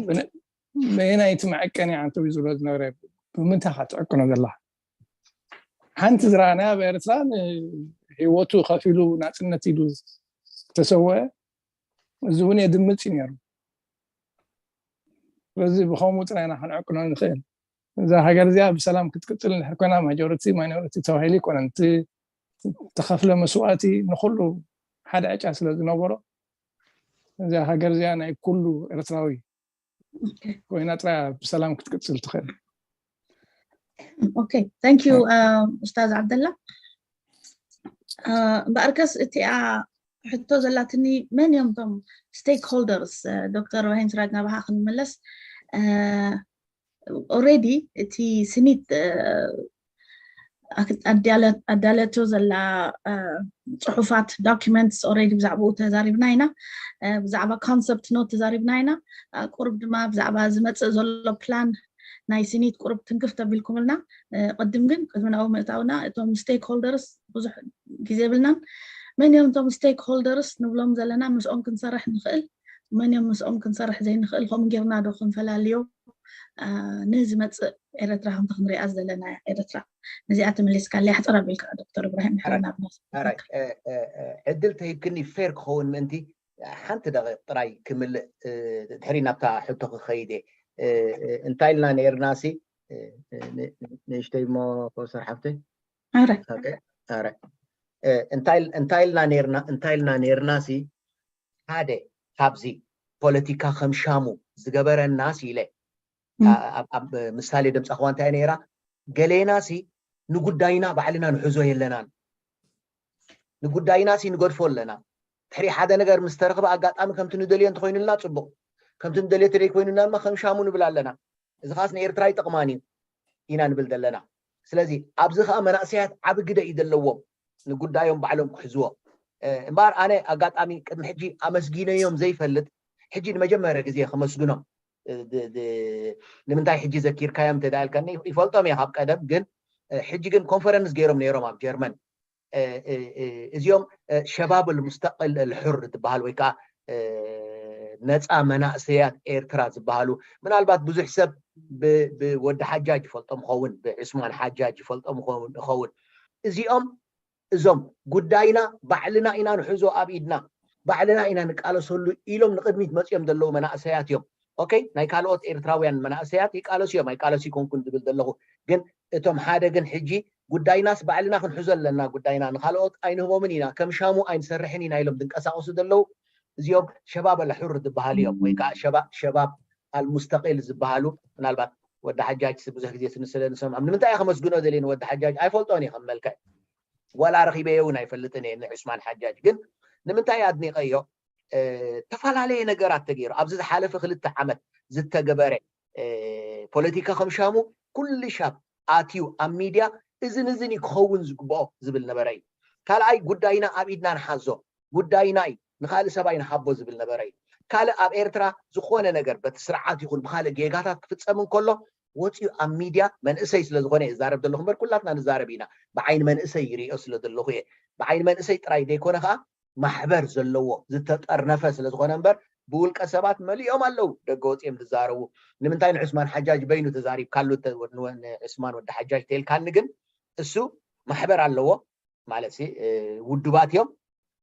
በየናይ እቲ መዐቀኒ ዓንተዊ ዝብሎ ዝነበረ ብምንታይ ካ ትዕቅኖ ዘለካ? ሓንቲ ዝረኣናያ ኣብ ኤርትራ ንህይወቱ ከፊሉ ናፅነት ኢሉ ዝተሰወአ እዚ እውን የድምፅ እዩ ነይሩ። ስለዚ ብከምኡ ጥራይ ኢና ክንዕቅኖ ንኽእል። እዛ ሃገር እዚኣ ብሰላም ክትቅፅል እንድሕር ኮይና ማጆሪቲ ማይኖሪቲ ተባሂሉ ይኮነን እቲ ተኸፍለ መስዋእቲ ንኩሉ ሓደ ዕጫ ስለ ዝነበሮ እዛ ሃገር እዚኣ ናይ ኩሉ ኤርትራዊ ኮይና ጥራይ ብሰላም ክትቅፅል ትኽእል። Okay, thank you ኡስታዝ ዓብደላ። እምበኣርከስ እቲኣ ሕቶ ዘላትኒ መን እዮም እቶም stakeholders? ዶክተር ሄንስራጅ ናባኻ ክንመለስ። Already እቲ ስኒት ኣዳለቶ ዘላ ፅሑፋት፣ documents already ብዛዕባኡ ተዛሪብና ኢና። ብዛዕባ concept note ተዛሪብና ኢና። ቁሩብ ድማ ብዛዕባ ዝመፅእ ዘሎ ፕላን ናይ ሲኒት ቁሩብ ትንክፍ ተቢልኩምልና። ቅድም ግን ቅድሚ ናብኡ ምእታውና እቶም stakeholders ብዙሕ ግዜ የብልናን። መን እዮም እቶም stakeholders ንብሎም ዘለና፣ ምስኦም ክንሰርሕ ንኽእል፣ መን እዮም ምስኦም ክንሰርሕ ዘይንኽእል፣ ከምኡ ጌርና ዶ ክንፈላልዮ ንዝመፅእ ኤረትራ ከምቲ ክንሪኣ ዘለና ኤረትራ? ነዚኣ ተመሊስካለይ ኣሕፅር ኣቢልካ ዶክተር እብራሂም ድሕሪ ናብ ዕድል ተሂብክኒ ፌር ክኸውን ምእንቲ ሓንቲ ደቂቕ ጥራይ ክምልእ ድሕሪ ናብታ ሕቶ ክኸይድ እየ። እንታይ ኢልና ነይርና ሲ ንእሽተይ እሞ ፕሮፌሰር ሓፍተይ እንታይ ኢልና ነርና እንታይ ኢልና ነርና ሲ ሓደ ካብዚ ፖለቲካ ከም ሻሙ ዝገበረና ሲ ኢለ ምሳሌ ደምፃ ክዋ እንታይ ነይራ ገሌና ሲ ንጉዳይና ባዕልና ንሕዞ የለናን ንጉዳይና ሲ ንገድፎ ኣለና ድሕሪ ሓደ ነገር ምስ ተረኽበ ኣጋጣሚ ከምቲ ንደልዮ እንተኮይኑልና ፅቡቅ ከምቲ ንደልዮ ተደይ ኮይኑና ድማ ከም ሻሙ ንብል ኣለና እዚ ኻስ ንኤርትራ ይጠቕማን እዩ ኢና ንብል ዘለና ስለዚ ኣብዚ ከዓ መናእሰያት ዓቢ ግደ እዩ ዘለዎም ንጉዳዮም ባዕሎም ክሕዝዎ እምበኣር ኣነ ኣጋጣሚ ቅድሚ ሕጂ ኣመስጊነዮም ዘይፈልጥ ሕጂ ንመጀመርያ ግዜ ከመስግኖም ንምንታይ ሕጂ ዘኪርካዮም ተዳልከኒ ይፈልጦም እየ ካብ ቀደም ግን ሕጂ ግን ኮንፈረንስ ገይሮም ነይሮም ኣብ ጀርመን እዚኦም ሸባብ ልሙስተቅል ልሑር ትበሃል ወይ ከዓ ነፃ መናእሰያት ኤርትራ ዝበሃሉ ምናልባት ብዙሕ ሰብ ብወዲ ሓጃጅ ይፈልጦም ኸውን ብዕስማን ሓጃጅ ይፈልጦም ኸውን እዚኦም እዞም ጉዳይና ባዕልና ኢና ንሕዞ ኣብ ኢድና ባዕልና ኢና ንቃለሰሉ ኢሎም ንቅድሚት መፅኦም ዘለዉ መናእሰያት እዮም ኦኬ ናይ ካልኦት ኤርትራውያን መናእሰያት ይቃለሱ እዮም ኣይቃለሱ ይኮንኩን ዝብል ዘለኹ ግን እቶም ሓደ ግን ሕጂ ጉዳይናስ ባዕልና ክንሕዞ ኣለና ጉዳይና ንካልኦት ኣይንህቦምን ኢና ከም ሻሙ ኣይንሰርሕን ኢና ኢሎም ዝንቀሳቀሱ ዘለዉ እዚኦም ሸባብ ኣልሑር ዝበሃል እዮም ወይ ከዓ ሸባብ ኣልሙስተቂል ዝበሃሉ ምናልባት ወዲ ሓጃጅ ብዙሕ ግዜ ስንስለ ንሰምዖም ንምንታይ ከመስግኖ ዘልየ ንወዲ ሓጃጅ ኣይፈልጦን እየ ከም መልክዕ ዋላ ረኺበየ እውን ኣይፈልጥን እየ ንዕስማን ሓጃጅ ግን ንምንታይ ኣድኒቀዮ ተፈላለየ ነገራት ተገይሩ ኣብዚ ዝሓለፈ ክልተ ዓመት ዝተገበረ ፖለቲካ ከም ሻሙ ኩሉ ሻብ ኣትዩ ኣብ ሚድያ እዝን እዝን እዩ ክኸውን ዝግብኦ ዝብል ነበረ እዩ ካልኣይ ጉዳይና ኣብ ኢድና ንሓዞ ጉዳይና እዩ ንካልእ ሰብኣይ ንሃቦ ዝብል ነበረ እዩ ካልእ ኣብ ኤርትራ ዝኾነ ነገር በቲ ስርዓት ይኹን ብካልእ ጌጋታት ክፍፀም እንከሎ ወፂኡ ኣብ ሚድያ መንእሰይ ስለዝኾነ እዛረብ ዘለኹ እምበር ኩላትና ንዛረብ ኢና ብዓይኒ መንእሰይ ይሪኦ ስለ ዘለኹ እየ ብዓይኒ መንእሰይ ጥራይ ዘይኮነ ከዓ ማሕበር ዘለዎ ዝተጠርነፈ ስለዝኾነ እምበር ብውልቀ ሰባት መሊኦም ኣለዉ ደገ ወፂኦም ዝዛረቡ ንምንታይ ንዑስማን ሓጃጅ በይኑ ተዛሪብካሉ ንዑስማን ወዲ ሓጃጅ ተልካኒ ግን እሱ ማሕበር ኣለዎ ማለት ውድባት እዮም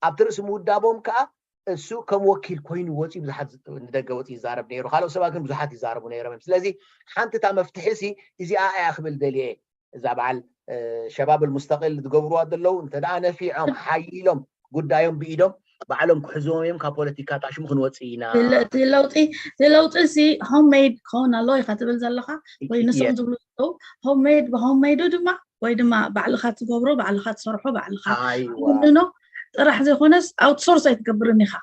ኣብቲ ርእሲ ምውዳቦም ከዓ እሱ ከም ወኪል ኮይኑ ወፂኡ ብዙሓት ንደገ ወፂ ይዛረብ ነይሩ ካልኦት ሰባት ግን ብዙሓት ይዛረቡ ነይሮም እዮም ስለዚ ሓንቲ እታ መፍትሒ ሲ እዚኣ እያ ክብል ደልየ እዛ በዓል ሸባብ ልሙስተቅል ዝገብርዋ ዘለዉ እንተ ነፊዖም ሓይሎም ጉዳዮም ብኢዶም ባዕሎም ክሕዝዎም እዮም ካብ ፖለቲካ ጣሽሙ ክንወፅእ ኢና ለውጢ ለውጢ ሲ ሆም ሜድ ክኸውን ኣለዎ ኢካ ትብል ዘለካ ወይ ንስም ዝብሉ ዘለዉ ሆም ሜድ ብሆም ሜዱ ድማ ወይ ድማ ባዕልካ ትገብሮ ባዕልካ ትሰርሖ ባዕልካ ትውንኖ ጥራሕ ዘይኮነስ ኣውትሶርስ ኣይትገብርን ኢካ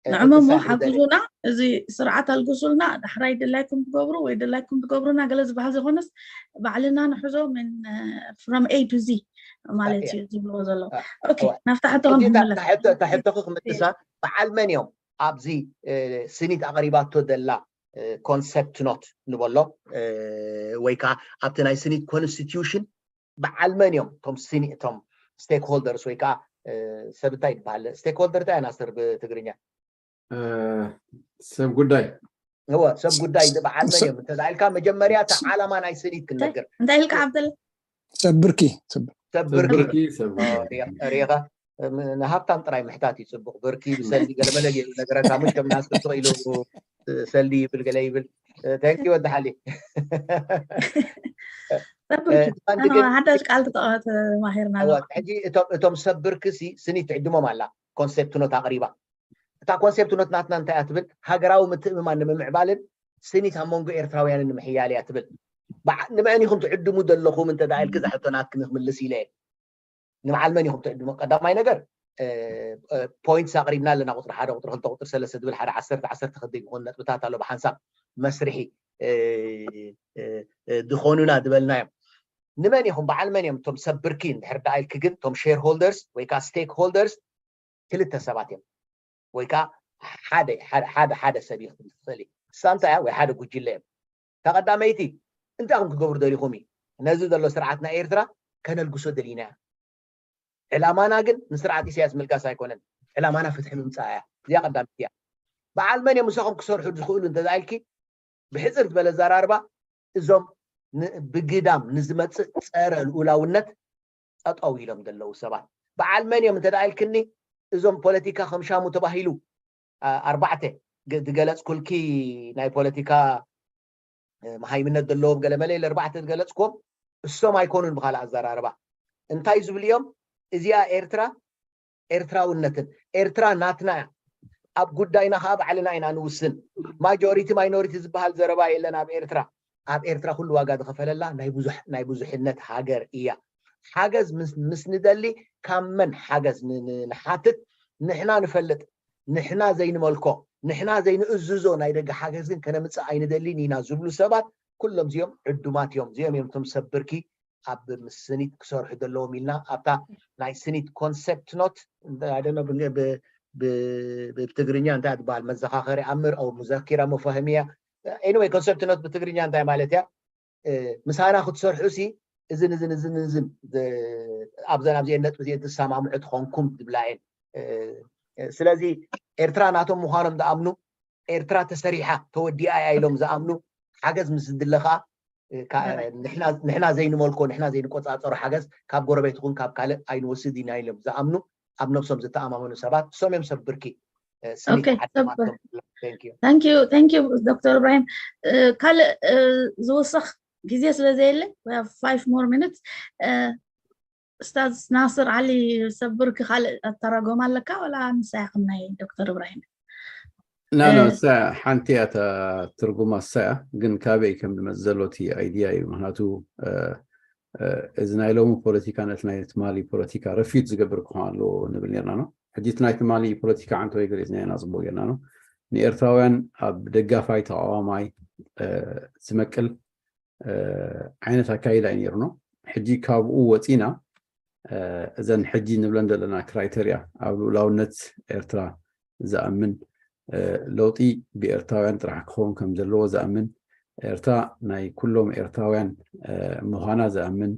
ንዕመሞ ሓግዙና እዚ ስርዓት ኣልግሱልና ዳሕራይ ድላይኩም ትገብሩ ወይ ድላይኩም ትገብሩና ገለ ዝበሃል ዘይኮነስ ባዕልና ንሕዞ ምን from A to Z ማለት እዩ ዝብልዎ ዘሎ ናብታ ሕቶ ሕቶኺ ክምልሳ በዓል መን እዮም ኣብዚ ስኒት ኣቕሪባቶ ዘላ ኮንሰፕት ኖት ንበሎ ወይ ከዓ ኣብቲ ናይ ስኒት ኮንስቲትዩሽን በዓል መን እዮም እቶም ስኒ እቶም ስቴክሆልደርስ ወይ ከዓ ሰብ እንታይ ይበሃል ስቴክሆልደር እንታይ ኣናስር ብትግርኛ ሰብ ጉዳይ እወ ሰብ ጉዳይ ዝበዓል መን እዮም እንተዳ ኢልካ መጀመርያ እቲ ዓላማ ናይ ስኒት ክንነግር እንታይ ኢልካ ዓብደላ ሰብ ብርኪ ሰብ ሰብ ብርኪ ሪኻ ንሃብታም ጥራይ ምሕታት እዩ ፅቡቅ ብርኪ ብሰልዲ ገለመለ ገይሩ ነገረካ ምሽ ከም ናስር ኢሉ ሰልዲ ይብል ገለ ይብል ተንኪ ወዲ ሓሊ ሓዳሽ ቃል ተማሂርና ሕጂ እቶም ሰብ ብርኪ ሲ ስኒ ትዕድሞም ኣላ ኮንሴፕት ኖት ኣቅሪባ እታ ኮንሴፕት ኖት ናትና እንታይ እያ ትብል ሃገራዊ ምትእምማን ንምምዕባልን ስኒት ኣብ መንጎ ኤርትራውያንን ንምሕያል እያ ትብል ንመን ኢኹም ትዕድሙ ዘለኹም እንተ ኢልክ እዛ ሕቶ ናትክን ክምልስ ኢለ እየ ንበዓል መን ኢኹም ትዕድሙ ቀዳማይ ነገር ፖይንትስ ኣቕሪብና ኣለና ቁፅሪ ሓደ ቁፅሪ ክልተ ቁፅሪ ሰለስተ ዝብል ሓደ ዓሰርተ ዓሰርተ ክልተ ይኾን ነጥብታት ኣሎ ብሓንሳብ መስርሒ ዝኾኑና ዝበልናዮም ንመን ኢኹም በዓል መን እዮም እቶም ሰብ ብርኪ እንድሕር ደኣ ኢልኪ ግን እቶም shareholders ወይ ከዓ stakeholders ክልተ ሰባት እዮም ወይ ከዓ ሓደ ሓደ ሓደ ሰብ እዩ ክትኽእል እዩ ንሳ እንታይ እያ ወይ ሓደ ጉጅለ እዮም እታ ቀዳመይቲ እንታይ ኢኹም ክገብሩ ደሊኹም እዩ ነዚ ዘሎ ስርዓት ናይ ኤርትራ ከነልግሶ ደሊና እያ ዕላማና ግን ንስርዓት ኢሳያስ ምልጋስ ኣይኮነን ዕላማና ፍትሒ ምምፃእ እያ እዚኣ ቀዳመይቲ እያ በዓል መን እዮም ምሳኹም ክሰርሑ ዝኽእሉ እንተዛ ኢልኪ ብሕፅር ዝበለ ኣዘራርባ እዞም ብግዳም ንዝመፅእ ፀረ ልኡላውነት ጠጠው ኢሎም ዘለዉ ሰባት በዓል መን እዮም እንተ ኢልክኒ እዞም ፖለቲካ ከም ሻሙ ተባሂሉ ኣርባዕተ ዝገለፅኩልኪ ናይ ፖለቲካ መሃይምነት ዘለዎም ገለመለ ኢለ ኣርባዕተ ዝገለፅክዎም እሶም ኣይኮኑን ብካልእ ኣዘራርባ እንታይ ዝብሉ እዮም እዚኣ ኤርትራ ኤርትራውነትን ኤርትራ ናትና እያ ኣብ ጉዳይና ከዓ ባዕልና ኢና ንውስን majority minority ዝበሃል ዘረባ የለን ኣብ ኤርትራ ኣብ ኤርትራ ኩሉ ዋጋ ዝኸፈለላ ናይ ብዙሕ ናይ ብዙሕነት ሃገር እያ ሓገዝ ምስ ንደሊ ካብ መን ሓገዝ ንሓትት ንሕና ንፈልጥ ንሕና ዘይንመልኮ ንሕና ዘይንእዝዞ ናይ ደገ ሓገዝ ግን ከነምፅእ ኣይንደሊን ኢና ዝብሉ ሰባት ኩሎም እዚኦም ዕዱማት እዮም እዚኦም እዮም እቶም ሰብ ብርኪ ኣብ ምስ ስኒት ክሰርሑ ዘለዎም ኢልና ኣብታ ናይ ስኒት concept note ብትግርኛ እንታይ ትበሃል መዘኻኸሪ ኣምር ው ሙዘኪራ መፋህምያ anyway concept note ብትግርኛ እንታይ ማለት እያ ምሳና ክትሰርሑ ሲ እዝን እዝን እዝን እዝን ኣብዘን ኣብዚአን ነጥቢ እዚአን ትሰማምዑ ትኾንኩም ዝብላ እየን ስለዚ ኤርትራ ናቶም ምዃኖም ዝኣምኑ ኤርትራ ተሰሪሓ ተወዲኣ እያ ኢሎም ዝኣምኑ ሓገዝ ምስ ዝድለ ከዓ ንሕና ዘይንመልኮ ንሕና ዘይንቆፃፀሮ ሓገዝ ካብ ጎረቤት ኹን ካብ ካልእ ኣይንወስድ ኢና ኢሎም ዝኣምኑ ኣብ ነብሶም ዝተኣማመኑ ሰባት እሶም እዮም ሰብ ብርኪ ዶክተር እብራሂም ካልእ ዝውስኽ ግዜ ስለ ዘየለ five more minutes ስታዝ ናስር ዓሊ ሰብ ብርኪ ካልእ ኣተራጎም ኣለካ ወላ ንሳ ኢኹም ናይ ዶክተር እብራሂም ና ና እሳ ሓንቲ እያ እታ ትርጉማ እሳ እያ ግን ካበይ ከም ዝመፅ ዘሎ እቲ ኣይድያ እዩ ምክንያቱ እዚ ናይ ሎሚ ፖለቲካ ነቲ ናይ ትማሊ ፖለቲካ ረፊት ዝገብር ክኾን ኣለዎ ንብል ነርና ነው ሕጂ እቲ ናይ ትማሊ ፖለቲካ ዓንተ ወይ ገሊፅና ኢና ፅቡቅ ጌርና ነው ንኤርትራውያን ኣብ ደጋፋይ ተቃዋማይ ዝመቅል ዓይነት ኣካይዳ እዩ ነይሩ ነው ሕጂ ካብኡ ወፂና እዘን ሕጂ ንብለን ዘለና criteria ኣብ ልኡላውነት ኤርትራ ዝኣምን ለውጢ ብኤርትራውያን ጥራሕ ክኸውን ከም ዘለዎ ዝኣምን ኤርትራ ናይ ኩሎም ኤርትራውያን ምዃና ዝኣምን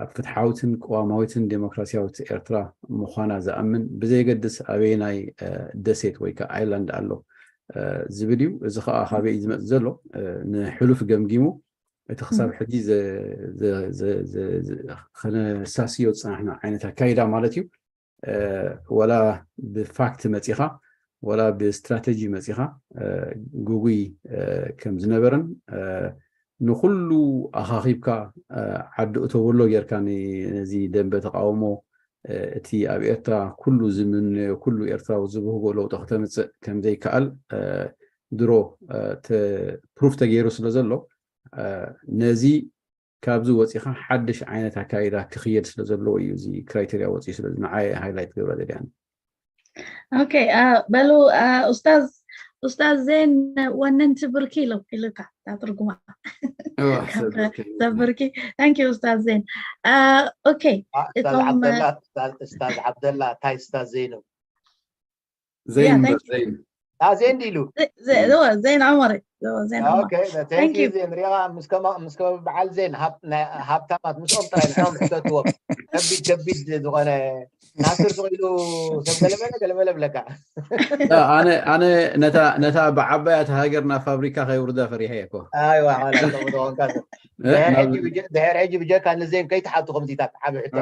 ኣብ ፍትሓዊትን ቅዋማዊትን ዴሞክራሲያዊት ኤርትራ ምዃና ዝኣምን ብዘየገድስ ኣበየናይ ደሴት ወይ ከዓ ኣይላንድ ኣሎ ዝብል እዩ እዚ ከዓ ካበይ ዝመፅ ዘሎ ንሕሉፍ ገምጊሙ እቲ ክሳብ ሕጂ ከነሳስዮ ዝፀናሕና ዓይነት ኣካይዳ ማለት እዩ ወላ ብፋክት መፂኻ ወላ ብስትራተጂ መፂኻ ጉጉይ ከም ዝነበረን ንኩሉ ኣኻኺብካ ዓዲ እተወሎ ጌርካ ነዚ ደንበ ተቃውሞ እቲ ኣብ ኤርትራ ኩሉ ዝምነዮ ኩሉ ኤርትራዊ ዝብህጎ ለውጢ ክተምፅእ ከምዘይከኣል ድሮ ፕሩፍ ተገይሩ ስለ ዘሎ ነዚ ካብዚ ወፂኻ ሓድሽ ዓይነት ኣካይዳ ክኽየድ ስለ ዘለዎ እዩ እዚ criteria ወፂኡ ስለ ንዓየ ሃይላይት ክገብራ ደልያ ኦኬ በሉ ኡስታዝ ኡስታዝ ዜን ወነንቲ ብርኪ ኢሎም ኢሉካ እታ ትርጉማ ሰብ ብርኪ thank you ኡስታዝ ዜን ኦኬ ኡስታዝ ዓብደላ እንታይ ኡስታዝ ዜን ዘይን በር ዘይን ዜን ኢሉ ዘይን ዑመር ዜን ሪኻ ምስ በዓል ዜን ሃብታማት ምስኦም ጥራይ ንሕም ሕተትዎም ከቢድ ከቢድ ዝኾነ ናስር ስቕ ኢሉ ሰብ ገለመለ ገለመለ ብለካ ኣነ ኣነ ነታ ነታ ብዓባያ ተሃገርና ፋብሪካ ከይውርዳ ፈሪሐ እኮ ኣይዋ ድሕር ሕጂ ብጀካ ንዜን ከይትሓቱ ከምዚታት ዓብ ሕቶ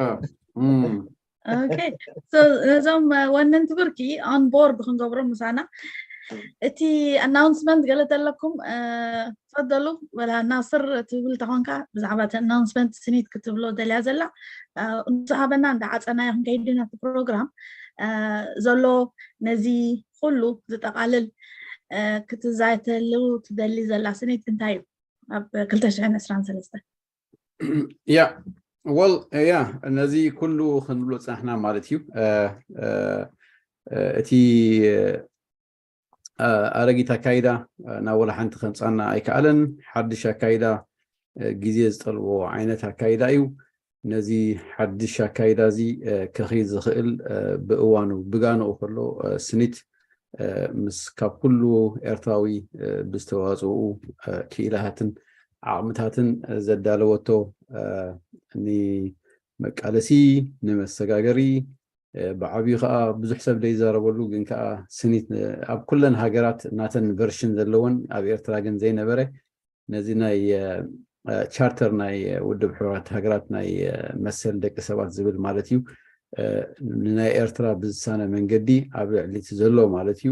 okay so ነዞም ወነንቲ ብርኪ on board ክንገብሮም ምሳና እቲ ኣናውንስመንት ገለ ተለኩም ፈደሉ ወላ ናስር ትብል ተኾንካ ብዛዕባ እቲ ኣናውንስመንት ስኒት ክትብሎ ደልያ ዘላ ንዝሃበና እንዳ ዓፀናዮ ክንከይድ ናቲ ፕሮግራም ዘሎ ነዚ ኩሉ ዝጠቃልል ክትዛተሉ ትደሊ ዘላ ስኒት እንታይ እዩ ኣብ ክልተ ሽሕን ዕስራን ሰለስተን ያ ወል ያ ነዚ ኩሉ ክንብሎ ዝፀናሕና ማለት እዩ እቲ ኣረጊት ኣካይዳ ናብ ወላ ሓንቲ ከምፃና ኣይከኣለን ሓድሽ ኣካይዳ ግዜ ዝጠልቦ ዓይነት ኣካይዳ እዩ። ነዚ ሓድሽ ኣካይዳ እዚ ከኺድ ዝኽእል ብእዋኑ ብጋንኡ ከሎ ስኒት ምስ ካብ ኩሉ ኤርትራዊ ብዝተዋፅኡ ክኢላታትን ዓቕምታትን ዘዳለወቶ ንመቃለሲ፣ ንመሰጋገሪ፣ ብዓብዩ ከዓ ብዙሕ ሰብ ዘይዛረበሉ ግን ከዓ ስኒት ኣብ ኩለን ሃገራት ናተን ቨርሽን ዘለወን ኣብ ኤርትራ ግን ዘይነበረ ነዚ ናይ ቻርተር ናይ ውድብ ሕቡራት ሃገራት ናይ መሰል ደቂ ሰባት ዝብል ማለት እዩ። ንናይ ኤርትራ ብዝሳነ መንገዲ ኣብ ልዕሊ እቲ ዘሎ ማለት እዩ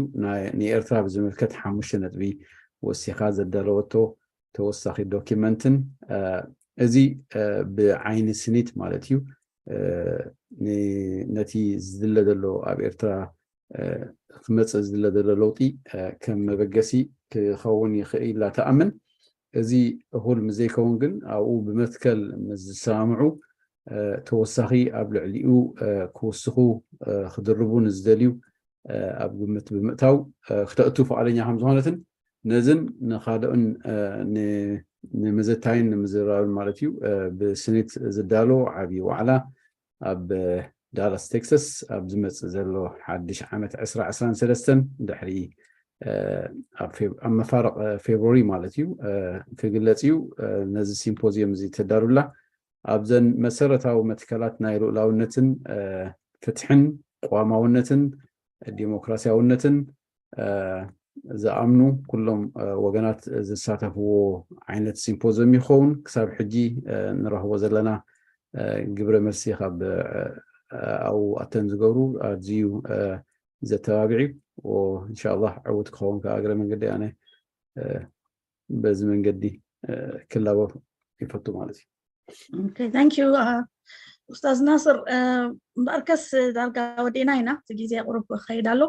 ንኤርትራ ብዝምልከት ሓሙሽተ ነጥቢ ወሲኻ ዘዳለወቶ ተወሳኺ ዶኪመንትን እዚ ብዓይኒ ስኒት ማለት እዩ ነቲ ዝድለ ዘሎ ኣብ ኤርትራ ክመፅእ ዝድለ ዘሎ ለውጢ ከም መበገሲ ክኸውን ይኽእል ኢላ ትኣምን። እዚ እኹል ምዘይከውን ግን ኣብኡ ብመትከል ምስ ዝሰማምዑ ተወሳኺ ኣብ ልዕሊኡ ክውስኹ ክድርቡ ንዝደልዩ ኣብ ግምት ብምእታው ክተእቱ ፍቓደኛ ከም ዝኾነትን ነዝን ንካልኦን ንምዝታይን ንምዝራብን ማለት እዩ ብስኒት ዝዳሎ ዓብዪ ዋዕላ ኣብ ዳላስ ቴክሳስ ኣብ ዝመፅእ ዘሎ ሓድሽ ዓመት ዕስራ ዕስራን ሰለስተን ድሕሪ ኣብ መፋርቕ ፌብሩዋሪ ማለት እዩ ክግለፅ እዩ። ነዚ ሲምፖዚየም እዚ ተዳሉላ ኣብዘን መሰረታዊ መትከላት ናይ ልኡላውነትን ፍትሕን ቅዋማውነትን ዲሞክራሲያውነትን ዝኣምኑ ኩሎም ወገናት ዝሳተፍዎ ዓይነት ሲምፖዚየም ይኸውን። ክሳብ ሕጂ ንረኽቦ ዘለና ግብረ መልሲ ካብ ኣብኡ ኣተን ዝገብሩ ኣዝዩ ዘተባብዕ እዩ። እንሻላ ዕውት ክኸውን ከ እግረ መንገዲ ኣነ በዚ መንገዲ ክላበ ይፈቱ ማለት እዩ። ታንክ ዩ ኡስታዝ ናስር። እምበኣርከስ ዳርጋ ወዲእና ኢና፣ እቲ ግዜ ቁሩብ ክኸይድ ኣሎ።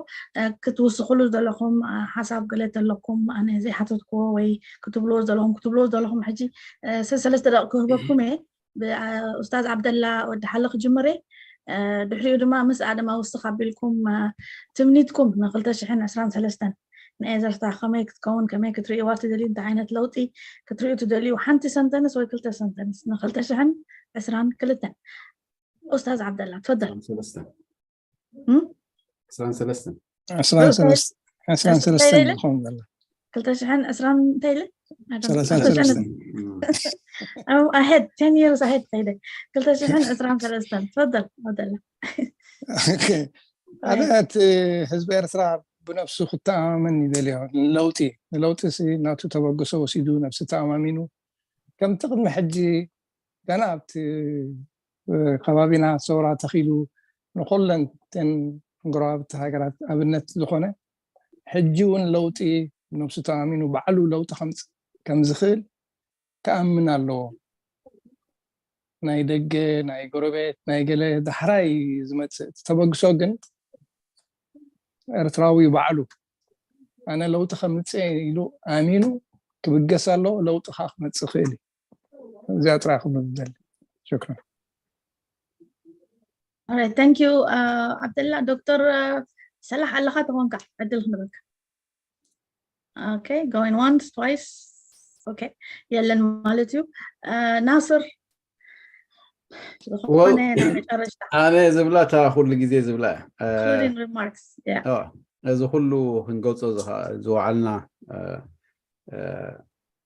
ክትውስኽሉ ዘለኹም ሓሳብ ገለ ተለኩም ኣነ ዘይሓተትክዎ ወይ ክትብልዎ ዘለኹም ክትብልዎ ዘለኹም ሕጂ ሰለስተ ደቂ ክህበኩም እየ። ብኡስታዝ ዓብደላ ወዲ ሓለ ክጅምር እየ። ድሕሪኡ ድማ ምስ ኣደም ኣውስኽ ኣቢልኩም ትምኒትኩም ንክልተ ሽሕን ዕስራን ሰለስተን ንኤዘርታ ከመይ ክትከውን ከመይ ክትርእይዋ ትደልዩ እንታይ ዓይነት ለውጢ ክትርእዩ ትደልዩ ሓንቲ ሰንተንስ ወይ ክልተ ሰንተንስ ንክልተ ሽሕን ዕስራን ክልተን ኡስታዝ ዓብደላ ትፈደል። ሰለስተን እም? ዕስራን ሰለስተን ዕስራን ሰለስተን ዝኸውን ዘሎ ክልተ ሽሕን ዕስራን እንታይ ኢለ ሰላሳን ሰለስተን ኣሄድ ቴን ይርስ ኣሄድ ከይደ ክልተ ሽሕን ዕስራን ሰለስተን ትፈደል ዓብደላ። ሓደ እቲ ህዝቢ ኤርትራ ብነብሱ ክተኣማመን ይደልዮ። ለውጢ ንለውጢ ሲ ናቱ ተበግሶ ወሲዱ ነብሱ ተኣማሚኑ ከምቲ ቅድሚ ሕጂ ገና ኣብቲ ከባቢና ሰውራ ተኺሉ ንኩለን ተን ጎረባብቲ ሃገራት ኣብነት ዝኾነ ሕጂ እውን ለውጢ ነብሱ ተኣሚኑ ባዕሉ ለውጢ ከምፅእ ከምዝኽእል ክኣምን ኣለዎ። ናይ ደገ ናይ ጎረቤት ናይ ገለ ዳሕራይ ዝመፅእ እቲ ተበግሶ ግን ኤርትራዊ ባዕሉ ኣነ ለውጢ ከምፅእ ኢሉ ኣሚኑ ክብገስ ኣለዎ። ለውጢ ከዓ ክመፅእ ይኽእል እዩ። እዚኣ ጥራይ ክብል ዝደሊ። ሽክራን። ታንክ ዩ ዓብደላ። ዶክተር ሰላሕ ኣለኻ ተኾንካ ዕድል ክንበካ። Okay, going once, twice. Okay, የለን ማለት እዩ። ናስር ዝኾነ ናይ መጨረሽታ ኣነ ዝብላ እታ ኩሉ ግዜ ዝብላ እያ። concluding remarks። እዚ ኩሉ ክንገልፆ ዝወዓልና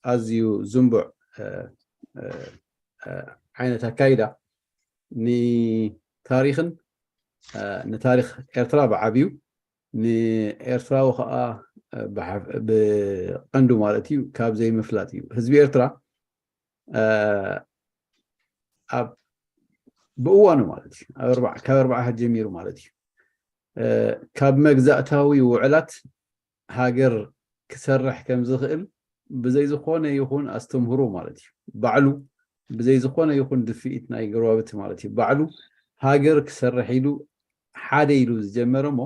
ኣዝዩ ዝንቡዕ ዓይነት ኣካይዳ ንታሪኽን ንታሪኽ ኤርትራ ብዓብዩ ንኤርትራዊ ከዓ ብቀንዱ ማለት እዩ ካብ ዘይምፍላጥ እዩ። ህዝቢ ኤርትራ ኣብ ብእዋኑ ማለት እዩ ካብ ኣርባዓ ጀሚሩ ማለት እዩ ካብ መግዛእታዊ ውዕላት ሃገር ክሰርሕ ከም ዝኽእል ብዘይ ዝኾነ ይኹን ኣስተምህሮ ማለት እዩ ባዕሉ ብዘይ ዝኾነ ይኹን ድፍኢት ናይ ጎረባብቲ ማለት እዩ ባዕሉ ሃገር ክሰርሕ ኢሉ ሓደ ኢሉ ዝጀመረ እሞ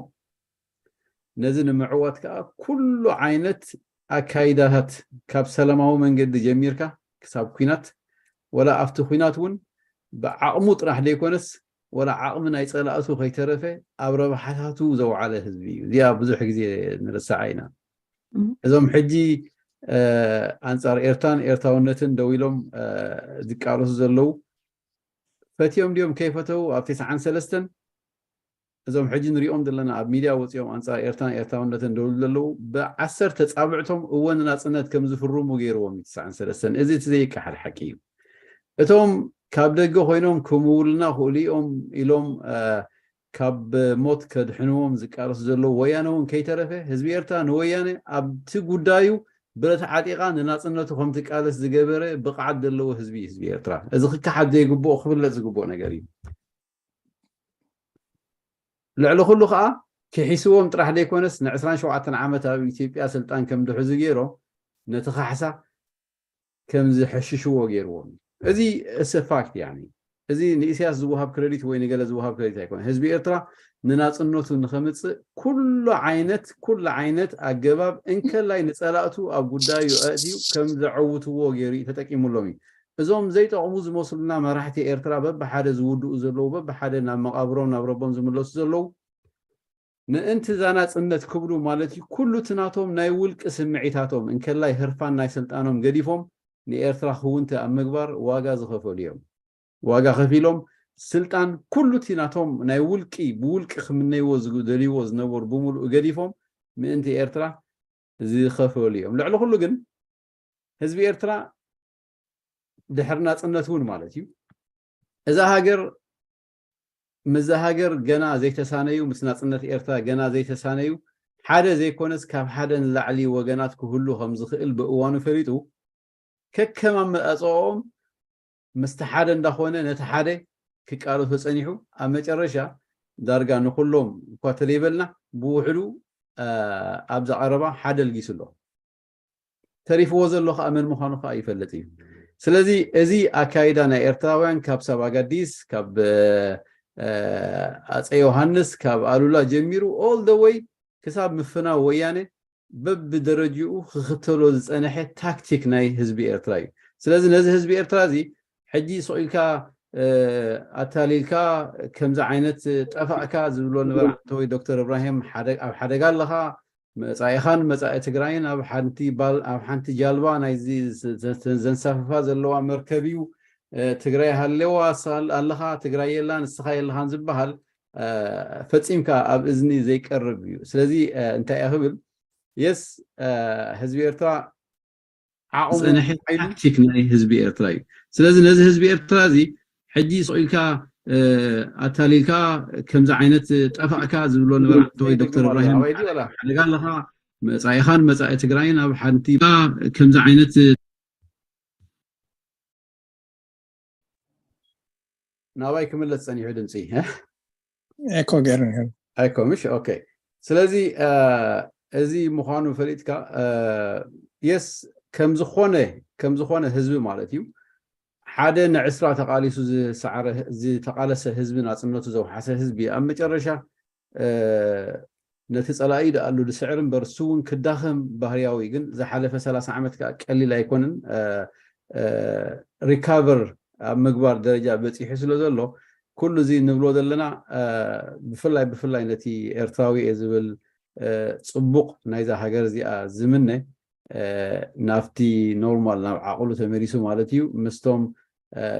ነዚ ንምዕዋት ከዓ ኩሉ ዓይነት ኣካይዳታት ካብ ሰላማዊ መንገዲ ጀሚርካ ክሳብ ኲናት ወላ ኣብቲ ኲናት እውን ብዓቕሙ ጥራሕ ዘይኮነስ ወላ ዓቕሚ ናይ ፀላእቱ ከይተረፈ ኣብ ረብሓታቱ ዘውዓለ ህዝቢ እዩ። እዚኣ ብዙሕ ግዜ ንርስዓ ኢና። እዞም ሕጂ ኣንፃር ኤርትራን ኤርትራውነትን ደው ኢሎም ዝቃለሱ ዘለዉ ፈትዮም ድዮም ከይፈተው ኣብ ተስዓን ሰለስተን እዞም ሕጂ ንሪኦም ዘለና ኣብ ሚድያ ወፂኦም ኣንፃር ኤርትራን ኤርትራውነትን ደው ዘለዉ ብዓሰርተ ፃብዕቶም እወ ንናፅነት ከም ዝፍርሙ ገይርዎም እዩ። ተስዓን ሰለስተን እዚ እቲ ዘይከሓድ ሓቂ እዩ። እቶም ካብ ደገ ኮይኖም ክምውልና ክእሉ እዮም ኢሎም ካብ ሞት ከድሕንዎም ዝቃለሱ ዘለዉ ወያነ እውን ከይተረፈ ህዝቢ ኤርትራ ንወያነ ኣብቲ ጉዳዩ ብረት ዓጢቓ ንናፅነቱ ከም ትቃለስ ዝገበረ ብቕዓት ዘለዎ ህዝቢ እዩ ህዝቢ ኤርትራ። እዚ ክከሓድ ዘይግብኦ ክፍለጥ ዝግብኦ ነገር እዩ። ልዕሊ ኩሉ ከዓ ክሒስዎም ጥራሕ ዘይኮነስ ን ዕስራን ሸውዓተን ዓመት ኣብ ኢትዮጵያ ስልጣን ከም ዝሕዙ ገይሮም ነቲ ካሕሳ ከም ዝሕሽሽዎ ገይርዎም እዩ። እዚ እሰ ፋክት ያኒ እዚ ንኢሳያስ ዝወሃብ ክረዲት ወይ ንገለ ዝወሃብ ክረዲት ኣይኮነ። ህዝቢ ኤርትራ ንናፅነቱ ንኸምፅእ ኩሉ ዓይነት ኩሉ ዓይነት ኣገባብ እንከላይ ንፀላእቱ ኣብ ጉዳዩ ኣእትዩ ከም ዘዐውትዎ ገይሩ እዩ ተጠቂሙሎም እዩ። እዞም ዘይጠቕሙ ዝመስሉና መራሕቲ ኤርትራ በብሓደ ዝውድኡ ዘለዉ በብሓደ ናብ መቓብሮም ናብ ረቦም ዝምለሱ ዘለዉ ምእንቲ እዛ ናፅነት ክብሉ ማለት እዩ ኩሉ እቲ ናቶም ናይ ውልቂ ስምዒታቶም እንከላይ ህርፋን ናይ ስልጣኖም ገዲፎም ንኤርትራ ክውንቲ ኣብ ምግባር ዋጋ ዝኸፈሉ እዮም። ዋጋ ከፊሎም ስልጣን ኩሉ እቲ ናቶም ናይ ውልቂ ብውልቂ ክምነይዎ ዝደልይዎ ዝነበሩ ብምሉእ ገዲፎም ምእንቲ ኤርትራ ዝኸፈሉ እዮም። ልዕሊ ኩሉ ግን ህዝቢ ኤርትራ ድሕሪ ናፅነት እውን ማለት እዩ እዛ ሃገር ምስዛ ሃገር ገና ዘይተሳነዩ ምስ ናፅነት ኤርትራ ገና ዘይተሳነዩ ሓደ ዘይኮነስ ካብ ሓደ ንላዕሊ ወገናት ክህሉ ከም ዝኽእል ብእዋኑ ፈሊጡ ከከም ኣመፃፅኦም ምስቲ ሓደ እንዳኾነ ነቲ ሓደ ክቃለሶ ፀኒሑ ኣብ መጨረሻ ዳርጋ ንኩሎም እኳ ተለይበልና ብውሕዱ ኣብዛ ቀረባ ሓደ ልጊሱ ኣሎ። ተሪፍዎ ዘሎ ከዓ መን ምዃኑ ከዓ ይፈልጥ እዩ። ስለዚ እዚ ኣካይዳ ናይ ኤርትራውያን ካብ ሳብ ኣጋዲስ ካብ ኣፀ ዮሃንስ ካብ ኣሉላ ጀሚሩ all the way ክሳብ ምፍናው ወያነ በብደረጅኡ ክኽተሎ ዝፀንሐ ታክቲክ ናይ ህዝቢ ኤርትራ እዩ። ስለዚ ነዚ ህዝቢ ኤርትራ እዚ ሕጂ ስቕ ኢልካ ኣታሊልካ ከምዚ ዓይነት ጠፋእካ ዝብሎ ንበርዓንተ ወይ ዶክተር እብራሂም ኣብ ሓደጋ ኣለኻ መፃኢኻን መፃኢ ትግራይን ኣብ ሓንቲ ባል ኣብ ሓንቲ ጃልባ ናይዚ ዘንሳፍፋ ዘለዋ መርከብ እዩ። ትግራይ ሃለዋ ኣለኻ ትግራይ የላ ንስኻ የለኻን ዝበሃል ፈፂምካ ኣብ እዝኒ ዘይቀርብ እዩ። ስለዚ እንታይ እየ ክብል የስ ህዝቢ ኤርትራ ዓቕሙ ዝፀንሐ ሓይሉ ታክቲክ ናይ ህዝቢ ኤርትራ እዩ። ስለዚ ነዚ ህዝቢ ኤርትራ እዚ ሕጂ ስቕ ኢልካ ኣታሊልካ ከምዚ ዓይነት ጠፋእካ ዝብሎ ንበርዓንተ ወይ ዶክተር እብራሂም ሓደጋ ኣለኻ መፃኢኻን መፃኢ ትግራይን ኣብ ሓንቲ ከምዚ ዓይነት ናባይ ክምለስ ፀኒሑ ድምፂ ኤኮ ገይሩ ነይሩ። ኣይኮምሽ ኦኬ። ስለዚ እዚ ምዃኑ ፈሊጥካ የስ ከምዝኾነ ከምዝኾነ ህዝቢ ማለት እዩ ሓደ ንዕስራ ተቃሊሱ ዝሰዓረ ዝተቃለሰ ህዝቢ ናፅነቱ ዘውሓሰ ህዝቢ ኣብ መጨረሻ ነቲ ፀላኢ ደኣሉ ዝስዕር እምበር እሱ እውን ክዳኸም ባህርያዊ ግን ዝሓለፈ ሰላሳ ዓመት ከዓ ቀሊል ኣይኮንን recover ኣብ ምግባር ደረጃ በፂሑ ስለ ዘሎ ኩሉ እዚ ንብሎ ዘለና ብፍላይ ብፍላይ ነቲ ኤርትራዊ እየ ዝብል ፅቡቕ ናይዛ ሃገር እዚኣ ዝምነ ናብቲ ኖርማል ናብ ዓቕሉ ተመሊሱ ማለት እዩ ምስቶም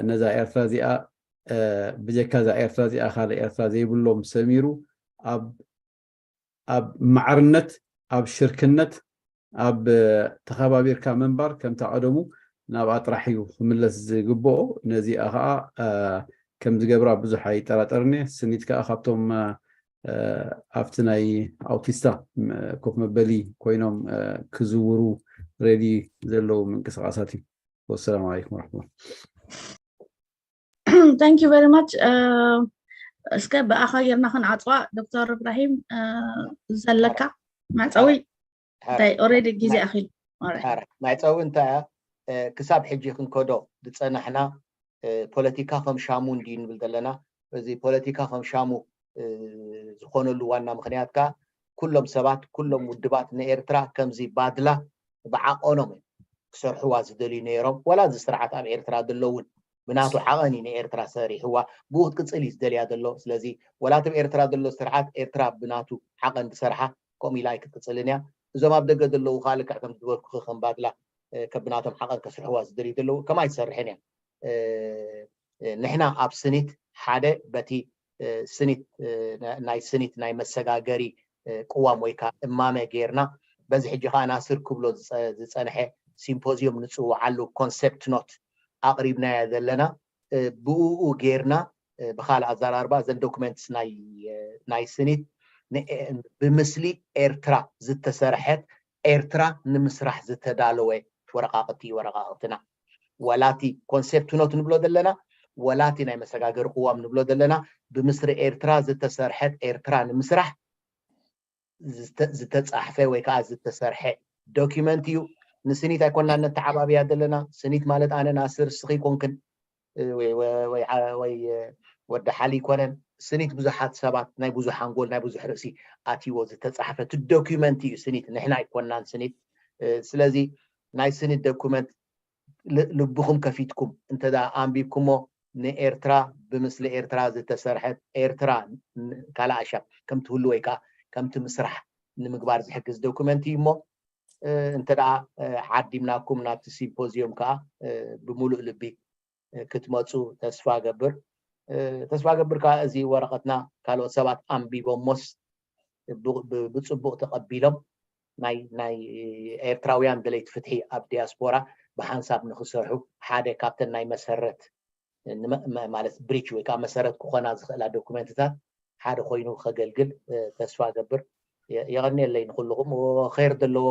ነዛ ኤርትራ እዚኣ ብጀካ እዛ ኤርትራ እዚኣ ካልእ ኤርትራ ዘይብሎም ሰሚሩ ኣብ ኣብ ማዕርነት ኣብ ሽርክነት ኣብ ተኸባቢርካ ምንባር ከምታ ቀደሙ ናብኣ ጥራሕ እዩ ክምለስ ዝግብኦ ነዚኣ ከዓ ከም ዝገብራ ብዙሕ ኣይጠራጠርን እየ ስኒት ከዓ ካብቶም ኣብቲ ናይ ኣውቲስታ ኮፍ መበሊ ኮይኖም ክዝውሩ ሬዲ ዘለዉ ምንቅስቃሳት እዩ ወሰላሙ ዓለይኩም ወረሕመቱላ thank you very much እስከ ብኣኻ ጌርና ክንዓፅዋ ዶክተር እብራሂም ዘለካ መዕፀዊ እንታይ already ግዜ ኣኺሉ መዕፀዊ እንታይ ክሳብ ሕጂ ክንከዶ ዝፀናሕና ፖለቲካ ከም ሻሙ እንድዩ ንብል ዘለና እዚ ፖለቲካ ከም ሻሙ ዝኾነሉ ዋና ምክንያት ከዓ ኩሎም ሰባት ኩሎም ውድባት ንኤርትራ ከምዚ ባድላ ብዓቐኖም እዮም ክሰርሕዋ ዝደልዩ ነይሮም ዋላ እዚ ስርዓት ኣብ ኤርትራ ዘለውን ብናቱ ዓቐን እዩ ንኤርትራ ሰሪሕዋ ብኡ ክትቅፅል እዩ ዝደልያ ዘሎ ስለዚ ዋላ እቲ ኤርትራ ዘሎ ስርዓት ኤርትራ ብናቱ ዓቐን ዝሰርሓ ከምኡ ኢላ ኣይክትቅፅልን እያ እዞም ኣብ ደገ ዘለዉ ከዓ ልክዕ ከም ዝበልኩ ከም ባድላ ከብናቶም ሓቐን ከስርሕዋ ዝደልዩ ዘለዉ ከማይ ትሰርሕን እያ። ንሕና ኣብ ስኒት ሓደ በቲ ስኒት ናይ ስኒት ናይ መሰጋገሪ ቅዋም ወይ ከዓ እማመ ጌርና በዚ ሕጂ ከዓ ናስር ክብሎ ዝፀንሐ ሲምፖዚዮም ንፅውዓሉ ኮንሰፕት ኖት ኣቕሪብናያ ዘለና። ብኡ ጌርና ብካልእ ኣዘራርባ እዘን ዶክመንትስ ናይ ስኒት ብምስሊ ኤርትራ ዝተሰርሐት ኤርትራ ንምስራሕ ዝተዳለወ ወረቃቅቲ ወረቃቅትና ወላቲ ኮንሴፕት ኖት ንብሎ ዘለና ወላቲ ናይ መሰጋገሪ ቅዋም ንብሎ ዘለና ብምስሪ ኤርትራ ዝተሰርሐት ኤርትራ ንምስራሕ ዝተፃሕፈ ወይ ከዓ ዝተሰርሐ ዶኪመንት እዩ። ንስኒት ኣይኮና ነተዓባብያ ዘለና። ስኒት ማለት ኣነ ናስር ስኺ ኮንክን ወይ ወዲ ሓሊ ይኮነን። ስኒት ብዙሓት ሰባት ናይ ብዙሕ ሓንጎል ናይ ብዙሕ ርእሲ ኣትዎ ዝተፃሕፈ ዶኪመንት እዩ። ስኒት ንሕና ኣይኮናን ስኒት። ስለዚ ናይ ስኒት ዶኩመንት ልብኹም ከፊትኩም እንተ ኣንቢብኩሞ ንኤርትራ ብምስሊ ኤርትራ ዝተሰርሐት ኤርትራ ካልኣሻ ከምትህሉ ወይ ከዓ ከምቲ ምስራሕ ንምግባር ዝሕግዝ ዶኩመንት እዩ እሞ እንተ ደኣ ዓዲምናኩም ናብቲ ሲምፖዚዮም ከዓ ብምሉእ ልቢ ክትመፁ ተስፋ ገብር። ተስፋ ገብር ከዓ እዚ ወረቐትና ካልኦት ሰባት ኣንቢቦሞስ ብፅቡቕ ተቐቢሎም ናይ ናይ ኤርትራውያን ደለይቲ ፍትሒ ኣብ ዲያስፖራ ብሓንሳብ ንክሰርሑ ሓደ ካብተን ናይ መሰረት ማለት ብሪጅ ወይ ከዓ መሰረት ክኾና ዝኽእላ ዶኩመንትታት ሓደ ኮይኑ ከገልግል ተስፋ ገብር። የቐንየለይ ንኩልኹም። ኸይር ዘለዎ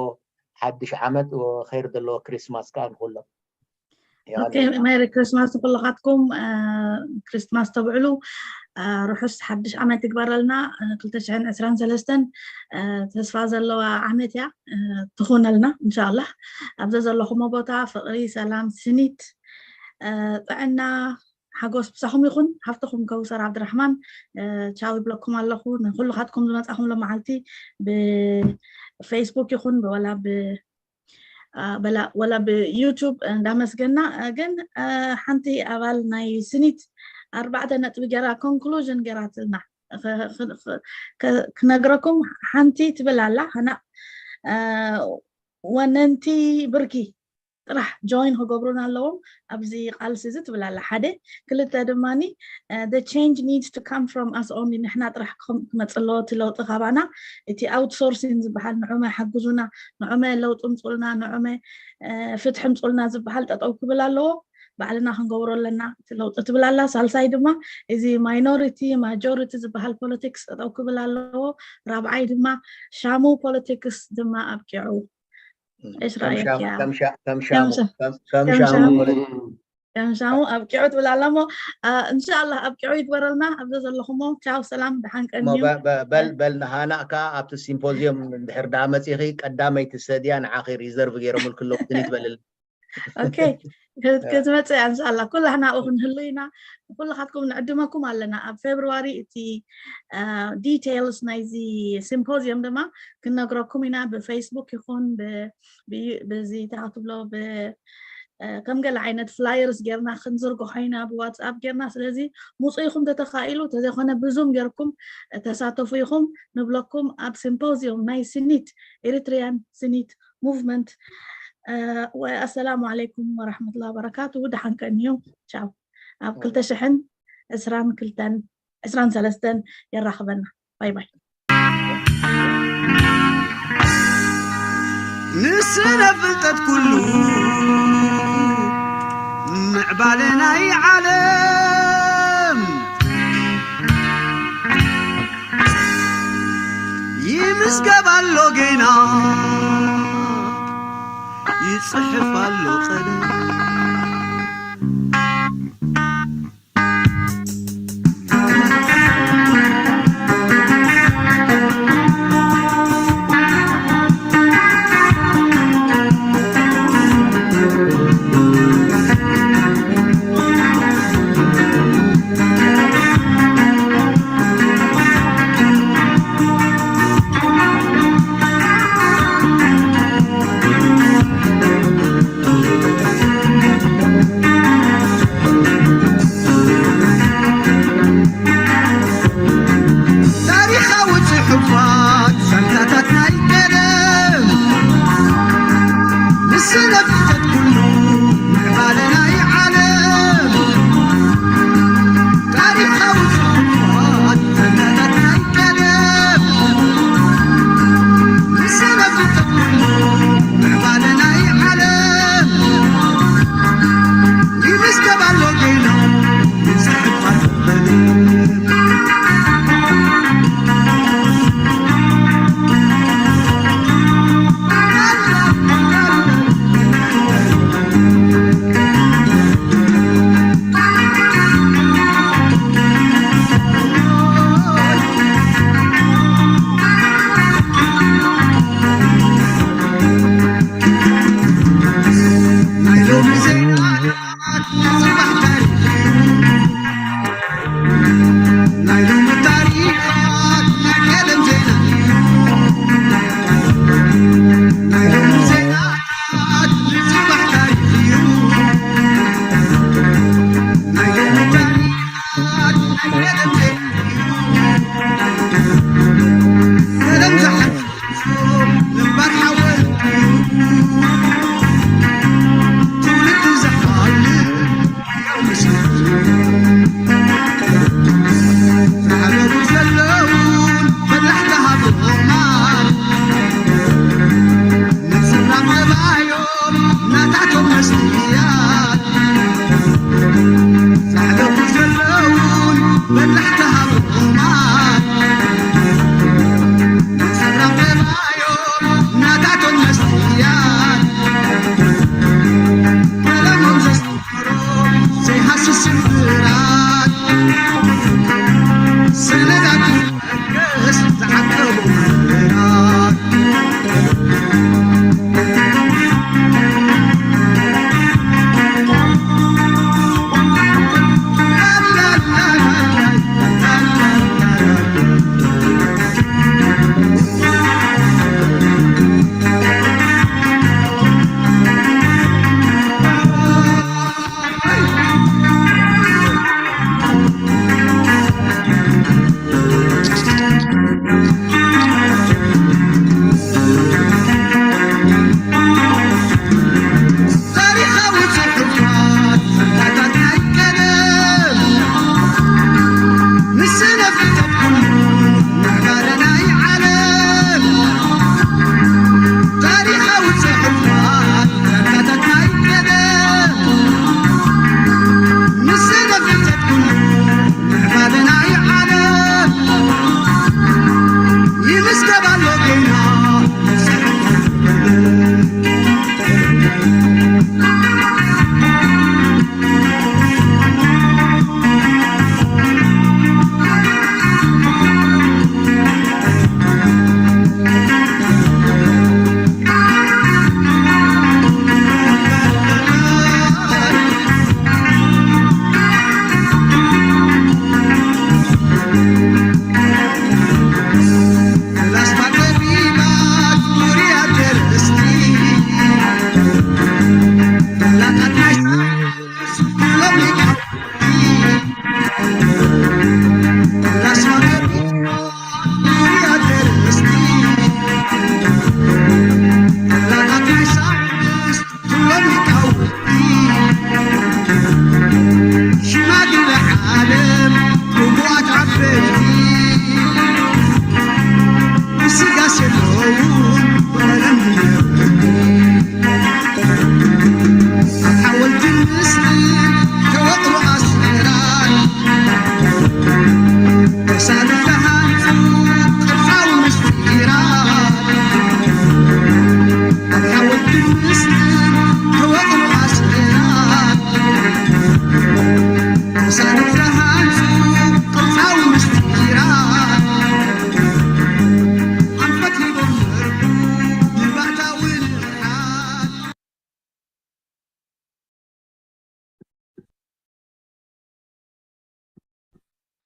ሓድሽ ዓመት፣ ኸይር ዘለዎ ክሪስማስ ከዓ ንኩሎም። ሜሪ ክሪስማስ ንኩልኻትኩም። ክሪስማስ ተብዕሉ ርሑስ ሓድሽ ዓመት ይግበረልና። ክልተ ሽሕን ዕስራን ሰለስተን ተስፋ ዘለዋ ዓመት እያ ትኹነልና እንሻላ። ኣብዚ ዘለኹሞ ቦታ ፍቕሪ፣ ሰላም፣ ስኒት፣ ጥዕና፣ ሓጎስ ምሳኹም ይኹን። ሃፍትኹም ከውሰር ዓብድራሕማን ቻው ይብለኩም ኣለኹ። ንኩልኻትኩም ዝመጻኹም ሎመዓልቲ ብፌስቡክ ይኹን ወላ ብ ወላ ብዩቱብ እንዳመስገና ግን ሓንቲ ኣባል ናይ ስኒት ኣርባዕተ ነጥቢ ገራ ኮንክሉዥን ገራትልና ክነግረኩም ሓንቲ ትብል ኣላ። ሃና ወነንቲ ብርኪ ጥራሕ ጆይን ክገብሩን ኣለዎም ኣብዚ ቃልሲ እዚ ትብል ኣላ። ሓደ ክልተ ድማ the change needs to come from us only፣ ንሕና ጥራሕ ክመፅ ኣለዎ እቲ ለውጢ ካባና። እቲ ኣውትሶርሲንግ ዝበሃል ንዑመ ሓግዙና፣ ንዑመ ለውጢ ምፁልና፣ ንዑመ ፍትሒ ምፁልና ዝበሃል ጠጠው ክብል ኣለዎ። ባዕልና ክንገብሮ ኣለና እቲ ለውጢ ትብል ኣላ። ሳልሳይ ድማ እዚ ማይኖሪቲ ማጆሪቲ ዝበሃል ፖለቲክስ ጠጠው ክብል ኣለዎ። ራብዓይ ድማ ሻሙ ፖለቲክስ ድማ ኣብቂዑ። እሽ ራእየት እያ። ከም ሻሙ ከም ሻሙ ከም ሻሙ ከም ሻሙ ማለት ከም ሻሙ ኣብቂዑ ትብል ኣላ እሞ እንሻላ ኣብቂዑ ይግበረልና። ኣብዚ ዘለኹሞ ቻው ሰላም ደሓን ቀንዩ። በል በል ንሃና እካ ኣብቲ ሲምፖዚየም እንድሕር ደኣ መጺኺ ቀዳመይቲ ሰድያ ንዓኺ ሪዘርቭ ገይሮምልኪ ኣለዉ። ድኒ ትበልል። ኦኬ ክትመጽእ እያ እንሻላ። ኩላህና ኣብኡ ክንህሉ ኢና። ኩልኻትኩም ንዕድመኩም ኣለና። ኣብ ፌብርዋሪ እቲ ዲቴይልስ ናይዚ ሲምፖዚየም ድማ ክንነግረኩም ኢና። ብፌስቡክ ይኹን ብዚ ተክትብሎ ከም ገለ ዓይነት ፍላየርስ ጌርና ክንዝርግሖ ኢና ብዋትስኣፕ ጌርና። ስለዚ ምፁ ኢኹም ተተኻኢሉ፣ ተዘይኮነ ብዙም ጌርኩም ተሳተፉ ኢኹም ንብለኩም ኣብ ሲምፖዚየም ናይ ስኒት ኤሪትሪያን ስኒት ሙቭመንት። ኣሰላሙ ዓለይኩም ወራሕመቱላ ወበረካቱ። ደሓን ቀንዩ። ቻው። ኣብ ክልተ ሽሕን ዕስራን ክልተን ዕስራን ሰለስተን የራኽበና። ባይ ባይ። ንስነ ፍልጠት ኩሉ ምዕባለ ናይ ዓለም ይምዝገብ ኣሎ ጌና ይጽሕፍ ኣሎ ቀለም።